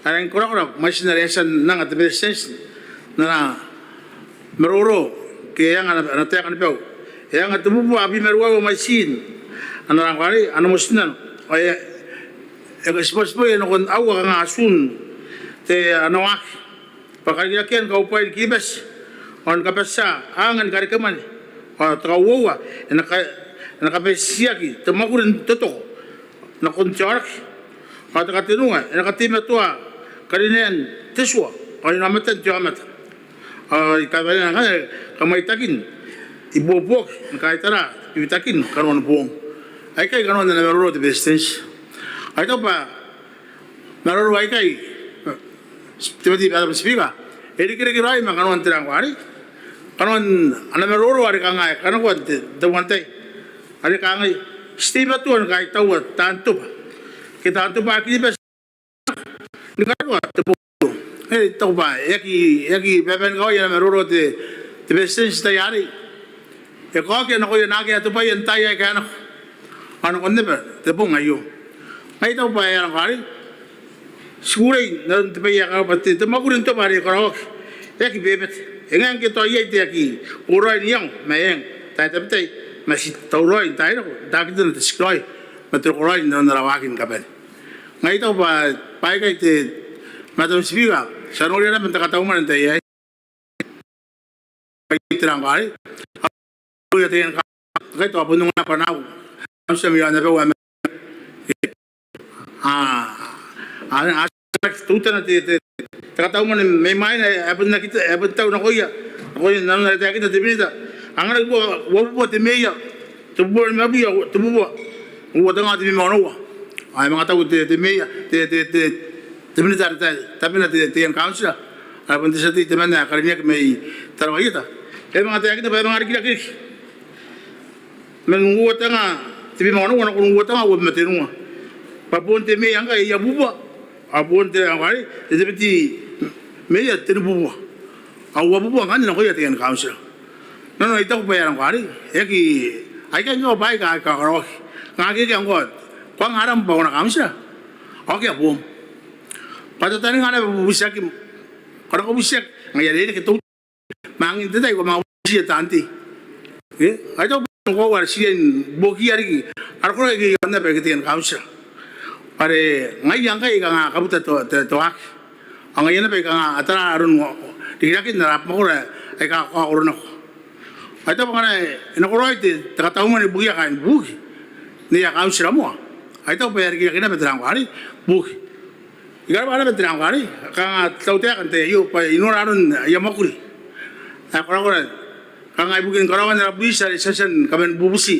ae rangi ni korakora mwaitin are e a tia n anga te Beretitenti n ana maroro ke e anga ana, ana taeka ni bau. E anga tebubua abwi ma ruaiwa mwaitin ana rangko arei, ana motinnano. Ao e, e tibwatibwaia nakon aua kanga atun te, ana waaki bwa karikirakean kaubwai ni Kiribati ao ni kabatia anga ni karekemwane. Ao te kauoua, e na ka, e na kabatiaki te mwakuri n totoko nakon te aoraki. Ao te katenua, e na kateimatoa karinean te tua ao inaomatan te aomata. Ao I kabanea ngkanne kamwaitakin ibuobuoki ni kaitara bibitakin kanoan boong. Aikai kanoan ana maroro te Beretitenti. Ao I taku bwa maroro aikai, te Madam Speaker, e irekereke raoi ma kanoan te rangko arei. Kanoan ana maroro are kanga e kanakoa n te, te moan tai are kangai, ti teimatoa ni kaitaua taan tobwa ke taan tobwa Kiribati ni karaoa te bong. E taku bwa e aki, e aki babanikawai ana maroro te, te Beretitenti n tai arei. E kaokia nakoia naake a tobwaia n taai aika a nako ao nakon naba te bong aio. Ngai I taku bwa e a nako arei, ti kukurei n aron te bwai ae kanga bwa te, te mwakuri n tobwa are e karaoaki e aki bebete. E ngae ngke tao iai te aki boraoi n iango ma eng, taai tabetai, ma ti tauraoi n taai nako n takitana te tikiraoi ma te rokoraoi n aron ara waaki ni kabane. Ngai I taku bwa baikai te Madam Speaker, ti a noria naba n te kataumwane n tai aei bwa te rangko arei. Ao ia te eng kai tao bon nunga bwa nau am tia mai aon abau ae ma, a, a, a, teutana te, te, te kataumwane mai mwaina ae bon aki, ae bon tau nakoia, nakoia nanon are taekinna te Minita. Anganaki uabubua te meia tebubua nimabwi, tebubua, uoua tenga tebwi ma onoua. Ao e manga taku te, te meea, te, te, te, te minita are tabena te, te ian kauntira, are bon te tia tei temanna ae karineaki mai Tarawa Ieta, e manga taekinna bwa e manga rikirake riki man uoua tenga tebwi ma onoua nakon uoua tenga uabwi ma tenua. Bwa bon te meea ngkai e uabubua, ao bon te, ngkoa arei, te deputy meea tenibubua, ao uabubua ngkanne nakoia te ian kauntira. Nanona I taku bwa e a ngkoa arei, e aki, aikai ngkoa bwaai aika kakaraoaki. Ngke akea ngkoa, ko anga aram bwa ko na kauntira, ao akea boom. Bwa tataninga naba bubutiaki, ko na kabutiaki, ngaia are e reke teutana. Ma ngke n te tai ko manga butiia taan tei. Ke? Ai tau bwa ngkoa are ti riai ni buokiia riki ara koraki aika iaon aba ake te ian kauntira. Bwa are ngaia ngkai aika kanga kabuta te, te, te waaki. Ao ngaia naba aika kanga a tara aron rikiraken ara abamwakoro aika kakaokoro nako. Ai tau bwa ngkana e nakoraoi te, te katau mwane ibukia kaain buki n aia kauntira moa, ai tau bwa e a rikirake naba tera ngkoa arei, buki. I karabwa naba tera ngkoa arei, kanga te tautaeka n te tai aio bwa I nora aron aia mwakuri ae korakora, kanga ibukin karaoan ara buriti are ti a tia ni kaman bubuti.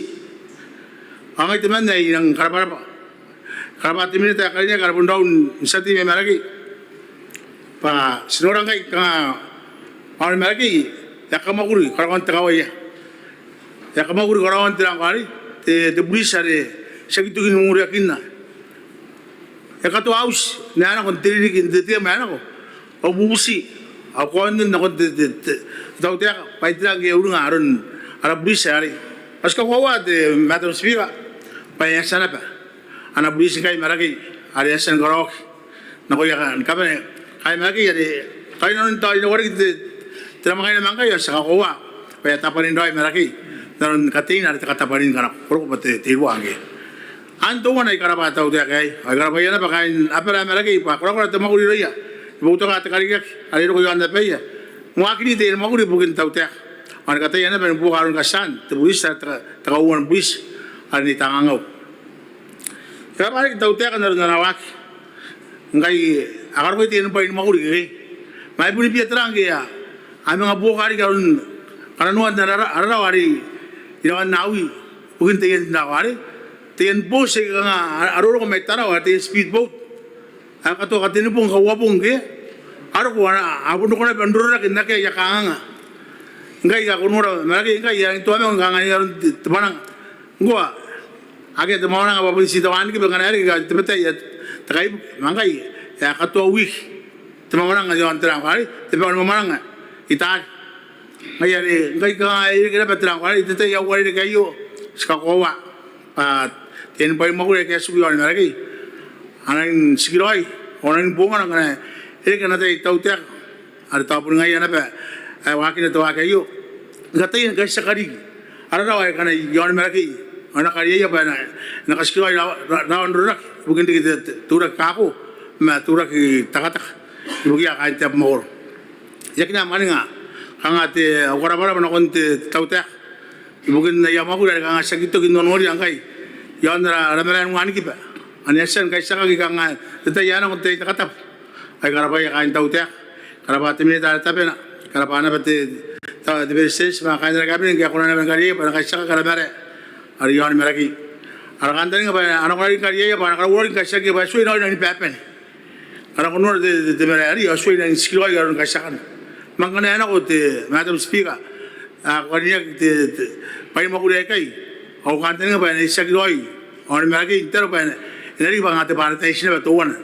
Ao ngai temanna ae I nang karabwarabwa, karabwa te minita ae karineaki are bon raou n tia tei mai Marakei, bwa ti nora ngkai kanga aon Marakei e a kamwakuri karaoan te kawaia, e a kamwakuri karaoan tera ngkoa arei, te, te buriti are ti aki toki ni mwamwuriakinna. E katoa auti n ae nako n te ririki n te term ae nako, ao bubuti, ao kaonon nakon te, te, te, te tautaeka bwa e tera ngke e uringa aron ara buriti arei. Ao ti kakoaua te Madam Speaker bwa e a tia naba ana buriti ngkai Marakei are e a tia ni karaoaki nakoia ka, ni kabane kaain Marakei are kaain nanon tao inanon wareki te, te namwakaina ma ngkai, ao ti a kakoaua bwa e a tabwanin raoi Marakei n aron kateina are te katabwanin ngkana ko roko bwa te, te irua ngkoa. Anne teuana. I karabwa te tautaeka aei, ao I karabwaia naba kaain abara ae Marakei bwa korakora te mwakuri irouia ni boutoka te karikirake are e roko iaon abaia ni waakini te ian mwakuri ibukin te tautaeka, ao ni kataia naba ni buoka aron katean te buriti are te ka, te kauoua ni buriti are Nei Tangangau. I karabwa riki te tautaeka n aron ana waaki ngkai a karokoi te ian bwai ni mwakuri ikekei. Ma e bon ribia tera ngke a, a manga buoka riki aron kananoan ara, ara rawa are i rawan Aui ibukin taian rawa arei, taian booti aika kanga a, a roroko mai Tarawa, taian speed boat ae katoa katenibong kauabong ngke a roko, a, a bon roko naba n rororake n akea aia kanganga. Ngkai ae ko nora Marakei ngkai e a rangi n toamau ni kangangan aron te, te mwananga. Ngkoa akea te mwananga bwa bon ti te wanikiba ngkana e reke, ae te batai ae te kaibuke. Ma ngkai e a katoa wiki te mwamwananga iaon tera ngkoa arei, te bwai ni mwamwananga i taari. Ngaia are ngkai kanga e reke naba tera ngkoa arei, te tai ae uarereke aio, ti kakoaua bwa te ian bwai ni mwakuri aika a tiku iaon Marakei a na rangi n tikiraoi, ao a na rangi ni bongana ngkana e reke ana tai te tautaeka are tao boni ngaia naba ae waakina te waaki aio, ni kataia ni kaitiaka riki ara rawa aika a na iaon Marakei, ao e na kariaia bwa e na, e na katikiraoi ra, ra, rawan rororake ibukin riki te, te, te uraki kako ma te uraki takataka ibukiia kaain te abamwakoro. I aki na mwaninga kanga te, au karabwarabwa nakon te, te tautaeka ibukin aia mwakuri are kanga ti aki toki n nonoria ngkai iaon ara, ara marae ni wanikiba ane a tia ni kaitiakaki kanga n te tai ae nako, n te tai ae te katabu. Ao I karabwaia kaain te tautaeka, I karabwa te minita are tabena, I karabwa naba te, te, te beretitenti ma kaain ara kabinet ngke a kona naba ni kariaia bwa e na kaitiakaki ara marae are iaon Marakei. Ara kantaninga bwa a na kona riki ni kariaia bwa a na karaurau riki ni kaitiakia bwa e tuai raoi nang ni babane. Ngkana ko nora te, te, te marae arei, ao e tuai nang tikiraoi aroni kaitiakana. Ma ngkana e nako te Madam Speaker, a, ko karineaki te, te bwai ni mwakuri aikai, ao au kantaninga bwa e na itiaki raoi aoni Marakei n te aro bwa e na, e na riki bwa kanga te paradise naba teuana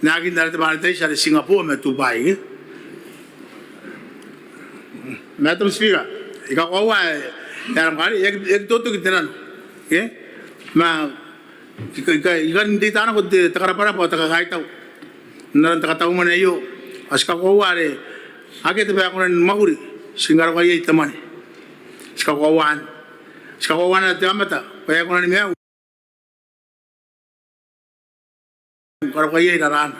n aekan ara te paradise are Singapore ma Dubai, ke? Madam Speaker, I kakoaua ae, ae ngkoa arei e aki, e aki totoki te nano, ke? Ma I ka, I ka, I kan reita nako te, te karabwarabwa ao te kakaitau n aron te katau mwane aio. Ao ti kakoaua are akea te bwai ae kona ni mwakuri ti ngkana ko iai te mwane. Ti kakoaua anne. Ti kakoaua naba te aomata bwa e kona ni maiu ngkana ko iai raraana.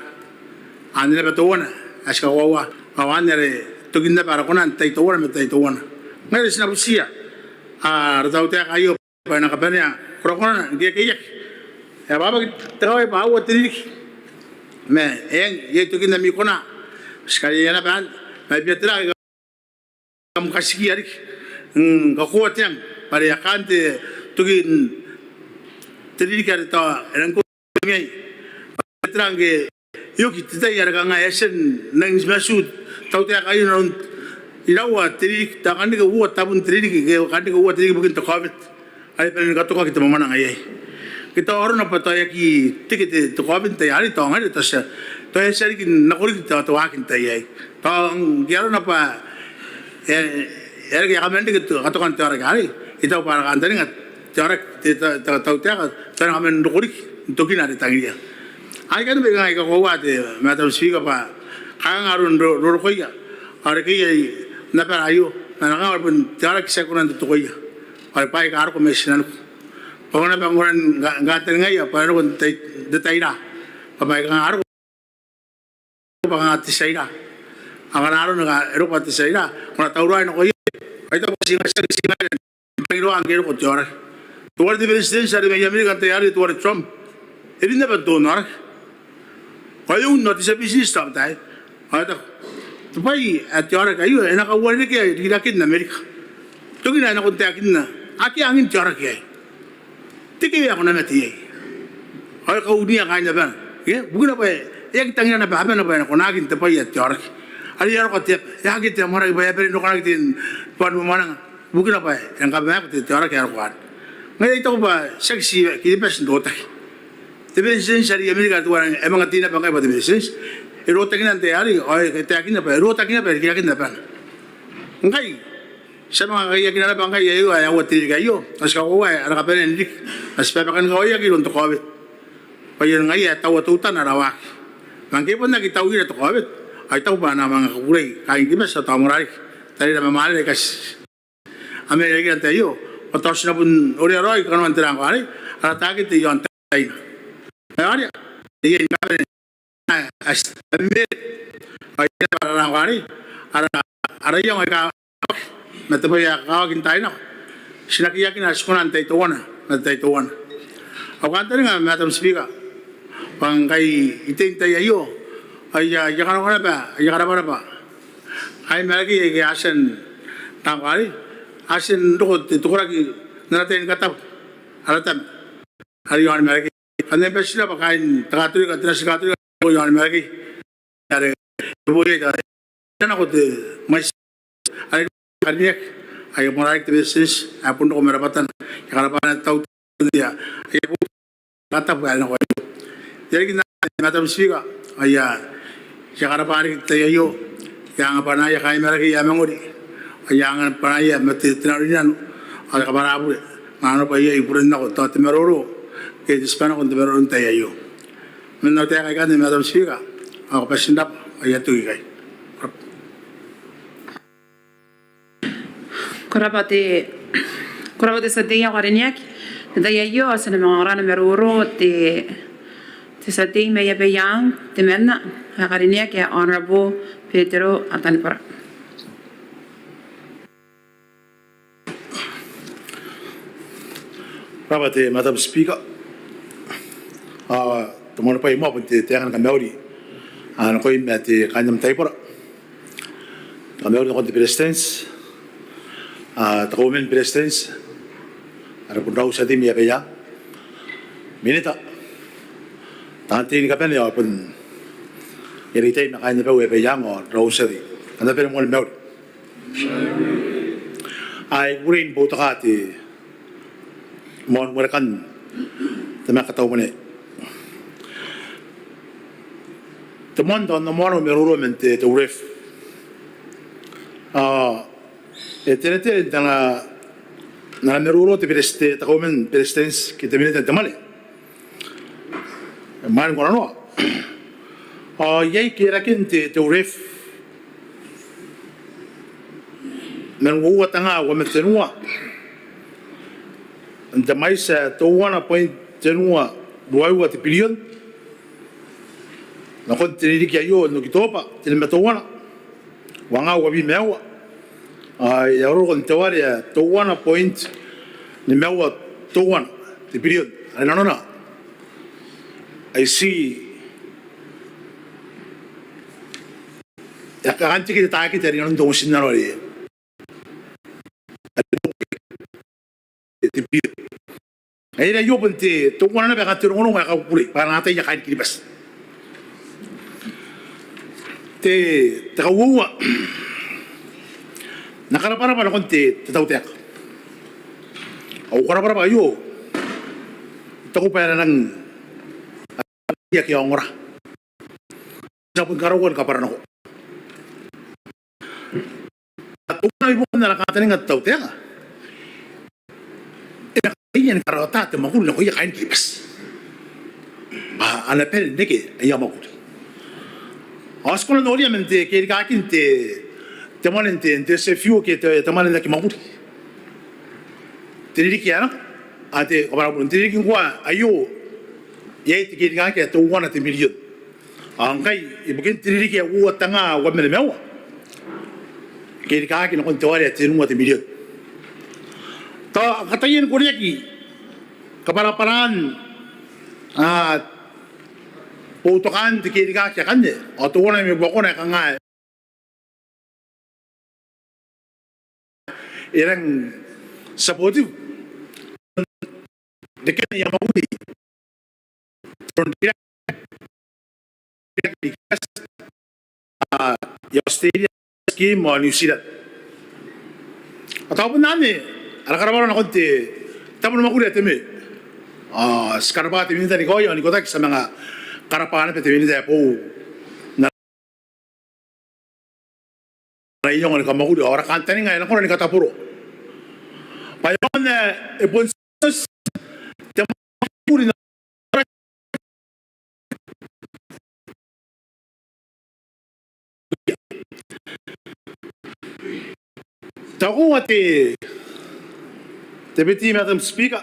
Anne naba teuana ae ti kakoaua. Ao anne are tokin naba ara kona n tai teuana ma tai teuana. Ngaia are ti na butiia ara tautaeka aio bwa e na kabanea korakorana ni kekeiaki. E a bwabwaki te kawai bwa aua te ririki ma e eng iai tokin ami kona. Ti kariaia naba anne ma e bia tera ae kam katikia riki, mm, kakoa te ang bwa are e a kaan te tokin te ririki are tao e nang kona mai iai. Te rang ke e oki te tai are kanga e a tia n nang matu te tautaeka aio inanon iraua te ririki, tao kan reke uoua tabun te ririki, ke kan reke uoua te ririki ibukin te COVID are bane ni katokaki te mwamwananga iai. Ke tao arona bwa tao e aki teke te, te COVID n tai arei, tao ngaira tao ti a, tao e a tia riki n nako riki tao te waaki n tai aei. Tao ngke arona bwa e, e a reke, e a kaman reke te, katokan te aoraki arei, I taku bwa ara kantaninga te aoraki, te, te, te, tautaeka tao e na kaman roko riki n tokina are e tangiria. Ai kan bwa I kanga I kakoaua te Madam Speaker bwa kanga aron ro, rorokoia ao rekeia n abara aio, ma N na kanga aron bon te aoraki ti aki kona n totokoia. Ao bwaai aika a roko mai tinaniku, bwa ko na bwa ngkoa n ka, kantaningaia bwa e roko n te, te tai ra, bwa bwaai aika a roko bwa kanga te tia ira. Ao ngkana arona e roko bwa te tia ira, ko na tauraoi nakoia. Ai tao bwa ti ngaia, ti ngaia n tangiroa ngke e roko te aoraki. Teuare te Beretitenti are mai Amerika n tai arei, teuare Trump, e rin naba n te onaoraki. Ao e un ao te tia business tao bataei. Ao e taku te bwai ae te aoraki aio e na kauarerekea rikiraken Amerika. Tokina ae nakon taekinna, akea angin te aoraki aei. Te kewe ae ko na mate iai. Ao e kaunia kaain abana. Ke bukina bwa e aki tangira naba abana bwa e na konaki n te bwai ae te aoraki. Are e a roko te aba, e a akea te amwarake bwa e a bane n rokanaki te bwai ni mwamwananga. Bukina bwa e rang kamamaku te, te aoraki ae roko anne. Ngaia I taku bwa tiaki ti Kiribati n rotaki. Te Beretitenti are i Amerika are teuana e manga tei naba ngkai bwa te Beretitenti, e rotaki n te tai arei, ao e taekinna bwa e rotaki naba rikiraken abana. Ngkai ti a manga kaiakina naba ngkai aio ae aua te ririki aio, ao ti kakoaua ara kabanea n ririki, ao ti bwabwaka ni kawaeaki iroun te COVID. Bwa iai ngaia ae taua teutana ara waaki. Ma ngke e bon aki tauira te COVID, ao I taku bwa a na manga kukurei kaain Kiribati ao tao moarara riki tarira ma mwanera aika ti a mena irarikin te tai aio, bwa tao ti na bon orearaoi kanoan te rangko arei, ara takete iaon taina. Ao are iai ni kabane ae ti a mena, ao iai naba ara rangko arei, ara, ara iango aika a kakawaki ma te bwai ae kakawaki n taai nako, ti na kaiakina, ti kona n tai teuana ma te tai teuana. Au kantaninga Madam Speaker, bwa ngkai I tei n tai aio, ao I a, I a kanakoa naba, I a karabwarabwa kaain Marakei aike a tia n rangko arei, a tia n roko te, te koraki n ara tai ni katabu, ara tama are iaon Marakei. Ao N na bati naba kaain te Katorika, te nati Katorika iaon Marakei, are e boo iai te, nako te mwaiti are karineaki, ae moarara riki te Beretitenti ae bon roko ma rabwatana. I a karabwa naba te tautaeka ae e a boo katabu ae nako aio. Irarikin anne Madam Speaker, ao I a, I a karabwa riki te tai aio, I a anga bwanaia kaain Marakei ae mangori, ao I a anga bwanaia ma te, te nanorinano, ao I a kabwara bure ma nano bwa iai buren nako tao te maroro ke te tibwa nako n te maroro n tai aio. Man au taeka ikanne Madam Speaker, ao ko bati n rabwa, ao I a toki ikai. Ko rabwa te, ko rabwa te tia tei ae ko karineaki. N te tai aio ao ti na manga ongora ni maroro te, te tia tei mai Abaiang temanna ae karineaki ae Honourable Betero Atanibora. Ko rabwa te Madam Speaker. Ao te moan bwai moa bon te, te taeka ni kamauri, ao nakoim ma te kaain am taibora. Kamauri nakon te Beretitenti, ao te Kauoman ni Beretitenti, are bon rau tia tei mai Abaiang, Minita, taan tei ni kabane, ao bon iai reitai ma kaain abau Abaiang, ao rau tia tei. Kam na bane ni mauri. Ao I kukurei ni boutokaa te moan warekan te mwane ae katau mwane. Te moan, tao N na moana au maroro man te, te RERF. Ao e teretere n te, n ana maroro te Beretitenti, te Kauoman ni Beretitenti ke te Minita n te mwane, mwaane ngkoananoa. Ao iai keraken te, te RERF man uoua tenga uabwi ma tenua n te mwaiti ae teuana point tenua ruaiwa te birion nakon te ririki aio n Okitoba tenibwi ma teuana, uangaa uabwi ma aua. Ao e a roko n te ware ae teuana point nimaua teuana te birion. Are nanona, I see, e a kan tiki te takete are inanon te motinnano are, are te, te birion. Ngaia aio bon te, teuana naba ae kanga te rongorongo ae kakukurei bwa a na ataia kaain Kiribati. Te, te kauoua, N na karabwarabwa nakon te, te tautaeka. Au karabwarabwa aio, I taku bwa e na nang, ake a ongora. Ti a bon karaua ni kabwara nako. Teuana ibukin ara kantaninga te tautaeka, e na kataia ni karaoa te mwakuri nakoia kaain Kiribati bwa a na bane n reke aia mwakuri. Ao ti kona n noria man te kerikaakin te, te mwane n te, n te SFU ke te, te mwane n aki mwakuri, te ririki ae nako, a te kabwarabwara, te ririki ngkoa aio iai te kerikaaki ae teuana te mirion. Ao ngkai ibukin te ririki ae uoua tenga uabwi ma nimaua, kerikaaki nakon te ware ae tenua te mirion. Tao a kataia ni koreaki kabwarabwaraan, a, boutokaan te kerikaaki akanne, ao teuana mai buakona ae kanga e rang supportive n rekean aia mwakuri, a, i Australia, scheme ao New Zealand. Ao tao bon anne ara karabwarabwa nakon te tabo ni mwakuri ae te me. Ao ti karabwa te minita ni kaoia, ao n ikotaki ti a manga karabwa naba te minita ae boou n ana iango ni kamwakuri ao ara kantaninga ae e na kona ni kataboro bwa e aonga n, e bon te mwakuri n Tao ngkoa te, te Deputy Madam Speaker,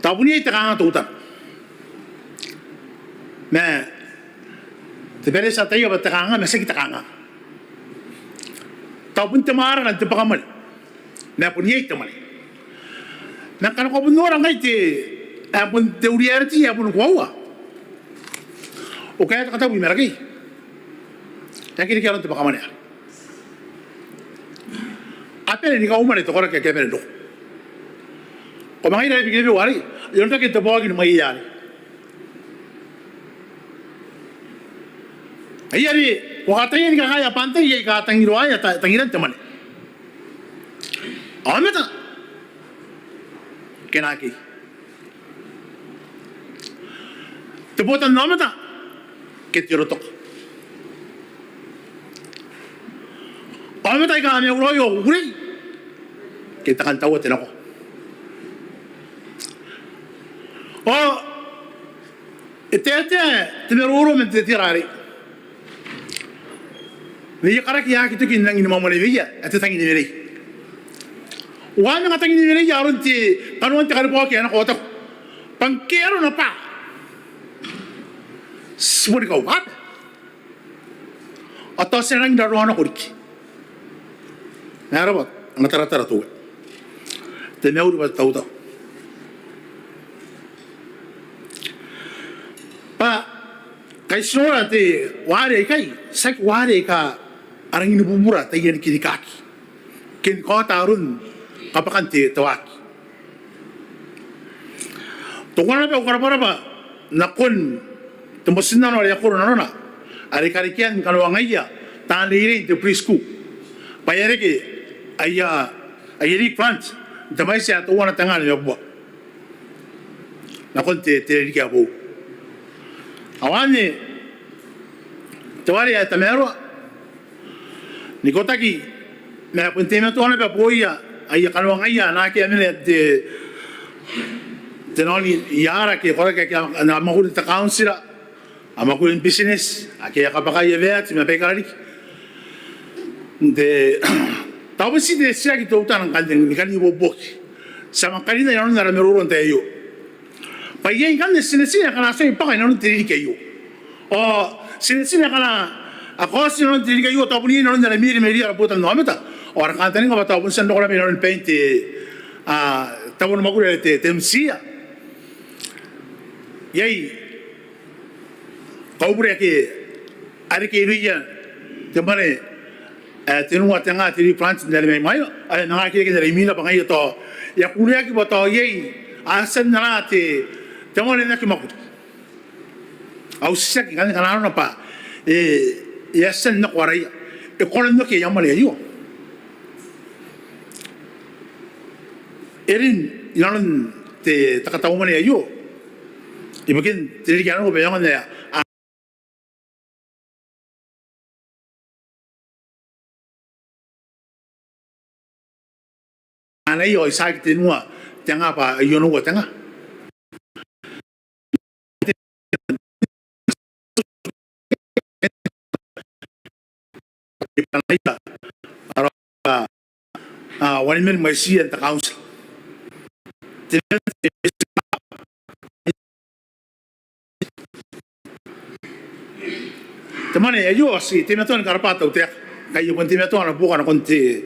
tao bon iai te kanganga teutana. Ma te bwai ae ti ataia bwa te kanganga ma tiaki te kanganga. Tao bon te mwarara n te bwakamwane ma bon iai te mwane. Ma ngkana ko a bon nora ngai te, ae bon te reality ae bon koaua, o kaea te katabu i Marakei, e aki riki aron te bwakamwane arei. A bane ni kaumwane te koraki ake a bane n roko. Ko manga ira Bikenibeu arei, e onrake n te bwaoki ni mwaieia arei. Ai arei, ko kataia ni kakaea bwa antai aika a tangiroaea ta-, tangiran te mwane. Aomata ke naakei. Te botannaomata ke te orotoka. Aomata aika a maiuraoi ao kukurei ke te kantaua te nakoa. Ao e taetae te maroro man te tera arei. N aia karaki e aki toki n rangi ni mwamwaneweia ae te tang ni wereia. Ao a manga tang ni wereia aron te kanoan te karibwaoki ae nako ao taku bwa ngke arona bwa ti boni kaubwabwaa ao tao ti na rangi n raroa nako riki. Ma e rabwa ana taratara teuaei. Te mauri bwa te tautau. Bwa ngkai ti nora te ware aikai, tiaki ware aika a rangi ni bubura taiani kirikaki ke ni kaota aron kabwakan te, te waaki. Teuana naba au karabwarabwa nakon te motinnano are e a koro nanona are karekean kanoangaia taan reirei n te preschool bwa e a reke aia, aia leave grant n te mwaiti ae teuana tenga nimabubua nakon te, te ririki ae boou. Ao anne te ware ae tamaroa n ikotaki ma e bon teimatoa naba booia aia kanoangaia naake a mena n te, te noni iara ke koraki ake a na mwakuri n te kauntira, a mwakuri n bitineti, ake a kabwaka aia bwaati ma baikara riki. N te, tao bon ti te titiraki teutana ngkanne ni kan ibuobuoki. Ti a manga karina inanon ara maroro n te tai aio bwa iai ngkanne tinetine akana a tuai bwaka inanon te ririki aio. Ao tinetine akana a kaoti inanon te ririki aio, tao bon iai inanon ara miri ma iria ara botannaomata ao ara kantaninga bwa tao bon tia n roko naba inanon bain te, a, tabo ni mwakuri are te, te MTIA. Iai kaubure ake a reke irouia te mwane ae tenua tenga te leave grant n are mai mwaina, are manga aki reke n are imwina bwa ngaia tao e a kuneaki bwa tao iai a tia n anaa te, te mwane n aki mwakuri. Au titiraki ngkanne, ngkana arona bwa e, e a tia n nako araia, e kona n oki aia mwane aio? E rin inanon te, te katau mwane aio ibukin te ririki ae nako bwa e aonga n ae anaia ao itiaki tenua tenga bwa ionoua tenga. A, waniman mwaitiia n te council. Te mwane aio, ti teimatoa ni karabwa te tautaeka ngkai e bon teimatoa ana buoka nakon te,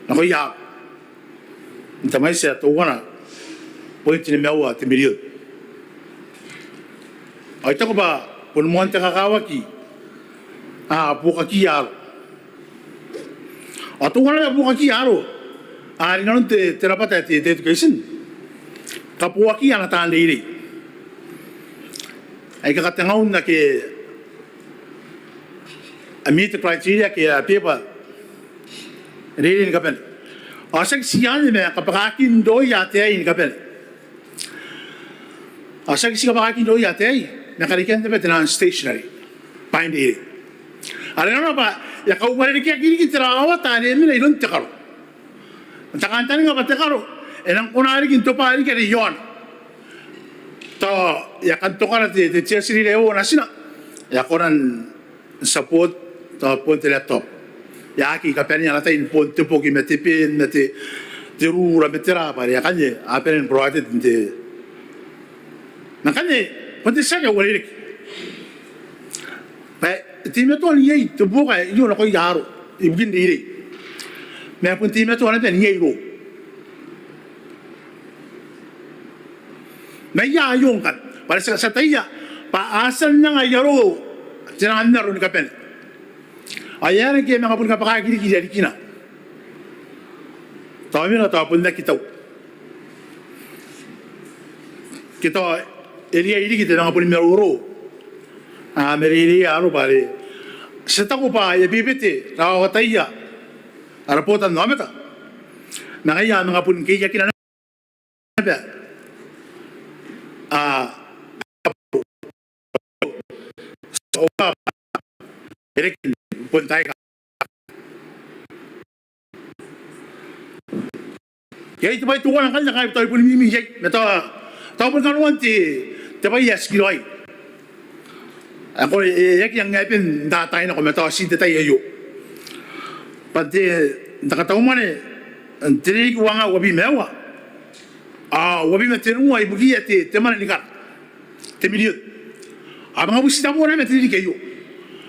nakoia aro n te mwaiti ae teuana boin tenimaua te mirion. Ao I taku bwa boni moan te kakawaki, a, buokakiia aro. Ao teuana naba buokakiia aro, a, rinanon te, te rabwata ae te, te education, kabooakiia ana taan reirei aika katengaun ake a meet te criteria ke a beba reirei ni kabane. Ao tiaki ti anne ma kabwakakin rooia ataei ni kabane. Ao tiaki ti kabwakakin rooia ataei ma karekean naba te naan stationery, bwain reirei. Are nanona bwa e a kauarerekeaki riki te rawawata are e mena iroun te karo. N te kantaninga bwa te karo e nang kona riki n tobwa riki are iaona. Tao e a kan tokara te, te tiatiri raewo natina, e a kona n support tao bon te laptop. E aki kabanea ana tai ni bon te boki ma te pen ma te, te rura ma tera bwa are akanne a bane ni provided n te. Ma ngkanne bon te titiraki ae uarereke bwa e teimatoa n iai te buoka aio nakoia aro ibukin reirei, ma e bon teimatoa naba n iai roo. Ma ia aio ngkanne bwa are ti a, ti ataia bwa a tia n anga aia roo te naan aro ni kabane. Ao e aera ngke e a manga boni kabwakaki riki irarikina? Tao e mena tao bon aki tau. Ke tao e riai riki te manga boni maroro, a, ma reireia aro bwa are ti taku bwa e a bebete rawawataia ara botannaomata ma ngaia a manga boni keiakina naba, a, e reke bon taeka. Iai te bwai teuana ngkanne ae tao I boni mimi iai ma tao, tao bon kanoan te, te bwai ae tikiraoi ae ko, e, e aki angaben n taai nako ma tao ti n te tai aio. Bwa n te, n te katau mwane n te ririki uangaa uabwi ma aua, a, uabwi ma tenua ibukiia te, te mwane ni kara, te mirion. A manga buti taboraoi ma te ririki aio.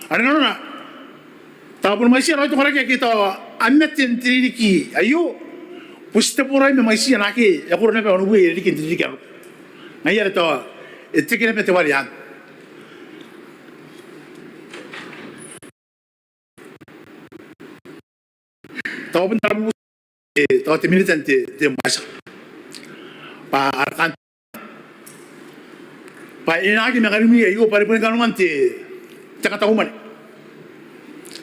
Are nanona tao boni mwaitiia raoi te koraki ake tao a mate n te ririki aio, buti taboraoi ma mwaitiia naake e a koro naba onobuai irarikina n te ririki ae roko. Ngaia are tao e teke naba te ware anne. Tao bon ara bubuti, e, tao te minita n te, te mwaitiia bwa ara kan, bwa e na aki manga rimwi aio bwa are boni kanoan te, te katau mwane.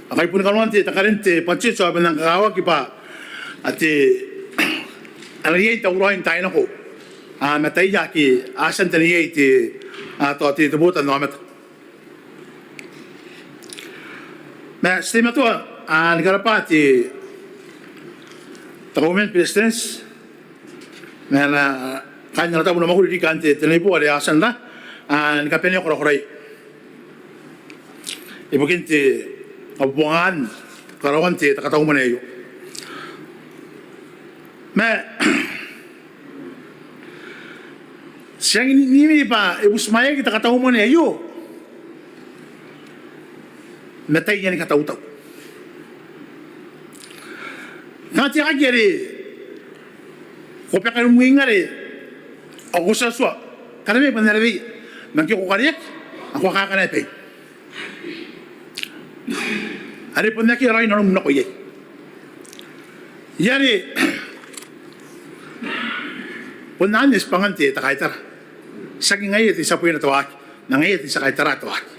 Ao ngkai boni kanoan te, te karen te budget ao e bon nang kakawaki bwa a te, a na riai n tauraoi n taai nako, a, ma taian ake a tia n taneiai te, a, tao te, te botannaomata. Ma ti teimatoa, a, ni karabwa te, te Kauoman ni Beretitenti ma ana, kaain ana tabo ni mwakuri riki kaain te, te neighbour are a tia n ra, a, ni kabanea korakoraia ibukin te kabobongan karaoan te, te katau mwane aio. Ma ti a nangi ni, ni, ni bwa e butimwaeaki te katau mwane aio ma taiani katautau. Kanga te aekaki are ko baka ni mwengare ao ko tia n tua, karamai bwa N na raweia. Ma ngke ko kareaki ao ko a kakanai baim. Are bon akea raoi nanom nako iai. Ia are Bon anne tibwangan te, te kaitara. Tiaki ngaia te tia bwenaa te waaki, ma ngaia te tia kaitaraa te waaki.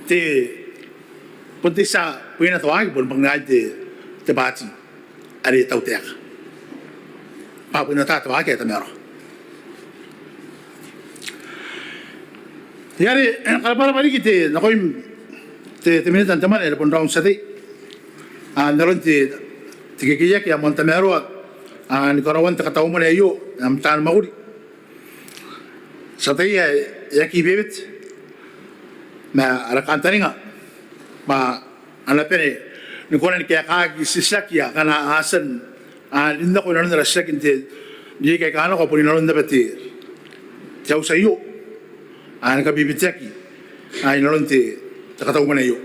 Te, bon te tia bwenaa te waaki bon bwanaan te, te bwaati are tautaeka bwa bon ataa te waaki ae tamaroa. Ngaia are e na karabwarabwa riki te, nakoim te, te minita n te mwane are bon raou n tia tei, n aron te, te kekeiaki ae moan tamaroa ni karaoan te katau mwane aio n am taani mwakuri. Ti ataia ae e aki bebete ma ara kantaninga bwa a na bane ni kona ni kaekaaki te titiraki akana a tia n rin nako inanon ara titiraki n te ririki aika a nako, bon inanon naba te, te auti aio ni kabebeteaki inanon te, te katau mwane aio.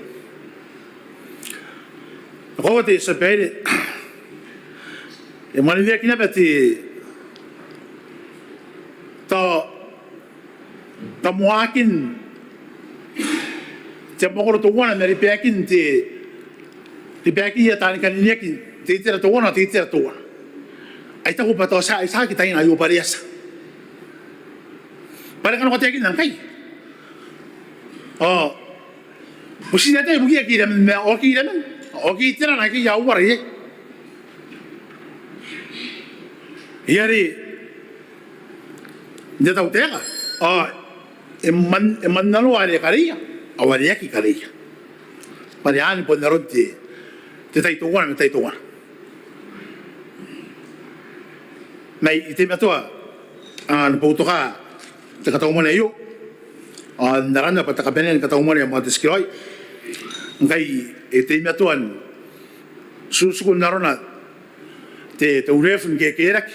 Ko rabwa te tia babaire, e mwaneweaki naba te, tao, kamoaakin te mwakoro teuana ma ribakin te, ribakiia taani karineaki n te itera teuana, te itera teuana. Ai taku bwa tao ti a, ti aki taina aio bwa are e a tia, bwa are kanga ko taekinna ngkai ao buti n ataei ibukia Kiriman ma ao Kiriman ao Kiriman ao Kiriman ao Kiriman ao Kiriman. Ngaia are n te tautaeka ao e mwan, e mwananoa are kareia ao are aki kareia. Bwa are anne bon aron te, te tai teuana ma te tai teuana. Ma I teimatoa ni boutoka te katau mwane aio ao n arana bwa te kabanea ni katau mwane ae moan te tikiraoi. Ngkai e teimatoa n tutuku n arona te, te urefu ni kekerake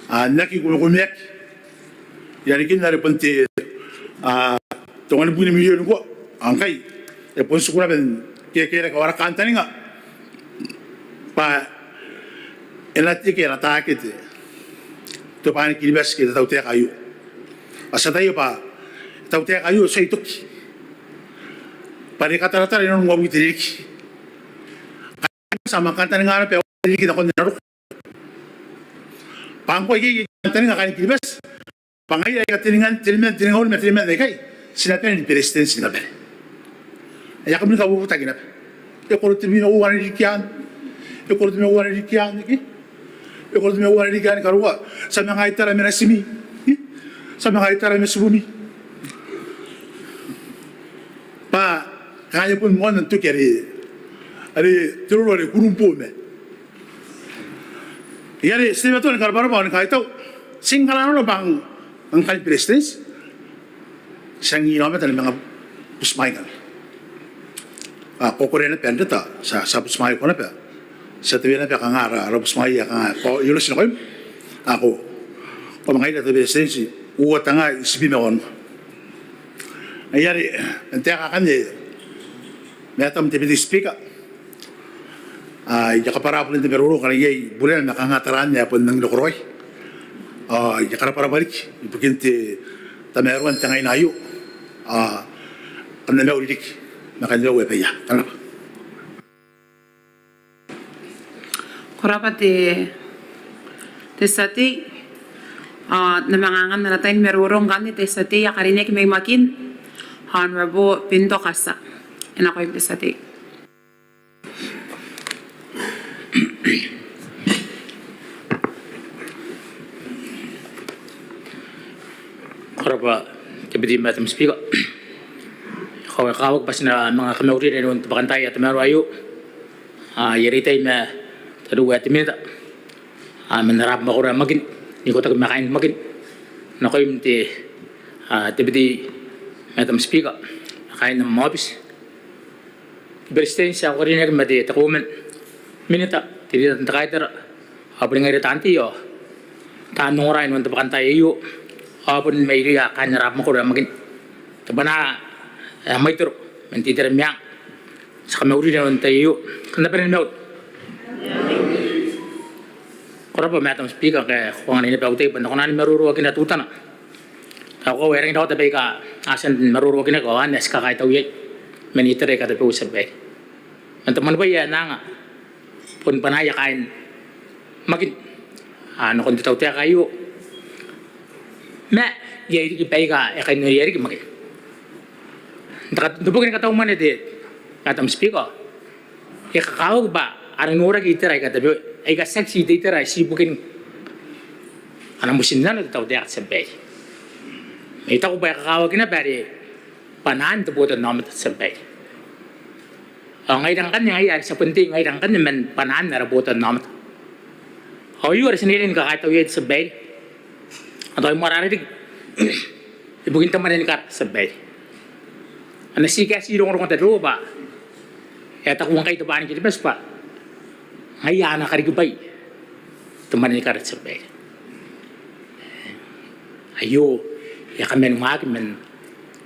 n aki kumekumeaki irarikin are bon te, a, tao nganibwi ni mirion ngkoa. Ao ngkai e bon tiku naba n kekerake ao ara kantaninga bwa e na tiki, e na takete Tobwaan Kiribati ke te tautaeka aio. Ao ti ataia bwa te tautaeka aio ti a toki bwa are e kataratara inanon uabwi te ririki. Ti a manga kantaninga naba ae uabwi te ririki nakon ana roko. Bwa ngkoa ikai I kantaninga kaain Kiribati bwa ngaira aika teniman, teniman, teniman, teniman aikai ti na bane ni beretitenti ni kabane. Ae a kaman kabubutaki naba. E koro tebwi ma uoua ana ririki anne, e koro tebwi ma uoua ana ririki anne, ke? E koro tebwi ma uoua ana ririki anne karokoa ti a manga itara ma natimi, ti a manga itara ma tibumi. Bwa kanga e bon moan toki are, are te roro are kurumbu ma Ngaia are ti teimatoa ni karabwarabwa ao ni kaitau. Ti ngkana nanona bwa ngkai beretitenti ti a ngii aomata ni manga butimwaeaki. Ao ko korea naba n reta, ti a, ti a butimwaeko naba. Ti a teuea naba kanga ara, ara butimwaea kanga ko iolosi nakoim. Ao ko, ko manga ira te beretitenti uoua tenga itibwi ma wanua. Ngaia are n taeka akanne, Madam Deputy Speaker, I a kabwara buren te maroro ngkana iai burena ma kanga taraan ae bon nangi nakoraoi. Ao I a karabwarabwa riki ibukin te tamaroan te ngaina aio. Ao kam na mauri riki ma kanoan ae baia. Kam na mauri. Ko rabwa te, te tia tei. Ao N na manga angan ana tai ni maroro ngkanne te tia tei ae karineaki mai Makin, Honourable Pinto Katia. E nakoim te tia tei. Ko rabwa Deputy Madam Speaker. Ao e kakawaki bwa ti na manga kamaurira inanon te bwakantaai ae tamaroa aio. Ao I a reitai ma tariu ae te Minita, ao man ara abamwakoro ae Makin n ikotaki ma kaain Makin, nakoim te, a, Deputy Madam Speaker, kaain am aobiti, te Beretitenti ae karineaki ma te, te Kauoman, Minita, te Leader n te Kaitara, ao boni ngaira taan tei ao taan ongora inanon te bwakantaai aio, ao bon mairouia kaain ara abamwakoro ae Makin. Te bwanaa ae mwaitoro man te itera meang, ti kamaurira inanon te tai aio. Kam na bane ni mauri. Ko rabwa Madam Speaker, ngkae ko anganai naba au tai bwa N na kona ni maroroakina teutana. Ao e rangi n raoi tabeua aika a tia n maroroakinaki ao anne ae ti kakaitau iai man itera aika tabeua, tia babaire. Man te moanibwai ae N na anga, bon bwanaia kaain Makin, a, nakon te tautaeka aio. Ma iai riki baika e kainnanoia riki Makin. N te ka-, n te boki ni katau mwane te Madam Speaker, e kakawaki bwa a na noraki itera aika tabeua, aika tiaki tii te itera ae ti ibukin ana motinnano te tautaeka, te tia babaire. Ma I taku bwa e kakawaki naba are bwanaan te botannaomata, te tia babaire. Ao ngaira ngkanne, ngaia are ti a bon tei ngaira ngkanne man bwanaan ara botannaomata. Ao aio are ti na riai ni kakaitau iai, te tia babaire. Ao tao I moarara riki ibukin te mwane ni kara, te tia babaire. A na tii kaeti rongorongo tabeua bwa e a taku ngkai te Bwanikiribati bwa ngaia ana karikibwai te mwane ni kara, te tia babaire. Aio e a kaman waaki man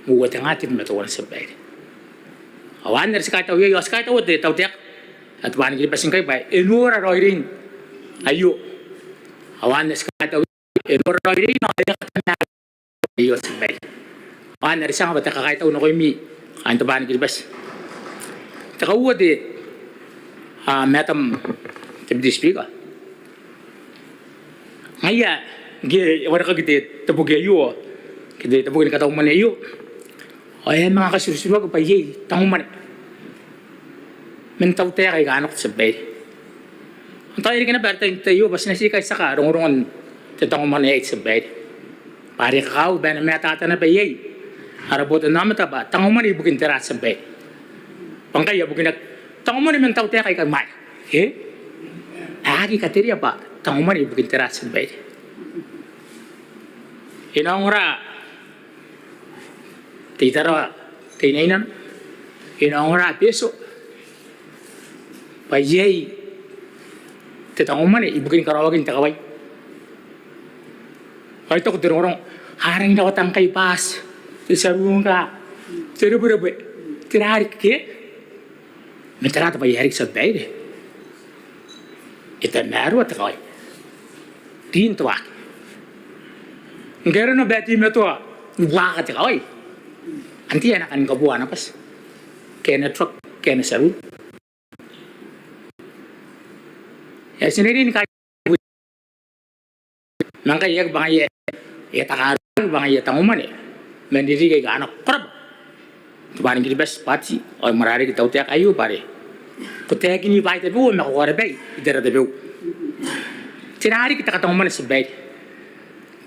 uoua te nga tebwi ma teuana, te tia babaire. Ao anne are ti kaitau iai, ao ti kaitaua te tautaeka ae te Bwanikiribati ngkai bwa e nora raoiroin aio. Ao anne are ti kaitau iai, e nora raoiroin ao e a katamaroa aio, te tia babaire. Ao anne are ti anga bwa te kakaitau nakoimi kaain te Bwanikiribati. Te kauoua, te, a, Madam Deputy Speaker, ngaia ngke e warekaki te, te boki aio, ke te, te boki ni katau mwane aio, ao e a manga katuraturuaki bwa iai tangomwane man tautaeka aika a nako, te tia babaire. Ao tao e reke naba ara tai n te tai aio bwa ti na tii kaitiaka rongorongon te tangomwane aei, te tia babaire. Bwa are e kakawaki bwa e na mataata naba iai ara botannaomata bwa tangomwane ibukin tera, te tia babaire. Bwa ngkai a bukinaki tangomwane man tautaeka aika imwaira, ke? A aki katerea bwa tangomwane ibukin tera, te tia babaire. E na ongora te I-Tarawa Teinainano, e na ongora Betio, bwa iai te tangomwane ibukin karaoakin te kawai. Ao I taku te rongorongo, a rangi n rawata ngkai bwaati, te tia ruu ngkoa, te rebwerebwe, tera riki, ke? Ma tera te bwai ae riki, te tia babaire? E tamaroa te kawai rin te waaki. Ngke arona bwa e teimatoa ni buakaka te kawai, antai ae na kan kaboa ana bwati ke ana truck ke ana tia ruu? E, ti na riai ni kai- Ma ngkai e aki bwa ngaia, e a taka aroaro bwa ngaia tangomwane man ririki aika a nako. Ko rabwa te Bwanikiribati, bwa ti, ao I moarara riki te tautaeka aio bwa are ko taekini bwaai tabeua ma ko karabai itera tabeua. Tera riki te katangomwane, te tia babaire,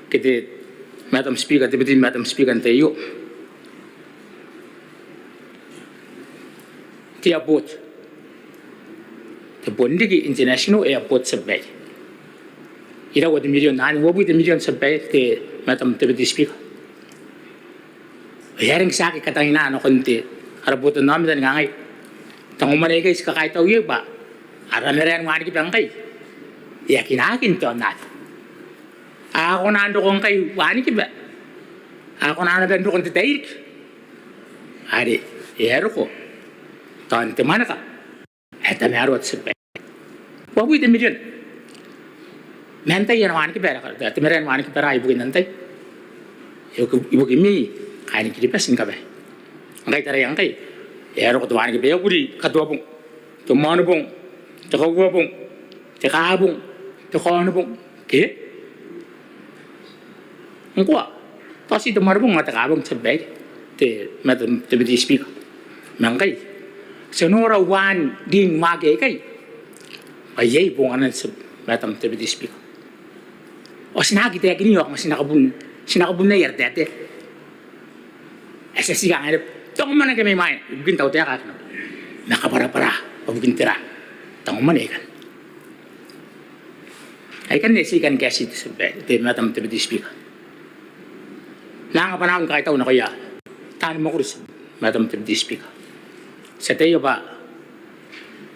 ke te Madam Speaker, te Deputy Madam Speaker, n te tai aio? Te airport. Te Bonriki International Airport, te tia babaire. Iraua te mirion? Anne uabwi te mirion, te tia babaire, te Madam Deputy Speaker. Ao e aera ngke ti aki kataia nakon te, ara botannaomata ni kangai, tangomwane aikai ti kakaitau iai bwa ara marae ni wanikiba ngkai e a kinaaki n te aonnaba. A kona n roko ngkai wanikiba, a kona naba n roko n te tairiki. Are e a roko tao n te mwaneka ae tamaroa, te tia babaire. Uabwi te mirion. Ma antai ana wanikiba ae, te marae ni wanikiba ra ibukin antai? Ibuki, ibukimi kaaini Kiribati ni kabane. Ngkai taraia ngkai, e a roko te wanikiba, e a kuri Katuabong, te Moanibong, te Kauabong, te Kaabong, te Kaonobong, ke? Ngkoa, tao ti te Moanibong ao te Kaabong, te tia babaire, te Madam Deputy Speaker. Ma ngkai ti a nora uaan rin waaki aikai bwa iai bongana, te Madam Deputy Speaker. Ao ti na aki taekini ao kanga ti na kabun, ti na kabun aia taetae. E a tia ti kangai naba, tangomwane ngke mai mwaina ibukin tautaeka ake a nako. Ma kabwarabwara bwa bukin tera tangomwane aikanne? Aikanne ti kan kaeti, te tia babaire, te Madam Deputy Speaker. N na anga bwanaau ni kaitau nakoia taani mwakuri, Madam Deputy Speaker. Ti ataia bwa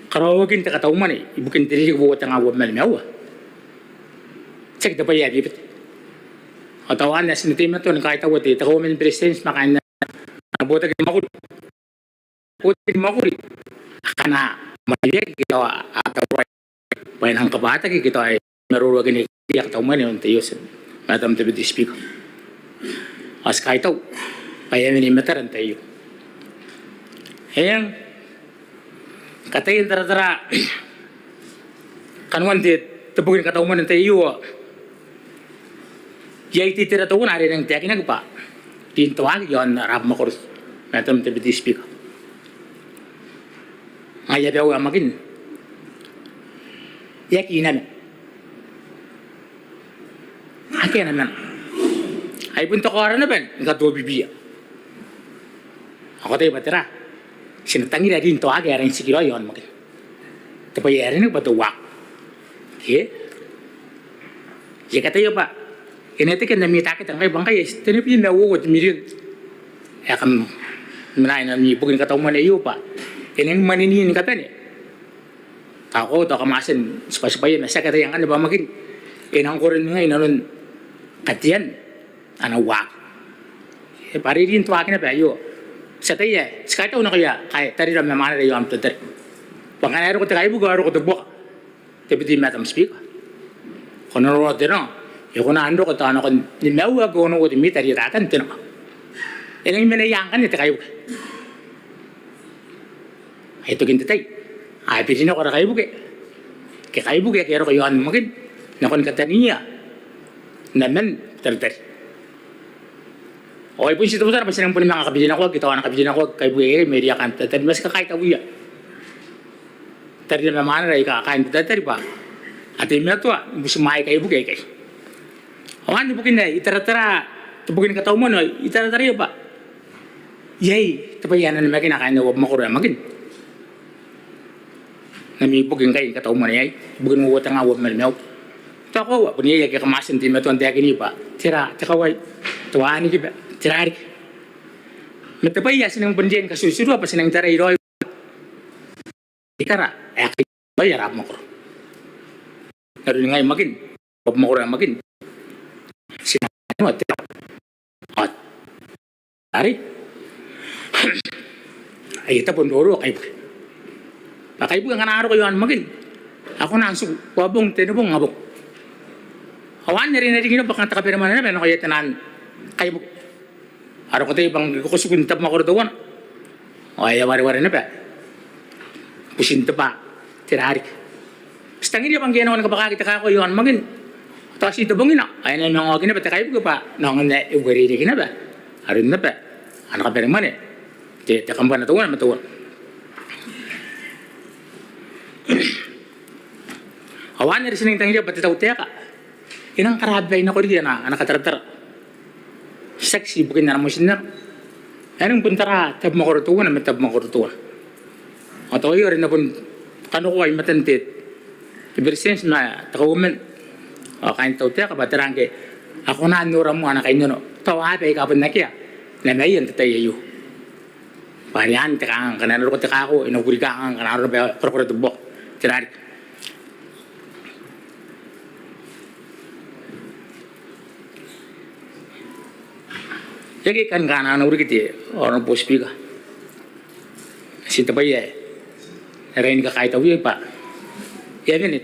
karaoakin te katau mwane ibukin te ririki uoua te nga uabwi ma nimaua, tiaki te bwai ae bebete. Ao tao anne ae ti na teimatoa ni kaitaua te, te Kauoman ni Beretitenti ma kaain ana botaki ni mwakuri, botaki ni mwakuri akana mwaneweaki ke tao a tauraoi bwa e nang kabwataki ke tao e maroroakinaki aia katau mwane n te tai aio, Madam Deputy Speaker. Ao ti kaitau bwa e a wene i matara n te tai aio. Eng, kataia n taratara kanoan te, te boki ni katau mwane n tai aio, iai te itera teuana are e nang taekinaki bwa rin te waaki iaon ara abamwakoro, Madam Deputy Speaker. Ngaia bwa ae Makin e aki nama, akea namana. Ai bon te kaora naba ni katobibiia. Ao ko ataia bwa tera? Ti na tangira rin te waaki ae e rang tikiraoi iaon Makin. Te bwai ae aranaki bwa te waaki. Ke? I aki ataia bwa e na eti ke n ami takete ngkai bwa ngkai e tenibwi ma uoua te mirion ae kam mena n ami boki ni katau mwane aio bwa e nang mwanenii ni kabane. Tao ko, tao kam a tia n tibwatibwaia ma ti aki ataia ngkanne bwa Makin e nang koro n ningai inanon katean ana waaki. E bwa rin te waaki naba aio. Ti ataia, ti kaitau nakoia kaain tarira ma mwanera iaon Butaritari bwa ngkana e roko te kaibuke ao e roko te buoka, Deputy Madam Speaker, ko na noora te nanga, e kona n roko tao nakon nimaua ke onoua te mita ri tatan te nanga. E nang mena ia ngkanne te kaibuke? Ai tokin te tai ae e biri nako ara kaibuke ke kaibuke ake a roko iaon Makin nakon kataniia naman Butaritari. Ao ai bon ti teutana bwa ti nang boni manga kabirinakoaki, tao a na kabirinakoaki kaibuke aikai mairouia kaain Butaritari, ma ti kakaitauia tarira ma mwanera aika kaain Butaritari bwa a teimatoa ni butimwaai kaibuke aikai. Ao anne bukina ae I taratara, te boki ni katau mwane ao I tarataraia bwa iai te bwai ae na namakina kaain au abamwakoro ae Makin n ami boki ngkai ni katau mwane aei, boki n uoua tenga uabwi ma nimaua. Tao koaua bon iai ake kam a tia n teimatoa n taekinna bwa tera te kawai, te wanikiba, tera riki. Ma te bwai ae ti nang bon riai ni katirotiroa bwa ti nang tarai raoi ikara ae kaibuke raoi ara abamwakoro n aron ngai Makin, abamwakoro ae Makin. Ti nang kanoa te, ao are ai e tabe n roro kaibuke. Bwa kaibuke ngkana a roko iaon Makin a kona n tiku uabong, tenibong, abong. Ao anne are e na riki naba bwa kanga te kabanemwane naba nakoia tenaan kaibuke. Are ko ataia bwa ngke ko tiku n te abamwakoro teuana ao e a wareware naba butin te bwaa, tera riki. Ti tangiria bwa ngke e nako ni kabwakaki te kaako iaon Makin, tao ti te bongina ao e na manga oki naba te kaibuke bwa n aonga n ae e uarereke naba aron naba ana kabanemwane te, te kambana teuana ma teuana. Ao anne are ti nang tangiria bwa te tautaeka e nang karababa nako riki ana, ana kataratara. Tiaki ti ibukin ana motinnano. E nang bon tara te abamwakoro teuana ma te abamwakoro teuana. Ao tao aio are N na bon kanakoa i matan te, te Beretitenti ma te Kauoman ao kaain te tautaeka bwa tera ngke a kona n nora moa ana kainnano tao aaba aika bon akea namaia n te tai aio. Bwa are anne te kanganga, ngkana e na roko te kaako e na kuri kanganga, ngkana arona bwa e korakora te buoka, tera riki. E aki kan kanganga riki te Honourable Speaker. Ti te bwai ae e rangi ni kakaitau iai bwa e a wene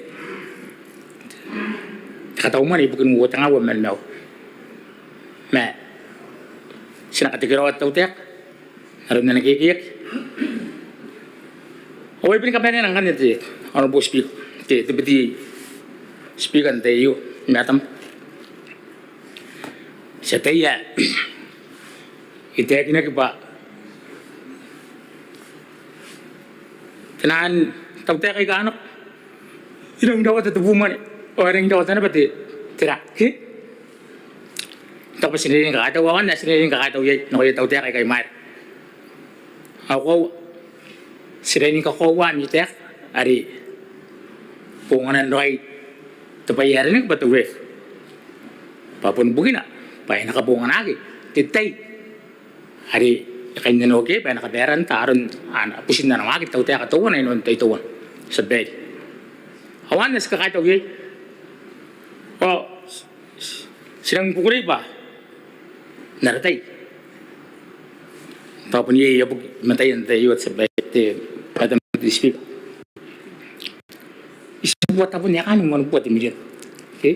te katau mwane ibukin uoua tenga uabwi ma nimaua. Ma ti na katekeraoa te tautaeka n aron ana kekeaki. Ao ai bon kabaneana ngkanne te Honourable Speaker, te Deputy Speaker n te tai aio, Madam. Ti ataia ae e taekinaki bwa tenaan tautaeka aika a nako e rangi n rawata te bumwane ao e rangi n rawata naba te, tera, ke? Tao bwa ti na riai ni kakaitau, ao anne ae ti na riai ni kakaitau iai nakoia tautaeka aika i mwaira. Ao koaua ti riai ni kakoaua ami taeka are bonganan raoi te bwai ae aranaki bwa te WREF. Bwa bon bukina bwa e na kabonganaki te tai are e kainnanoaki iai bwa e na kabaaranta aron ana, butin ana waaki te tautaeka teuana inanon te tai teuana. Tia babaire. Ao anne ae ti kakaitau iai. Ao ti rangi ni kukurei bwa n ara tai tao bon iai ae e a buki i mataia n te tai aio, tia babaire, te Madam Deputy Speaker. Itibubua tabun aekan wanibubua te mirion, ke,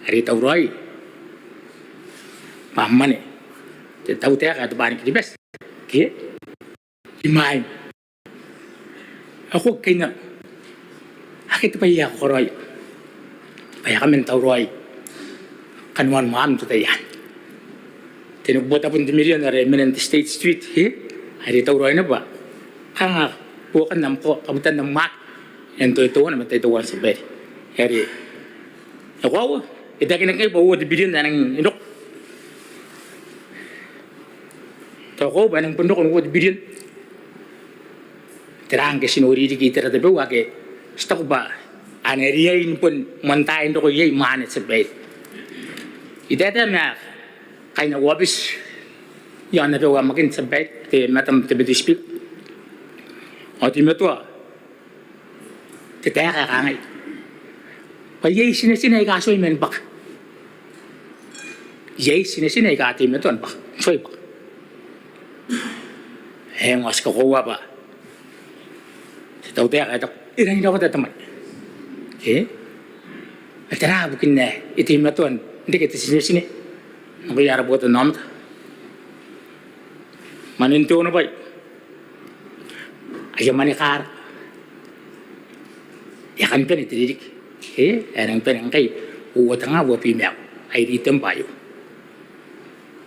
are e tauraoi bwa mwane te tautaeka ae Tobwaan Kiribati, ke, imwain ao ko aki kainnano. Akea te bwai ae ko karaoia. bwa e a kaman tauraoi kanoan mwaam n te tai anne. Tenibubua tabun te mirion are e mena n te State Street, e, are e tauraoi naba. Kanga buokan am ko, kabutan am mwakuri n te tai teuana ma te tai teuana, tia babaire. Are e koaua, e taekinaki ngkai bwa uoua te birion ae e nang roko. Tao e koaua bwa e nang bon roko n uoua te birion. Tera ngke ti nori riki itera tabeua ake ti taku bwa a na riai ni bon moantaai n roko iai mwaane, tia babaire. I taetae ma kaain au aobiti iaon abau ae Makin, tia babaire, te Madam Deputy Speaker, ao teimatoa te taeka ae kangai bwa iai tinetine aika tuai man bwaka. Iai tinetine aika teimatoa ni bwaka, tuai bwaka. Eng, ao ti kakoaua bwa te tautaeka e taku e rangi n rawata te mwane. E? Ma tera bukin ae e teimatoa n reke te tinetine nakoia ara botanaomata? Mwanen te onobwai, aia mwane kaara, e a kani bane te ririki. E, e a nangi bane ngkai uoua tenga uabwi ma aua, ai Ritemba aio.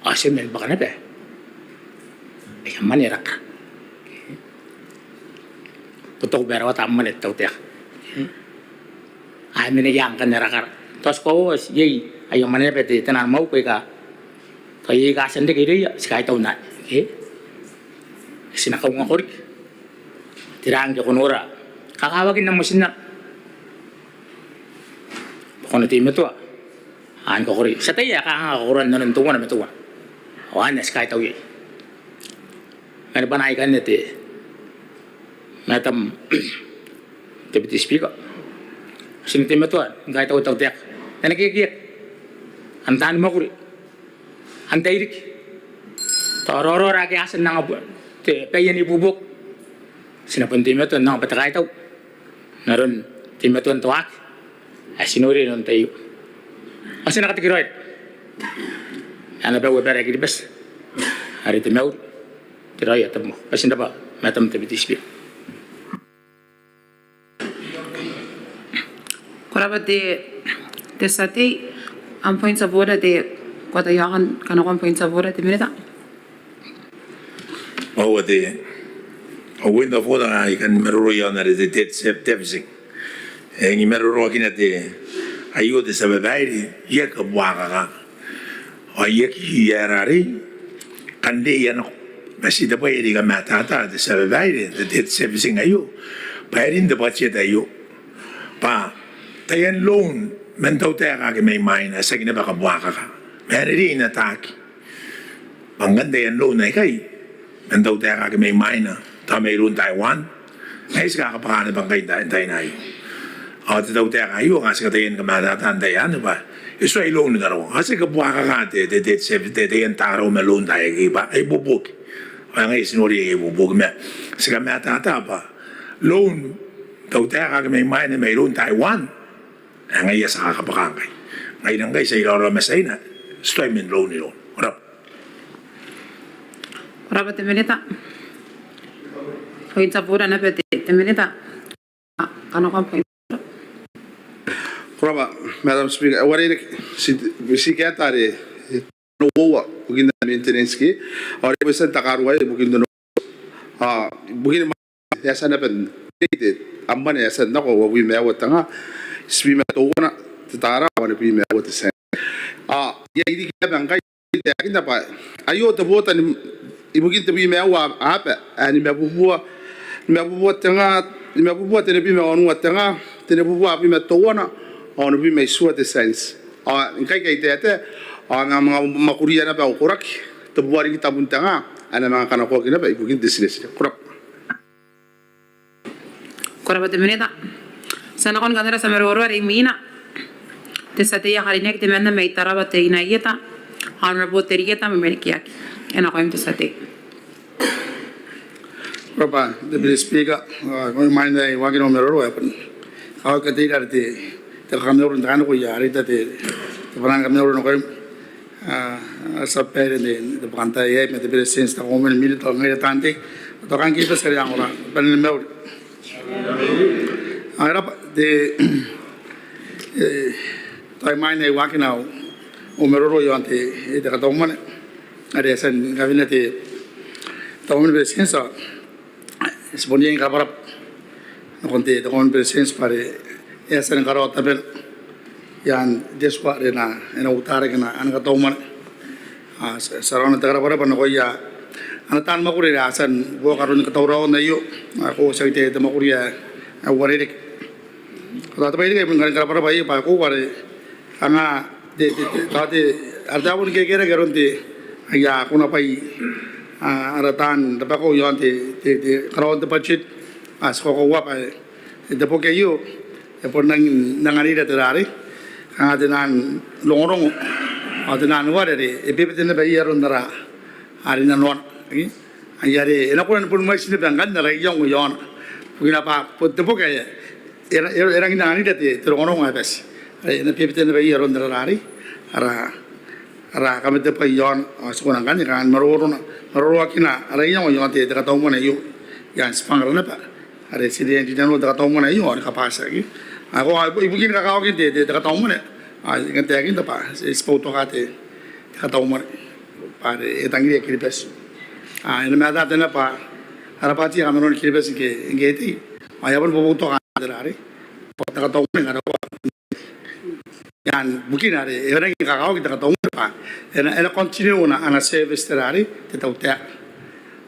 Ao ti a mena ni bwaka naba aia mwane ara kara. Ko taku bwa e rawata am mwane te tautaeka. A mena ia ngkanne ara kara? Tao ti koaua, iai aia mwane naba te, te nano mwauku aika, tao iai aika a tia n reke irouia, ti kaitau n anne. E? Ti na kaungako riki. Tera ngke ko nora kakawakin am motinnano bwa ko na teimatoa ni kakoroi? Ti ataia ae kanga kakoroan nanon teuana ma teuana. Ao anne ae ti kaitau iai. Ma ni bwanaa ikanne te Madam Deputy Speaker, ti na teimatoa ni kaitau te tautaeka n ana kekeaki, ana taani mwakuri, ana tairiki, tao raoraora ake a tia n anga bu-, te bae n ibuobuoki. Ti na bon teimatoa n anga bwa te kaitau n aron teimatoan te waaki ae ti noria inanon te tai aio. Ao ti na katekeraoira ana bau abara ae Kiribati are te mauri, te raoi ao te tabomoa. Bati n rabwa, Madam Deputy Speaker. Ko rabwa te, te tia tei. Am point of order te, ko ataia ae kanakoa am point of order te Minita? Ao te, au point of order ae I kan maroroakina are te debt servicing. E, I maroroakina te, aio te tia babaire, I aki kabuakaka ao I aki aera arei kan reiaia nako. Ma ti te bwai are I kamatata, te tia babaire, te debt servicing aio, bwa e rin te budget aio bwa taian loan man tautaeka ake mai mwaina, tiaki naba kabuakaka, ma e na riai n ataaki. Bwa ngkana taian loan aikai man tautaeka ake mai mwaina, tao mairoun Taiwan, ngaia ti kakabwaka naba ngkai n tai, n taina aio. Ao te tautaeka aio, ngaia ti kataia ni kamatata n tai anne bwa e tuai loan raoi. Ao ti kabuakaka te, te, te, te, te, taian tarau ma loan taiaki bwa a ibuobuoki. Ao ngaia ti noria a ibuobuoki, ma ti kamatata bwa loan tautaeka ake mai mwaina mairoun Taiwan, ae ngaia ti a kakabwaka ngkai. Ngaira ngkai ti a iraorao ma Tiaina, ti tuai man loan irouna. Ko rabwa. Ko rabwa te Minita. Point of order naba te, te Minita. Kanakoa am point. Ko rabwa, Madam Speaker. E uarereke, ti, ti kaeta are, e, uoua ibukin te maintenance ke, ao are e a tia n takaruaia ibukin te, a, ibukin e a tia naba n, te, am mwane e a tia n nako uabwi ma aua te nga, itibwi ma teuana te tara, wanibwi ma aua te tienti. A, iai riki naba ngkai, I taekinna bwa aio te bota ni, ibukin tebwi ma aua aaba, ae nimabubua, nimabubua te nga, nimabubua tenibwi ma onoua te nga, tenibubua abwi ma teuana, ao onobwi ma itiua te tienti. Ao ngkai I taetae, ao a manga mwakuria naba au koraki, tebubua riki tabun te nga, ae na manga kanakoaki naba ibukin te tinetine. Ko rabwa. Ko rabwa te Minita. Ti a nakon kanara tia maroro are imwina. Te tia tei ae karineaki temanna mai Tarawa Teinainano Ieta, Honourable Terieta Mwemwenikeaki. E nakoim te tia tei. Ko rabwa, Deputy Speaker. Ao imwain ae I waaki n au maroro, I a bon kaoka te ira are te, te kamauri n takanako, I a reita te, te bwanaa ni kamauri nakoim. A, a tia babaire n te bwakantaai aei ma te Beretitenti, te Kauoman, Minita, ngaira taan tei, ao kaain Kiribati are a ongora, bane ni mauri. Ao e rabwa te, e, Tao imwain ae I waakina au maroro iaon te, te katau mwane are e a tia ni kawenea te Tauoman ni Beretitenti, ti bon iangoia ni karabwarabwa nakon te Tauoman ni Beretitenti bwa are e a tia ni karaoa tabena iaan te tua are e na, e na utaraki ana katau mwane. Ao ti a, ti a raona te karabwarabwa nakoia ana taan mwakuri are a tia ni buoka aron katauraoana aio. Ao ko tiaki te, te mwakuri ae uarereke. Ao tao te bwai riki ae I bon kan karabwarabwa iai bwa ko are kanga te, te, te, tao te, ara tabo ni kekerake aron te, aia konabwai, a, ara taan rabakau iaon te, te, te karaoan te budget. Ao ti kakoaua bwa e, te boki aio e bon rangi n anganira te rarei, kanga te nang rongorongo ao te nang ware are e bebete naba iai aron ara, ara rinanoana. Ai are e na kona ni bon mwaiti naba ngkanne ara iango iaona. Bukina bwa bon te boki ae e, e, e rangi n anganira te, te rongorongo ae bati are e na bebete naba iai aron ara rarei, ara, ara kamatebwai iaona. Ao ti kona ngkanne kanga ni marorona, maroroakina ara iango iaon te, te katau mwane aio iaan tibwangara naba are ti riai n rinanoa te katau mwane aio ao ni kabwatiaki. Ao ko, ibukin kakawakin te, te, te katau mwane, ao I kan taekinna bwa ti, ti boutoka te, te katau mwane bwa are e tangiria Kiribati. Ao e na matata naba bwa ara bwaati aika a mena iroun Kiribati ngke, ngke e tei, ao e a bon boboutoka te rarei, te katau mwane ngkana ko iaan bukina are e rangi ni kakawaki te katau mwane bwa e na, e na continue ana, ana service te rarei te tautaeka.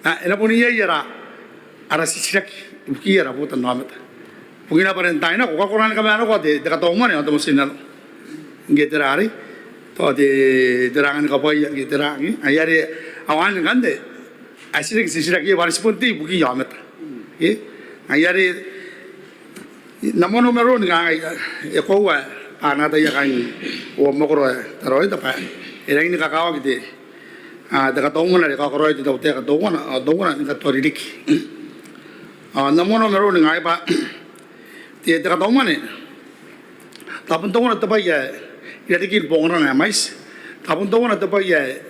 Ao e na bon iai ara, ara titiraki ibukiia ara botannaomata. Bukina bwa are n taai nako ko a kona ni kamanakoa te, te katau mwane ao te motinnano ngke te rarei, tao te, te ranga ni kabwaia ngke te rarei. Ai are ao anne ngkanne ae ti reke te titiraki bwa are ti bon tei ibukiia aomata. Ke? Ai are N na moana au maroro ni kangai, e koaua bwa a na ataia kaain au mwakoro ae Tarawa Ieta bwa e rangi ni kakawaki te, a, te katau mwane are e kakaraoia te tautaeka teuana, a, teuana ni katoa ririki. A, N na moana au maroro ni kangai bwa te, te katau mwane, tao bon teuana te bwai ae irarikin bonganana ae mwaiti, tao bon teuana te bwai ae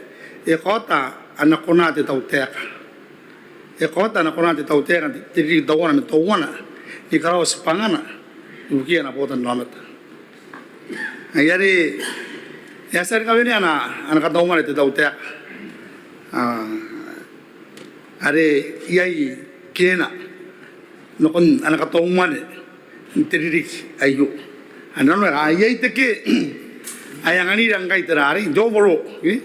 e kaota ana kona te tautaeka. E kaota ana kona te tautaeka n te, te ririki teuana ma teuana ni karaoa tibwangana ibukiia ana botannaomata. Ai are e a tia ni kawenea ana, ana katau mwane te tautaeka. A, are iai keena nakon ana katau mwane n te ririki aio. Ao nanona ae iai te ke ae anganira ngkai te rarei, te overall, e?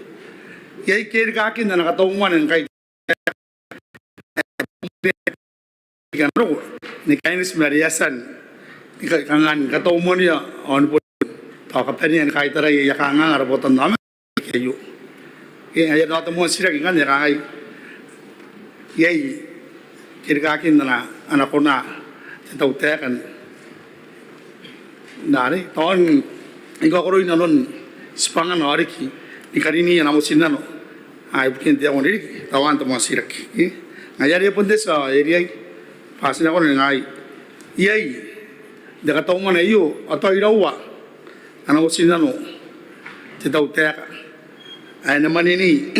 Iai kerikaakin ana katau mwane ngkai ni kaineti ma are e a tia ni ka-, kanga ni katau mwanea ao ni bon tao kabanea ni kaitaraia aia kanganga ara botannaomata aio. Ke, ai are tao te moan titiraki ngkanne ae kangai, iai kerikaakin ana, ana kona te tautaeka n rarei, tao n ikakoroin nanon tibwangana ao riki ni kariniia ana motinnano, a, ibukin te aono n ririki, tao anne te moan titiraki. Ke, ngaia are e bon te tia, e riai bwa ti na kona ni kangai, iai n te katau mwane aio ao tao iraua ana motinnano te tautaeka ae e na mwanenii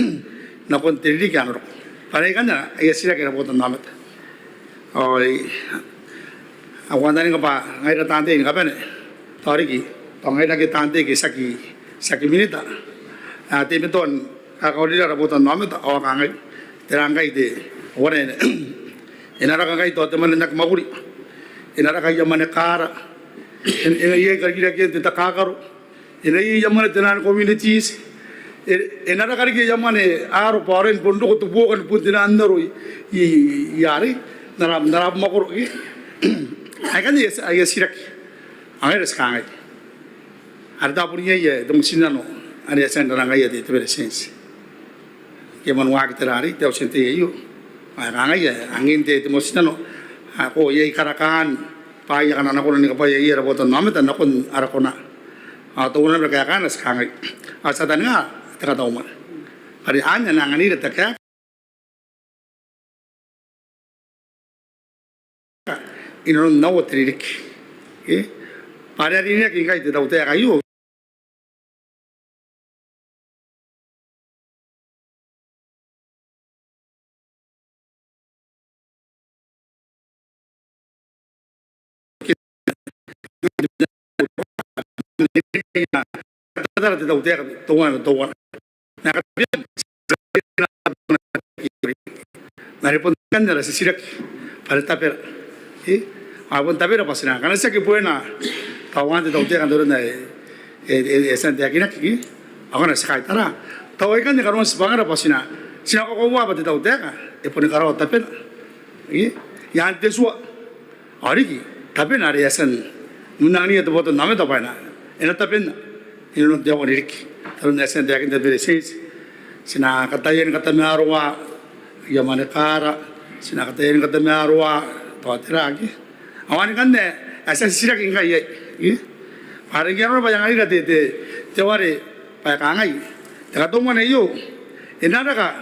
nakon te ririki ae na roko. Bwa are ikanne aia titiraki ara botannaomata. Ao, ao ko antaninga bwa ngaira taan tei ni kabane, tao riki, tao ngaira ake taan tei ke tiaki, tiaki minita, a, teimatoa ni kakaonira ara botannaomata ao a kangai, tera ngkai te, uara e na, e na raka ngkai tao te mwane n aki mwakuri, e na raka aia mwane kaara, e na, e na iai karikirakean te takakaro, e na iai aia mwane te naan communities, e, e na raka riki aia mwane aaro bwa aron bon roko te buoka ni bon te naan aro i, i, i arei n ara, n ara mwakoro, ke? Aikanne aia, aia titiraki. Ao ngaira ti kangai, are tao bon iai, e, te motinnano are e a tia n rangaia te, te Beretitenti ke man waaki te rarei, te auti n tei aio. Ao e kangai, e, angin te, te motinnano, a, ko iai karakaan bwaai akana a na kona ni kabwaia iai ara botannaomata nakon ara kona. Ao teuana naba kaekaana ti kangai, ao ti a taninga te katau mwane are anne a na anganira te kaeka inanon aua te ririki. Ke? Bwa are a rineaki ngkai te tautaeka aio iai, e na taratara te tautaeka teuana ma teuana. Ma katabeana, ma are bon ikanne ara titiraki bwa are tabera, e, a bon tabera bwa ti na, ngkana ti aki buena tauan te tautaeka n aron ae e, e, e tia n taekinaki, e, ao ngkana ti kaitara, tao aikanne kanoan tibwangara bwa ti na, ti na kakoaua bwa te tautaeka e boni karaoa tabena, e, i aan te tua. Ao riki tabena are e a tia n, n anganiia te botannaomata bwa e na, e na tabenna inanon te aua n ririki. N aron ae e a tia n taekinna te Beretitenti, ti na kataia ni katamaroa aia mwane kara, ti na kataia ni katamaroa tao tera, ke. Ao anne ngkanne ae ti a titiraki ngkai iai, ke. Bwa are ngke arona bwa e anganira te, te, te ware bwa e kangai, te kataumwane aio e na raka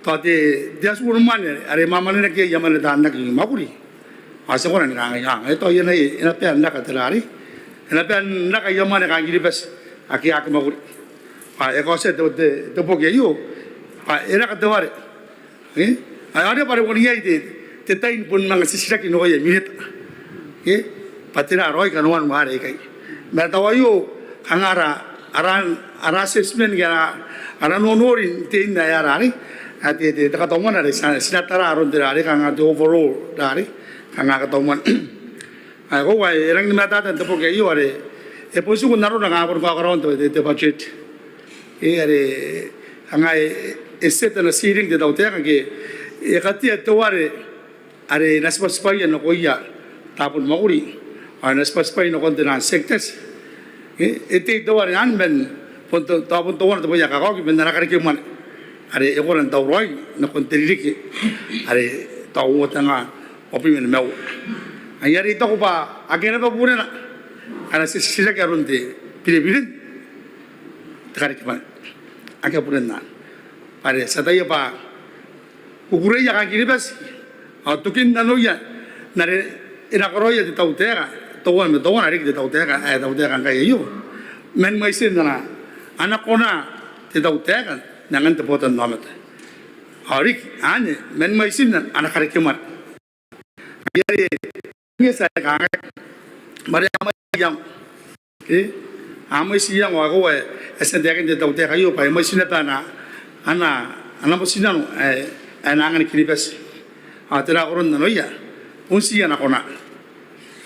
tao te, te atu ni mwane are e mwamwanenaki iai aia mwane taan aki mwakuri. Ao ti a kona ni kangai, a, ngaia tao iai, e na bae n raka tera arei, e na bae n raka aia mwane kaain Kiribati ake a aki mwakuri. Bwa e kaotia te, te, te boki aio bwa e raka te ware, e. Ao are bwa are bon iai te, te tai ni bon manga titiraki nakoia Minita, e, bwa tera raoi kanoan ware aikai. Ma tao aio kanga ara, ara, ara assessment ke ara, ara nonori n tein ae ara arei, ae te, te, te kataumwane are ti na, ti na tara aron tera arei, kanga te overall tera arei, kanga kataumwane. Ae koaua e rangi ni matata n te boki aio are e bon tiku n arona kanga bon kakaraoan te, te, te budget, e, are kanga e, e set ana ceiling te tautaeka ngke e katea te ware are e na tibwatibwaia nakoia tabon mwakuri, ao e na tibwatibwaia nakon taian sectors. E, e tei te ware anne man bon tao, tao bon teuana te bwai ae kakaoki man ana karekemwane are e kona n tauraoi nakon te ririki are tao uoua tenga uabwi ma nimaua. Ai are I taku bwa akea naba burena ngkana ti titiraki aron te birebiren te karekemwane. Akea burena. Bwa are ti ataia bwa kukureia kaain Kiribati ao tokin nanoia n are e na karaoia te tautaeka teuana ma teuana, riki te tautaeka ae tautaeka ngkai aio, man mwaitin ana, ana kona te tautaeka n angan te botannaomata. Ao riki anne man mwaitin ana karekemwane. Ai are ngke ti a kangai bwa are a mwaiti iango, e, a mwaiti iango, ao koaua e a tia n taekin te tautaeka aio bwa e mwaiti naba ana, ana, ana motinnano ae, ae e na angan Kiribati. Ao tera koron nanoia? Bon ti ana kona.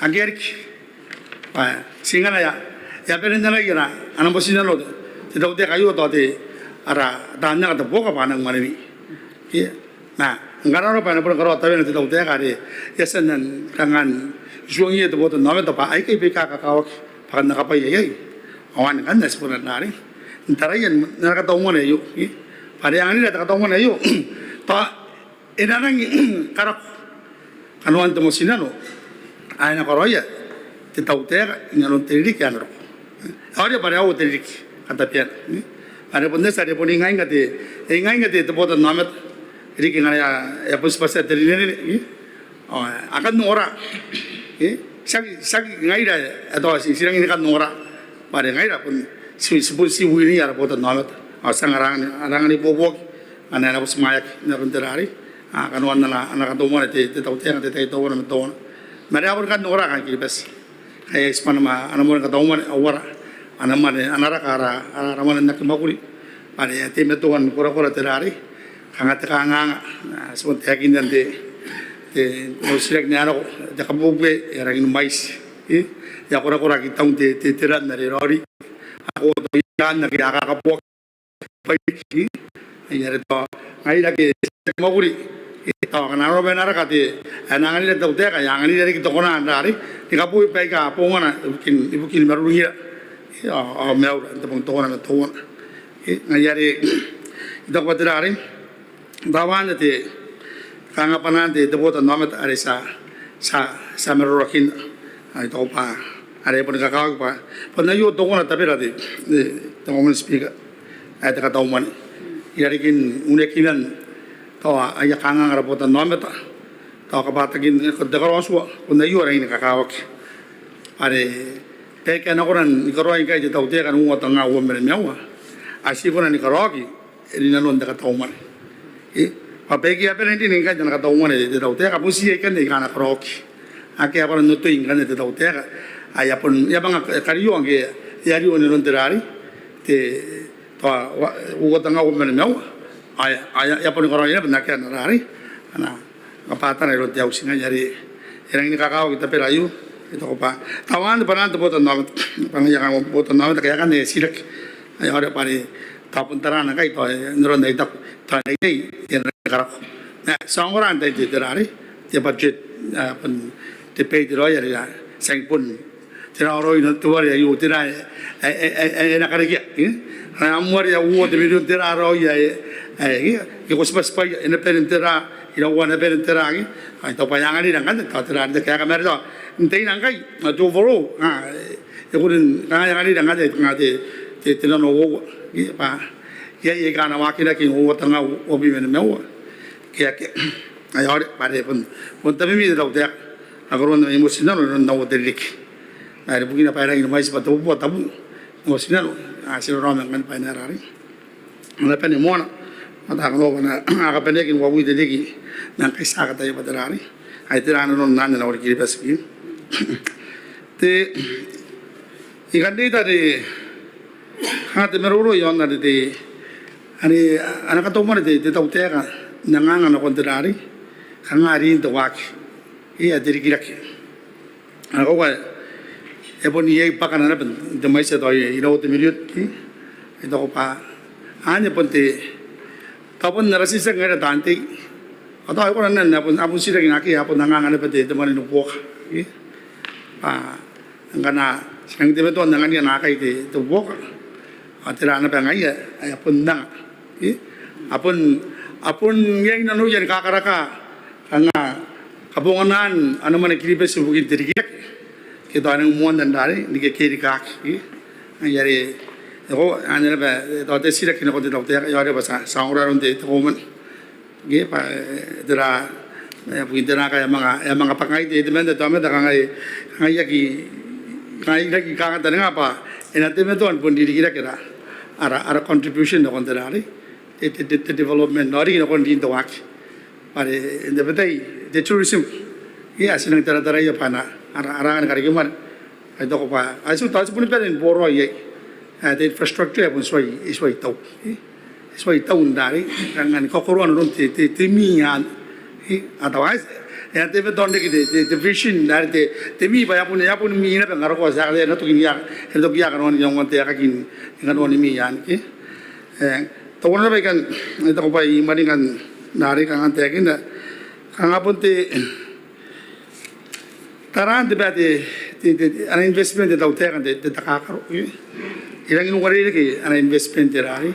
Akea riki bwa ti ngkana e a, e a bane n anai ana, ana motinnano te tautaeka aio tao te, ara taan anga te buoka bwa a nang mwanewei, e. Ma ngkana arona bwa e na boni karaoa tabena te tautaeka are e a tia n kanga n tuangiia te botannaomata bwa aikai baika kakawaki bwa kam na kabwaia iai. Ao anne ngkanne ae ti kona n arei n taraia n ana kataumwane aio, e. Bwa are e anganira te kataumwane aio tao e na rangi ni karako kanoan te motinnano ae e na karaoia te tautaeka inanon te ririki ae na roko. Ao are bwa are aua te ririki katabeana, e. Are bon eti are bon ingainga te, e ingainga te, te botannaomata riki ngkana e a, e a bon tibwatia te rinerine, e. Ao a kan ongora, e. Tiaki, tiaki ngaira ae tao ti, ti rangi ni kan ongora bwa are ngaira bon ti, ti bon ti winia ara botannaomata. Ao ti anga, ara anga ni, ara anga ni ibuobuoki ngkana e na butimwaeaki n aron tera arei, a, kanoan ana, ana kataumwane te, te tautaeka n te tai teuana ma teuana. Ma are a boni kan ongora kaain Kiribati. Ae e tibwa ana, ana moan kataumwane, a uara ana mwane, ana raka ara, ara mwane n aki mwakuri. Bwa are e a teimatoa ni korakora tera arei, kanga te kanganga, a, ti bon taekinna n te, te, te titiraki ae nako, te kabubue e a rangi ni mwaiti, e. E a korakora aki taun te, te, te ran are raoiroi. Ao tao iaan ake a kakaboaki bwairiki, ai are tao ngaira ake ti aki mwakuri, e, tao ngkana arona bwa e na raka te, ae e na anganira te tautaeka, e a anganira riki te kona n arei ni kaboi baika bongana ibukin, ibukin marurungira, e, ao, ao maiura n te bong teuana ma teuana. E, ngaia are I taku bwa tera arei, tao anne te kanga bwanaan te, te botannaomata are ti a, ti a, ti a marooroakinna. Ao I taku bwa are e boni kakawaki bwa bon aio teuana tabera te, te, te Honourable Speaker, ae te kataumwane irarikin unekinan tao aia kanganga ara botannaomata, tao kabwatakin te karaotua. Bon aio ae rangi ni kakawaki. Are baike a na kona ni karaoi ngkai te tautaeka n uoua tenga uabwi ma nimaua, a ti kona ni karaoaki rinanon te kataumwane. E, bwa baike a bane n rin ngkai n ana kataumwane te tautaeka, bon ti iai ikanne aika a na karaoaki. Akea bwa a na notoi ngkanne te tautaeka ae a bon, e a manga karioa ngke te ario n aron te rari, te, tao, uoua tenga uabwi ma nimaua. Ae, ae, e a boni karaoia naba n akea ana rari, ana kabwatana iroun te auti. Ngaia are e rangi ni kakawaki tabera aio. I taku bwa tao anne bwanaan te botannaomata, bwa ngaia kanga botannaomata ke aekan ae titiraki. Ae ao are bwa are tao bon tarana ngkai tao, e, n aron ae I taku tao neiei e na karako. Ma ti a ongora n tain te, te rari, te budget, a, bon te bwai te raoi are a, ti a bon te raoraoi n te ware aio, tera ae e na karekea, e? Ana mware ae uoua te mirion, tera raoi ae e, e, e, ko tibwatibwaia, e na bane n tera, iraua a na bane n tera, e? Ai tao bwa e anganira ngkanne tao tera, te kaeka ma are tao n teina ngkai, a, te overall, a, e, e kuri n, kanga e anganira ngkanne, kanga te, te, te nano uoua, e, bwa iai aika a na waakinaki n uoua tenga uabwi ma nimaua. Ke akea. Ae ao are bwa are bon, bon tabemi te tautaeka, a karaoa mai motinnano inanon aua te ririki. Ma are bukina bwa e rangi ni mwaiti bwa te bubua tabu motinnano, a, ti raraoma ngkanne bwa e na rari, a na bane moana. Ma taekan ao bwa a na, a kabaneaki n uabwi te ririki ma ngkai ti a kataia bwa te rari, ai tera nanon anne nakon Kiribati. Te, I kan reita te, kanga te maroro iaon are te, are a na katau mwane te, te tautaeka n anganga nakon te rari, kanga rin te waaki, e, ae te rikirake. Ao ngkoa e bon iai bwakana naba n te mwaiti ae tao iraua te mirion, e, I taku bwa anne bon te, tao bon ara titiraki ngaira taan tei. Ao tao e kona n, a bon, a bon titiraki n akea, a bon anganga naba te, te mwane ni buoka, e, bwa ngkana ti nang teimatoa n angania naakai te, te buoka, ao tera naba ngaia ae a bon anga, e? A bon, a bon iai nanoia ni kakaraka kanga kabonganaan ana mwane Kiribati ibukin te rikirake, ke tao e nang moanna n rari ni kekerikaaki, e? Ngaia are, e ko, anne naba, e, tao te titiraki nakon te tautaeka, e, ao are bwa ti a, ti a ongora iroun te, te kauoman. Ke bwa, e, tera, e, bukin tera ngkai e a manga, e a manga bwaka ngkai te, te membwa te aomata, kangai, kangai aki, kangai aki kangantaninga bwa e na teimatoa ni bon rikirake ara, ara, ara contribution nakon tera are te, te, te, te development, ao riki nakon rin te waaki. Bwa are n tabetai te tourism, e, a ti nang tarataraia bwa a na, ara, ara angan karekemwane. Ai tao bwa a ti, tao ti bon bane ni boraoi iai, a, te infrastructure ae bon tuai, e tuai tau, e, e tuai tau n rari, kanga ni kakoroa nanon te, te, te mii anne, e, otherwise e a teimatoa n reke te, te, te vision are te, te mii bwa e a bon, e a bon mii naba ngkoa, ti a, e na toki n iai, e na toki iai kanoan, iai kanoan te aekaki ni kanoan mii anne, e. E, tao naba I kan, I taku bwa I mwaninga n rari kanga n taekinna, kanga bon te, taraan te bwai te, te, te, ana investment te tautaeka n te, te takakaro, e. E rangi n uarereke ana investment te rari,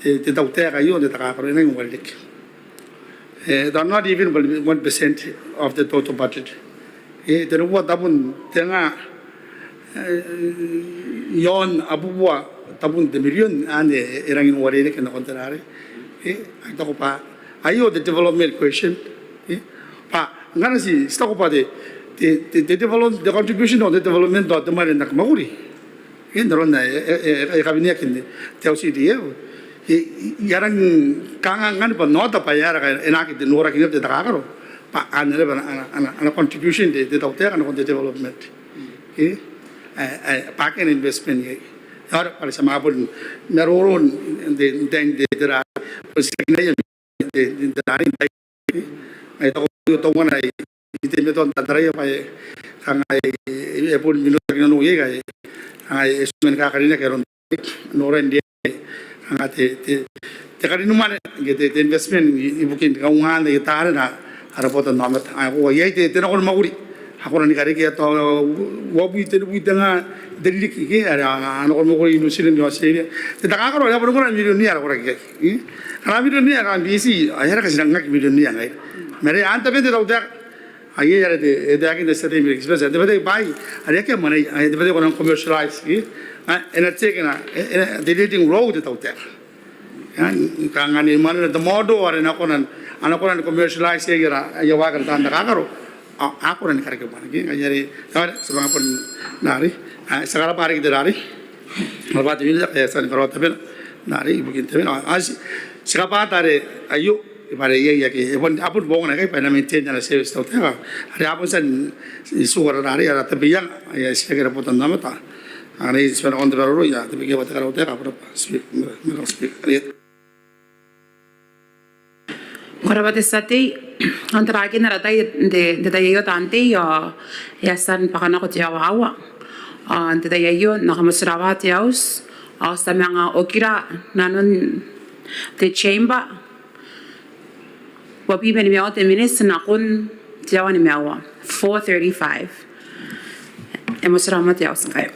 te, te tautaeka aio n te takakaro, e rangi n uarereke. E, tao not even one percent of the total budget. E, tenibubua tabun te nga, e, iaon abubua tabun te mirion, anne e rangi n uarereke nakon tera are. E, I taku bwa aio te development question. E, bwa ngkana ti, ti taku bwa te, te, te, te develop-, te contribution of the development ao te mwane n aki mwakuri, e, n aron ae e, e, e, e kabineaki n te, te L C D F. E, e, e a rangi kanga ngkanne bwa n ota bwa e aera ngkai e na aki te noraki naba te takakaro, bwa anne naba ana, ana, ana, ana contribution te, te tautaeka nakon te development. E, e, e, bwa akea ana investment iai. Ao are bwa are ti a manga bon maroro n te, n te, n te, tera, bon titiraki n aia te, te, te, te, te, ai tao, tao teuana ae I teimatoa n tataraia bwa e kangai, e bon minotaki nanou iai, kangai, kangai e tuai ni kakarinaki aron noran te, kangai te, te, te karinimwane ke te, te investment i, ibukin kaungaan aia tarena ara botannaomata. Ao ngkoa iai te, te nako ni mwakuri ae kona ni karekea tao uabwi, tenibwi, tenga te ririki ke, are a, a nako ni mwakuri i New Zealand, Australia. Te takakaro are a boni kona ni mirion ia are koraki iai. E? Ara mirion ia ara N D C, ae ara katinanaki mirion ia ngaira. Ma are anne taben te tautaeka. Ae iai are te, e taekinna te Tia Tei Mary Elizabeth, anne tabetai bwaai are akea mwanei, anne tabetai kona ni commercialize, e? Ae e na tekena, e, e na, te leading role te tautaeka. Ae kanga ni mwanena te model are e na kona, a na kona ni commercialize iai ara, aia waaki ara taan takakaro. A, a kona ni karekemwane ke, ngaia are, ngaia are ti a manga bon n rari. A, ti a karabwa riki te rari. Karabwa te Minita, e, ti a ni karaoa tabena n rari ibukin tabena. A, ti, ti kabwata are aio, bwa are iai ake, e bon, a bon bongana ngkai bwa e na maintain ana service te tautaeka. Are a bon tia n, n tuka rarei ara tabeaianga, ae e titiraki ara botannaomata. Anganai Speaker, ao n te maroro iai te bikea bwa te karau te kabura Speaker, Madam Speaker. Ko rabwa te tia tei. Ao n tarakin ara tai n te, n te tai aio taan tei, ao e a tia ni bwakanako te aoa aua. Ao n te tai aio N na kamotirawa te Auti, ao ti a manga okira nanon te chamber uabwi ma nimaua te miniti nakon te aoa nimaua, four thirty-five. E motirawa te Auti ngkai.